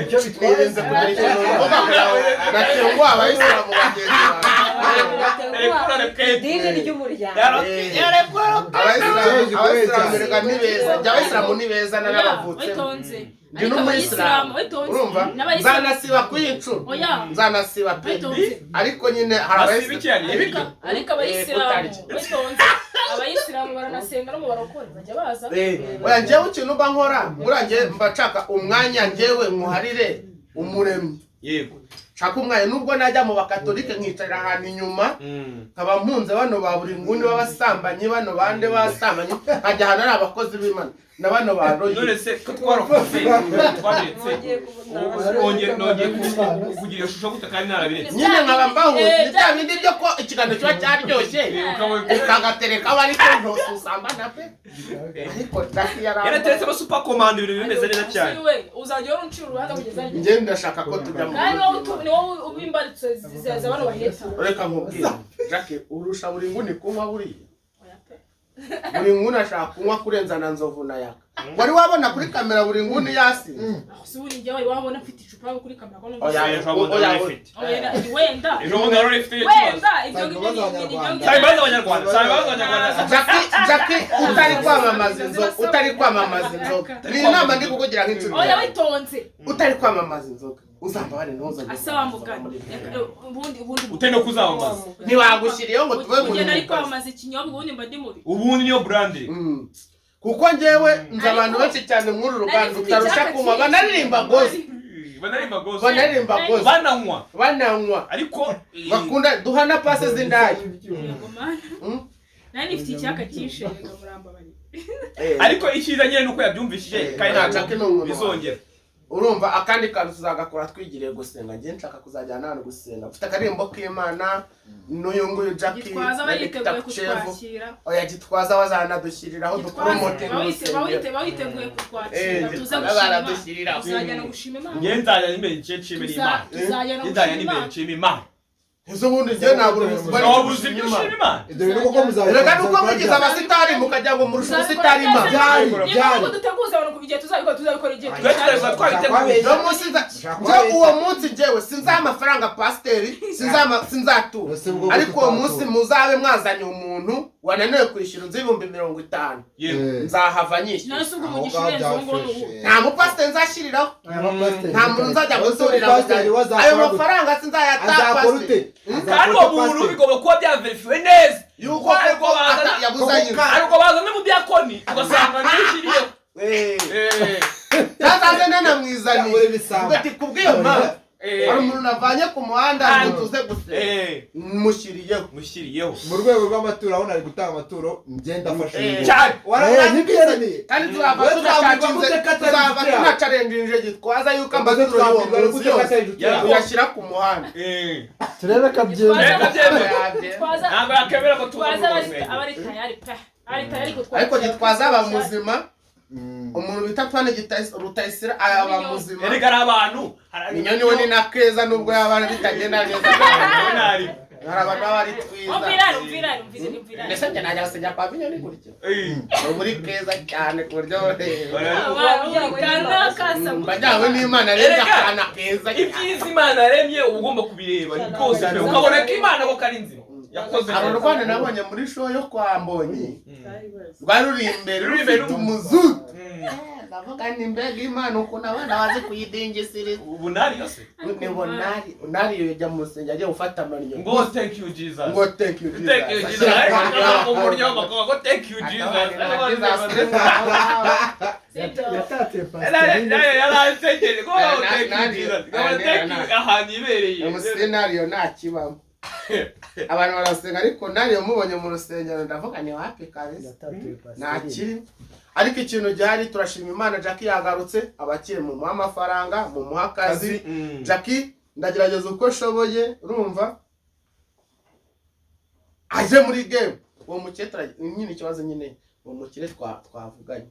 Speaker 7: Icyo bitwaye.
Speaker 4: Nirinze kugira ikintu mvuga kugira ngo natenguha abayisilamu bagenzi banjye.
Speaker 9: Idini ry'umuryango.
Speaker 4: Abayisilamu erega ni beza, njye abayisilamu ni beza narabavutsemo.
Speaker 1: Witonze.
Speaker 4: Ndi n'umuyisilamu. Urumva? Nzanasiba kuri iyi nshuro.
Speaker 1: Oya.
Speaker 4: Nzanasiba pe.
Speaker 1: Witonze.
Speaker 4: Ariko nyine hari
Speaker 3: Nasiba iki yariye ibiryo?
Speaker 1: Ariko abayisilamu witonze. Abayisilamu baranasenga no mu barokore bajya baza.
Speaker 4: Oya njyewe ikintu mba nkora buriya njye mba nshaka umwanya njyewe nkuharire umuremyi.
Speaker 3: Yego.
Speaker 4: Nshaka umwanya nubwo najya mu bakatolike nkicarira ahantu inyuma nkaba mpunze bano ba buri nguni b'abasambanyi bano bande b'abasambanyi nkajya ahantu ari abakozi b'Imana na bano ba royi.
Speaker 3: None se ko twarokotse twabiretse nongeye kugira iyo shusho gute kandi narabiretse.
Speaker 4: Nyine nkaba mbahuye ni bya bindi byo ko ikiganiro kiba cyaryoshye ukagatereka aba ariko ntosusambana pe ariko Jackie yari
Speaker 3: Yarateretse ama super command ibintu bimeze neza cyane.
Speaker 1: We uzajya uhora uncira urubanza kugeza ryari?
Speaker 4: Njye ndashaka ko tujya mu
Speaker 1: Kandi wowe ni wowe ubimbaritse za bano baheta.
Speaker 4: Reka nkubwire Jackie urusha buri nguni kunywa buriya.
Speaker 1: Oya pe.
Speaker 4: Buri nguni ashaka kunywa kurenza na Nzovu na Yaka. Wari wabona kuri kamera buri nguni yasinze.
Speaker 1: Aho si ubundi njyewe wabona mfite icupa kuri kamera ko numva.
Speaker 4: Oya,
Speaker 3: Ejo bundi
Speaker 4: oya,
Speaker 3: wari
Speaker 4: oya.
Speaker 3: ufite.
Speaker 1: Oya, wenda.
Speaker 3: Ejo bundi wari ufite ikibazo.
Speaker 1: Wenda ibyo ngibyo ni ibyo ngibyo.
Speaker 3: Saba imbabazi abanyarwanda, saba imbabazi abanyarwanda.
Speaker 4: Jackie utari kwamamaza inzoga, utari kwamamaza inzoga. Ni inama ndi kukugira nk'inshuti.
Speaker 1: Oya witonze.
Speaker 4: Utari kwamamaza inzoga. Uzambabare ntuzajye.
Speaker 1: Asaba mugani. Ubundi
Speaker 3: Utari no kuzamamaza.
Speaker 4: Ntibagushyiriyeho ngo tuve mu
Speaker 1: Ugenda ari kwamamaza ikinyobwa ubundi mba ndi mubi.
Speaker 3: Ubundi niyo brand.
Speaker 4: Kuko njyewe nzi abantu benshi cyane muri uru ruganda utarusha kunywa banaririmba gospel.
Speaker 3: Banaririmba gospel.
Speaker 4: Banaririmba gospel.
Speaker 3: Bananywa.
Speaker 4: Bananywa.
Speaker 3: Ariko
Speaker 4: bakunda duhana pase z'indaya.
Speaker 1: Yego mana. Nari nifite icyaka cyishe reka murambabarire.
Speaker 3: Ariko icyiza nyine nuko yabyumvishije kandi ntabwo bizongera.
Speaker 4: Urumva akandi kantu tuzagakora twigiriye gusenga. Njye nshaka kuzajyana ahantu gusenga. Mfite akaririmbo k'Imana n'uyu nguyu Jackie
Speaker 1: Gitwaza
Speaker 4: na
Speaker 1: bariteguye
Speaker 4: Victor Kuchevu.
Speaker 1: kutwakira.
Speaker 4: Oya Gitwaza bazanadushyiriraho dupromote mu rusengero.
Speaker 1: Bawiteguye kutwakira. Tuza
Speaker 4: Gitwaza
Speaker 1: gushima.
Speaker 4: baradushyiriraho.
Speaker 1: Tuzajyana gushima Imana.
Speaker 3: Njye nzajya n'imbere nshimira Imana.
Speaker 1: Tuzajyana
Speaker 3: Njye nzajya
Speaker 1: gushima
Speaker 3: n'imbere
Speaker 1: Imana.
Speaker 3: nshima Imana.
Speaker 4: Ese ubundi njye nabura ubuzima
Speaker 3: Nabura ubuzima ushima Imana.
Speaker 2: Ibyo bintu koko muzabikora.
Speaker 4: Reka nuko mugize abasitari mukagira ngo murushe ubusitari Imana.
Speaker 2: Byari,
Speaker 1: Niyo
Speaker 2: byari.
Speaker 1: mpamvu duteguza abantu igihe tuzabikora igihe
Speaker 3: Twe tuzabikora twabiteguye.
Speaker 4: Uwo munsi njye uwo munsi njyewe sinzaha amafaranga pasiteri, sinzatura.
Speaker 2: Ese ubwo
Speaker 4: Ariko uwo
Speaker 2: tutatura.
Speaker 4: munsi muzabe mwazanye umuntu wananiwe kwishyura inzu 50,000.
Speaker 3: Yego.
Speaker 4: Nzahava nyishyura.
Speaker 1: None se ubwo
Speaker 2: Aho
Speaker 1: umugisha
Speaker 2: ngaho
Speaker 1: urenze uwo nguwo ni uwuhe?
Speaker 2: byafashe.
Speaker 4: Nta mupasiteri nzashyiriraho.
Speaker 2: Abapasiteri
Speaker 4: Nta muntu nzajya
Speaker 2: Ese
Speaker 4: guturira
Speaker 2: umupasiteri we
Speaker 4: ayo
Speaker 2: azakora gute?
Speaker 4: mafaranga sinzayata
Speaker 2: Azakora
Speaker 4: pasiteri.
Speaker 2: ute?
Speaker 3: Kandi uwo muntu bigomba kuba byaverifiwe neza.
Speaker 4: Yuko
Speaker 3: Ariko
Speaker 4: koko
Speaker 3: bazana
Speaker 4: yabuze inzu.
Speaker 3: ariko bazana umudiyakoni ugasanga ntishyiriyeho.
Speaker 4: Cyazaze nanamwizaniye.
Speaker 2: Uri bisambo.
Speaker 4: Ati kubw'iyo mpamvu hari umuntu navanye ku muhanda ngo tuze gusenga. Mushyiriyeho.
Speaker 3: Mushyiriyeho.
Speaker 2: Mu rwego rw'amaturo aho nari gutanga amaturo ngenda afashe uyu.
Speaker 3: Cyane.
Speaker 2: Ntibyemeye.
Speaker 4: Kandi tuzava
Speaker 2: Wowe twabwirwa gute ko atari
Speaker 4: tuzava
Speaker 2: inshuti yawe?
Speaker 4: tunacarengeje Gitwaza yuko
Speaker 2: Amaze
Speaker 4: amaturo y'uwo
Speaker 2: twabwirwa
Speaker 4: munsi
Speaker 2: gute ko
Speaker 4: yose
Speaker 2: atari inshuti yawe?
Speaker 4: uyashyira ku muhanda.
Speaker 7: Turebe ko abyemera.
Speaker 3: Reka byemere.
Speaker 1: Gitwaza
Speaker 3: Ntabwo yakemera ko tuba
Speaker 1: Gitwaza
Speaker 3: mu
Speaker 1: abari
Speaker 3: rusengero.
Speaker 1: abari tayari pe. Ari tayari kutwakira.
Speaker 4: Ariko Gitwaza aba muzima. Umuntu bita Twane Rutayisire aba muzima.
Speaker 3: Erega ari abantu.
Speaker 4: Minyoni we ni na keza nubwo yaba bitagenda neza.
Speaker 3: Wowe ntari.
Speaker 4: Hari abantu baba ari twiza.
Speaker 1: Umvirane, umvirane, umvirane, umvirane.
Speaker 4: Mbese njye najya gusenga kwa Minyoni gutyo. Uba uri keza cyane ku buryo mbajyanywe n'Imana rero
Speaker 3: Erega,
Speaker 4: akana keza cyane.
Speaker 3: Ibyiza Imana yaremye uba ugomba kubireba rwose pe ukabona ko Imana koko ari nzima. Yakoze
Speaker 4: Hari
Speaker 3: neza.
Speaker 4: urwana nabonye muri show yo kwa Mbonyi rwari ruri imbere
Speaker 3: Ruri imbere
Speaker 4: rufite umuzutu. Ndavuga nti mbega Imana ukuntu abana bazi kuyidingisiriza.
Speaker 3: Ubu nari yose.
Speaker 4: Ni bonari unari yajya mu rusengero agiye gufata amanyo.
Speaker 3: Ngo thank you Jesus.
Speaker 4: Ngo thank you Jesus.
Speaker 3: Thank you Jesus. Ariko umuryo bakavuga ngo thank you Jesus.
Speaker 7: Yatatuye pasiteri.
Speaker 3: Yaransekeje ngo thank you Jesus. Ngo thank you ahantu ibereye.
Speaker 4: Umusenariyo ntakibamo. Abantu barasenga ariko nariyo mubonye mu rusengero ndavuga ni wapi kabisa.
Speaker 7: Yatatuye pasiteri.
Speaker 4: Ntakiri. Ariko ikintu gihari turashima Imana Jackie yagarutse abakire mu muha amafaranga mu muha akazi. Jackie ndagerageza uko nshoboye urumva aje muri game. Uwo mukire nyine ikibazo nyine uwo mukire twavuganye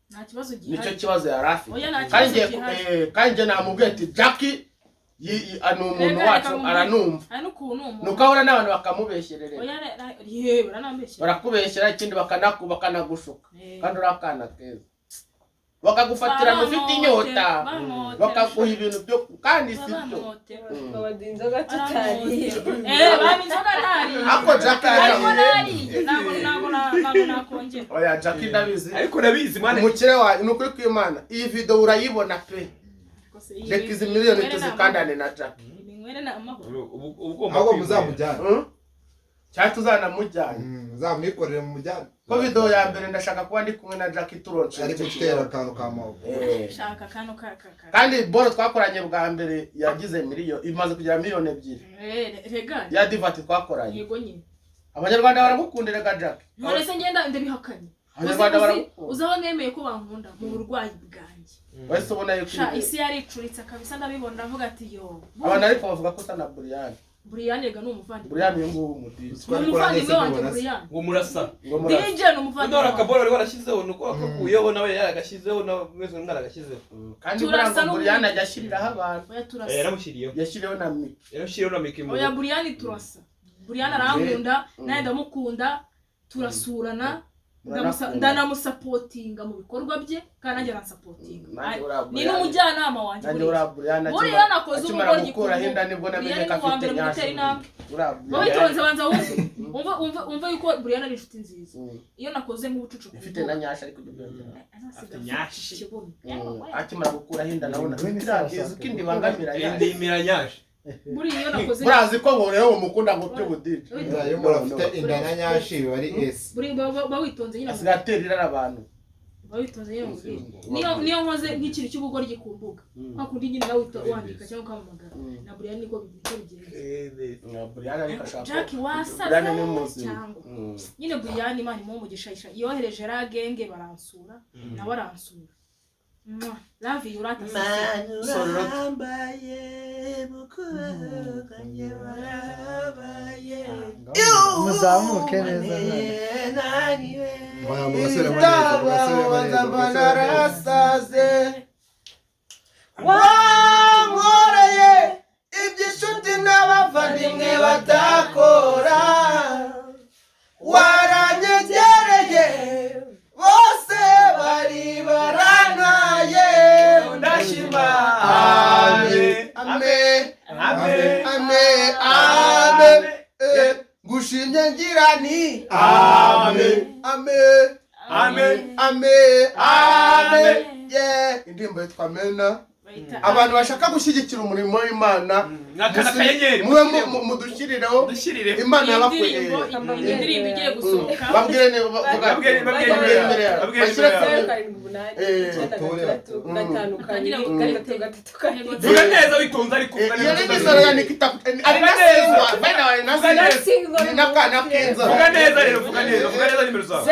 Speaker 1: Nta kibazo gihari.
Speaker 4: nicyo kibazo yari afite.
Speaker 1: Oya, nta
Speaker 4: Kandi
Speaker 1: kibazo gihari.
Speaker 4: kandi njye namubwiye ati Jackie ni umuntu wacu aranumva.
Speaker 1: Hari n'ukuntu umuntu.
Speaker 4: Nuko ahura n'abantu bakamubeshyerera.
Speaker 1: Oya, yewe baranambeshyera.
Speaker 4: Barakubeshyera ikindi bakanagushuka. Kandi uri akana keza. Bakagufatirana ufite inyota. Bakaguha ibintu byo kandi si byo.
Speaker 9: Babaduha inzoga tutariye.
Speaker 1: Bampa inzoga ntariye.
Speaker 4: Ako Jackie
Speaker 1: Ariko nariye. Ntabwo nakongera.
Speaker 4: Oya Jackie ndabizi.
Speaker 3: Ariko ndabizi mwana.
Speaker 4: Umukire wawe ni ukuri kw'Imana. Iyi video urayibona pe. Reka izi miliyoni tuzikandane na Jackie.
Speaker 1: Iminywere ni amahoro.
Speaker 2: Ahubwo muzamujyane.
Speaker 4: Cyangwa tuzanamujyane.
Speaker 2: Muzamwikorere mumujyane.
Speaker 4: Ko video ya mbere ndashaka kuba ndi kumwe na Jackie turonse.
Speaker 2: Ari gutera akantu ka maboko.
Speaker 1: Shaka akantu ka.
Speaker 4: Kandi boro twakoranye bwa mbere yagize miliyoni imaze kugira miliyoni 2.
Speaker 1: Rega.
Speaker 4: Ya Divati twakoranye.
Speaker 1: Yego nyine.
Speaker 4: Abanyarwanda baragukunda rega Jackie.
Speaker 1: None se ngenda ndabihakanye.
Speaker 4: Abanyarwanda baragukunda.
Speaker 1: Uzi aho nemeye ko bankunda mu burwayi bwanjye.
Speaker 4: Wese ubona yuko
Speaker 1: Sha isi yaricuritse kabisa ndabibona ndavuga ati yo.
Speaker 4: Abantu ariko bavuga ko usa na Brian.
Speaker 1: Brian rega ni umuvandimwe.
Speaker 4: Brian uyu nguyu w'umudije.
Speaker 1: Ni umuvandimwe wanjye Brian.
Speaker 8: Ngo murasa.
Speaker 4: Ngo murasa.
Speaker 1: DJ ni umuvandimwe.
Speaker 8: Ndora akaboro wari warashyizeho nuko wakakuyeho nawe yaragashyizeho na mwese mwaragashyizeho.
Speaker 4: Kandi buriya ngo Brian ajya ashyiriraho abantu.
Speaker 1: Oya turasa.
Speaker 8: Yaramushyiriyeho.
Speaker 4: Yashyiriyeho na Miki.
Speaker 8: Yarashyiriyeho na Miki.
Speaker 1: Oya Brian turasa. Brian arankunda, nawe ndamukunda, turasurana. Ndanamusapotinga mu bikorwa bye kandi nanjye aransapotinga. Ni n'umujyanama wanjye. Buriya nakoze ubugoryi
Speaker 4: gukuraho inda nibwo namenye ko afite
Speaker 1: nyasha. Witonze, banza wumve, wumve, wumve yuko Brian ari inshuti nziza. Iyo nakoze nk'ubucucu
Speaker 4: ifite na nyasha, ariko ibyo byongera
Speaker 3: Afite nyashi.
Speaker 4: Akimara gukuraho inda nabona biragize uko inda ibangamira nyasha.
Speaker 8: Indimira nyashi.
Speaker 1: Buriya iyo nakoze
Speaker 4: Murazi ko ngo rero mukunda ngo by'ubudije.
Speaker 2: Iyo umuntu afite inda na nyashi biba ari esi.
Speaker 1: Buriya ba witonze nyine.
Speaker 4: Asigaye atera irari abantu.
Speaker 1: Ba witonze nyine mubwire. Niyo nkoze nk'ikintu cy'ubugoryi ku mbuga, kwa kundi nyine nawe wandika cyangwa ukamamagara, na Brian niko bigenza.
Speaker 4: Brian ariko ashaka
Speaker 1: Jack wasaze
Speaker 4: Brian ni muzima.
Speaker 1: Cyangwa nyine Brian, Imana imuhe umugisha, yohereje ragenge baransura, nawe aransura. Mwah. Love you rata sisi.
Speaker 8: Urambaye mukubakanye barabaye.
Speaker 7: Muzamuke neza none.
Speaker 2: Oya, mugasubiremo neza, mugasubiremo neza, mugasubiremo neza.
Speaker 4: Narasaze, wankoreye iby'inshuti n'abavandimwe batakora, waranyegereye bose bari barantaye,
Speaker 3: Ndashima.
Speaker 4: Amen, amen,
Speaker 3: Amen.
Speaker 4: amen, amen. Ngushimye ngira nti
Speaker 3: Amen.
Speaker 4: Amen.
Speaker 3: Amen.
Speaker 4: Amen.
Speaker 3: Amen.
Speaker 4: Yeah, indirimbo yitwa Mena.
Speaker 1: Bayita
Speaker 4: Abantu bashaka gushyigikira umurimo w'Imana,
Speaker 3: Mwakanda akanyenyeri.
Speaker 4: mube mudushyirireho.
Speaker 3: Dushyirireho.
Speaker 4: Imana yabakuye.
Speaker 1: Indirimbo igiye gusohoka.
Speaker 4: Babwire niba bavuga.
Speaker 3: Babwire, babwire,
Speaker 4: Babwire imbere yawe.
Speaker 3: babwire
Speaker 4: Bashyire
Speaker 3: imbere yawe.
Speaker 9: 078 9 6 5 2 3 3 2.
Speaker 3: Vuga neza witonze, ariko vuga
Speaker 4: Iyo
Speaker 3: neza.
Speaker 4: ni imisoro ya Nikita, ari na singwa bana, ari na
Speaker 3: Vuga neza.
Speaker 4: singwa ni n'akana k'inzobe.
Speaker 3: Vuga neza rero, vuga neza, vuga neza nimero zawe.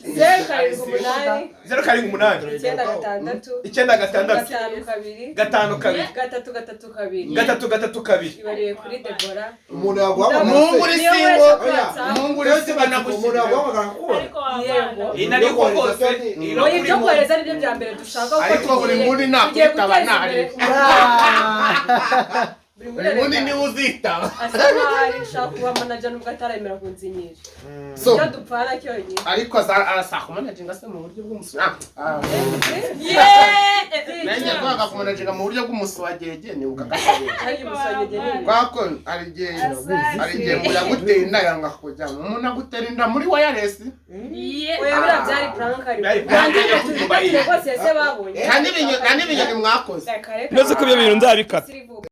Speaker 9: 078
Speaker 3: 078
Speaker 9: 96
Speaker 3: 96
Speaker 9: 52
Speaker 3: 52
Speaker 9: 3 3 2
Speaker 3: 3 3 2.
Speaker 9: Ibariye kuri Debora.
Speaker 2: Umuntu yaguhamagara
Speaker 4: Umuhungu uri
Speaker 9: Niyo
Speaker 4: single,
Speaker 9: wese kuri WhatsApp.
Speaker 4: umuhungu uri single
Speaker 2: umuntu
Speaker 4: nagushyirireho.
Speaker 2: yaguhamagara akakubona.
Speaker 1: Ariko wabana.
Speaker 9: Yego.
Speaker 3: Iyi nari ko kose.
Speaker 9: Oya, ibyo kohereza nibyo bya mbere dushaka kuko
Speaker 4: Ariko buri nguni
Speaker 9: tugiye
Speaker 4: nakwitaba
Speaker 9: guteza
Speaker 4: ntari.
Speaker 9: imbere buri
Speaker 4: Buri nguni niwe uzitaba.
Speaker 9: Asa nkaho ari nshaka kuba manager nubwo ataremera kunzinyisha.
Speaker 4: So
Speaker 9: Icyo dupfana cyonyine.
Speaker 4: Ariko azakumanaginga se mu buryo bw'umuswa?
Speaker 1: Yeah!
Speaker 4: Nanjye kwanga kumanaginga mu buryo bw'umuswagege nibuka akagege.
Speaker 9: Ariko umuswagege ni
Speaker 4: Kwako hari igihe ngo yaguteye inda yanga kujyamo, umuntu agutera inda muri wireless.
Speaker 1: Yeah.
Speaker 9: Oya, buriya byari prank, ariko
Speaker 3: Byari prank yo kutumba iyi.
Speaker 9: rwose ese babonye
Speaker 4: Nta n'ibinyoni mwakoze.
Speaker 9: Reka, reka.
Speaker 3: Ntuzi ko ibyo bintu nzabikata.
Speaker 9: Sirivuga.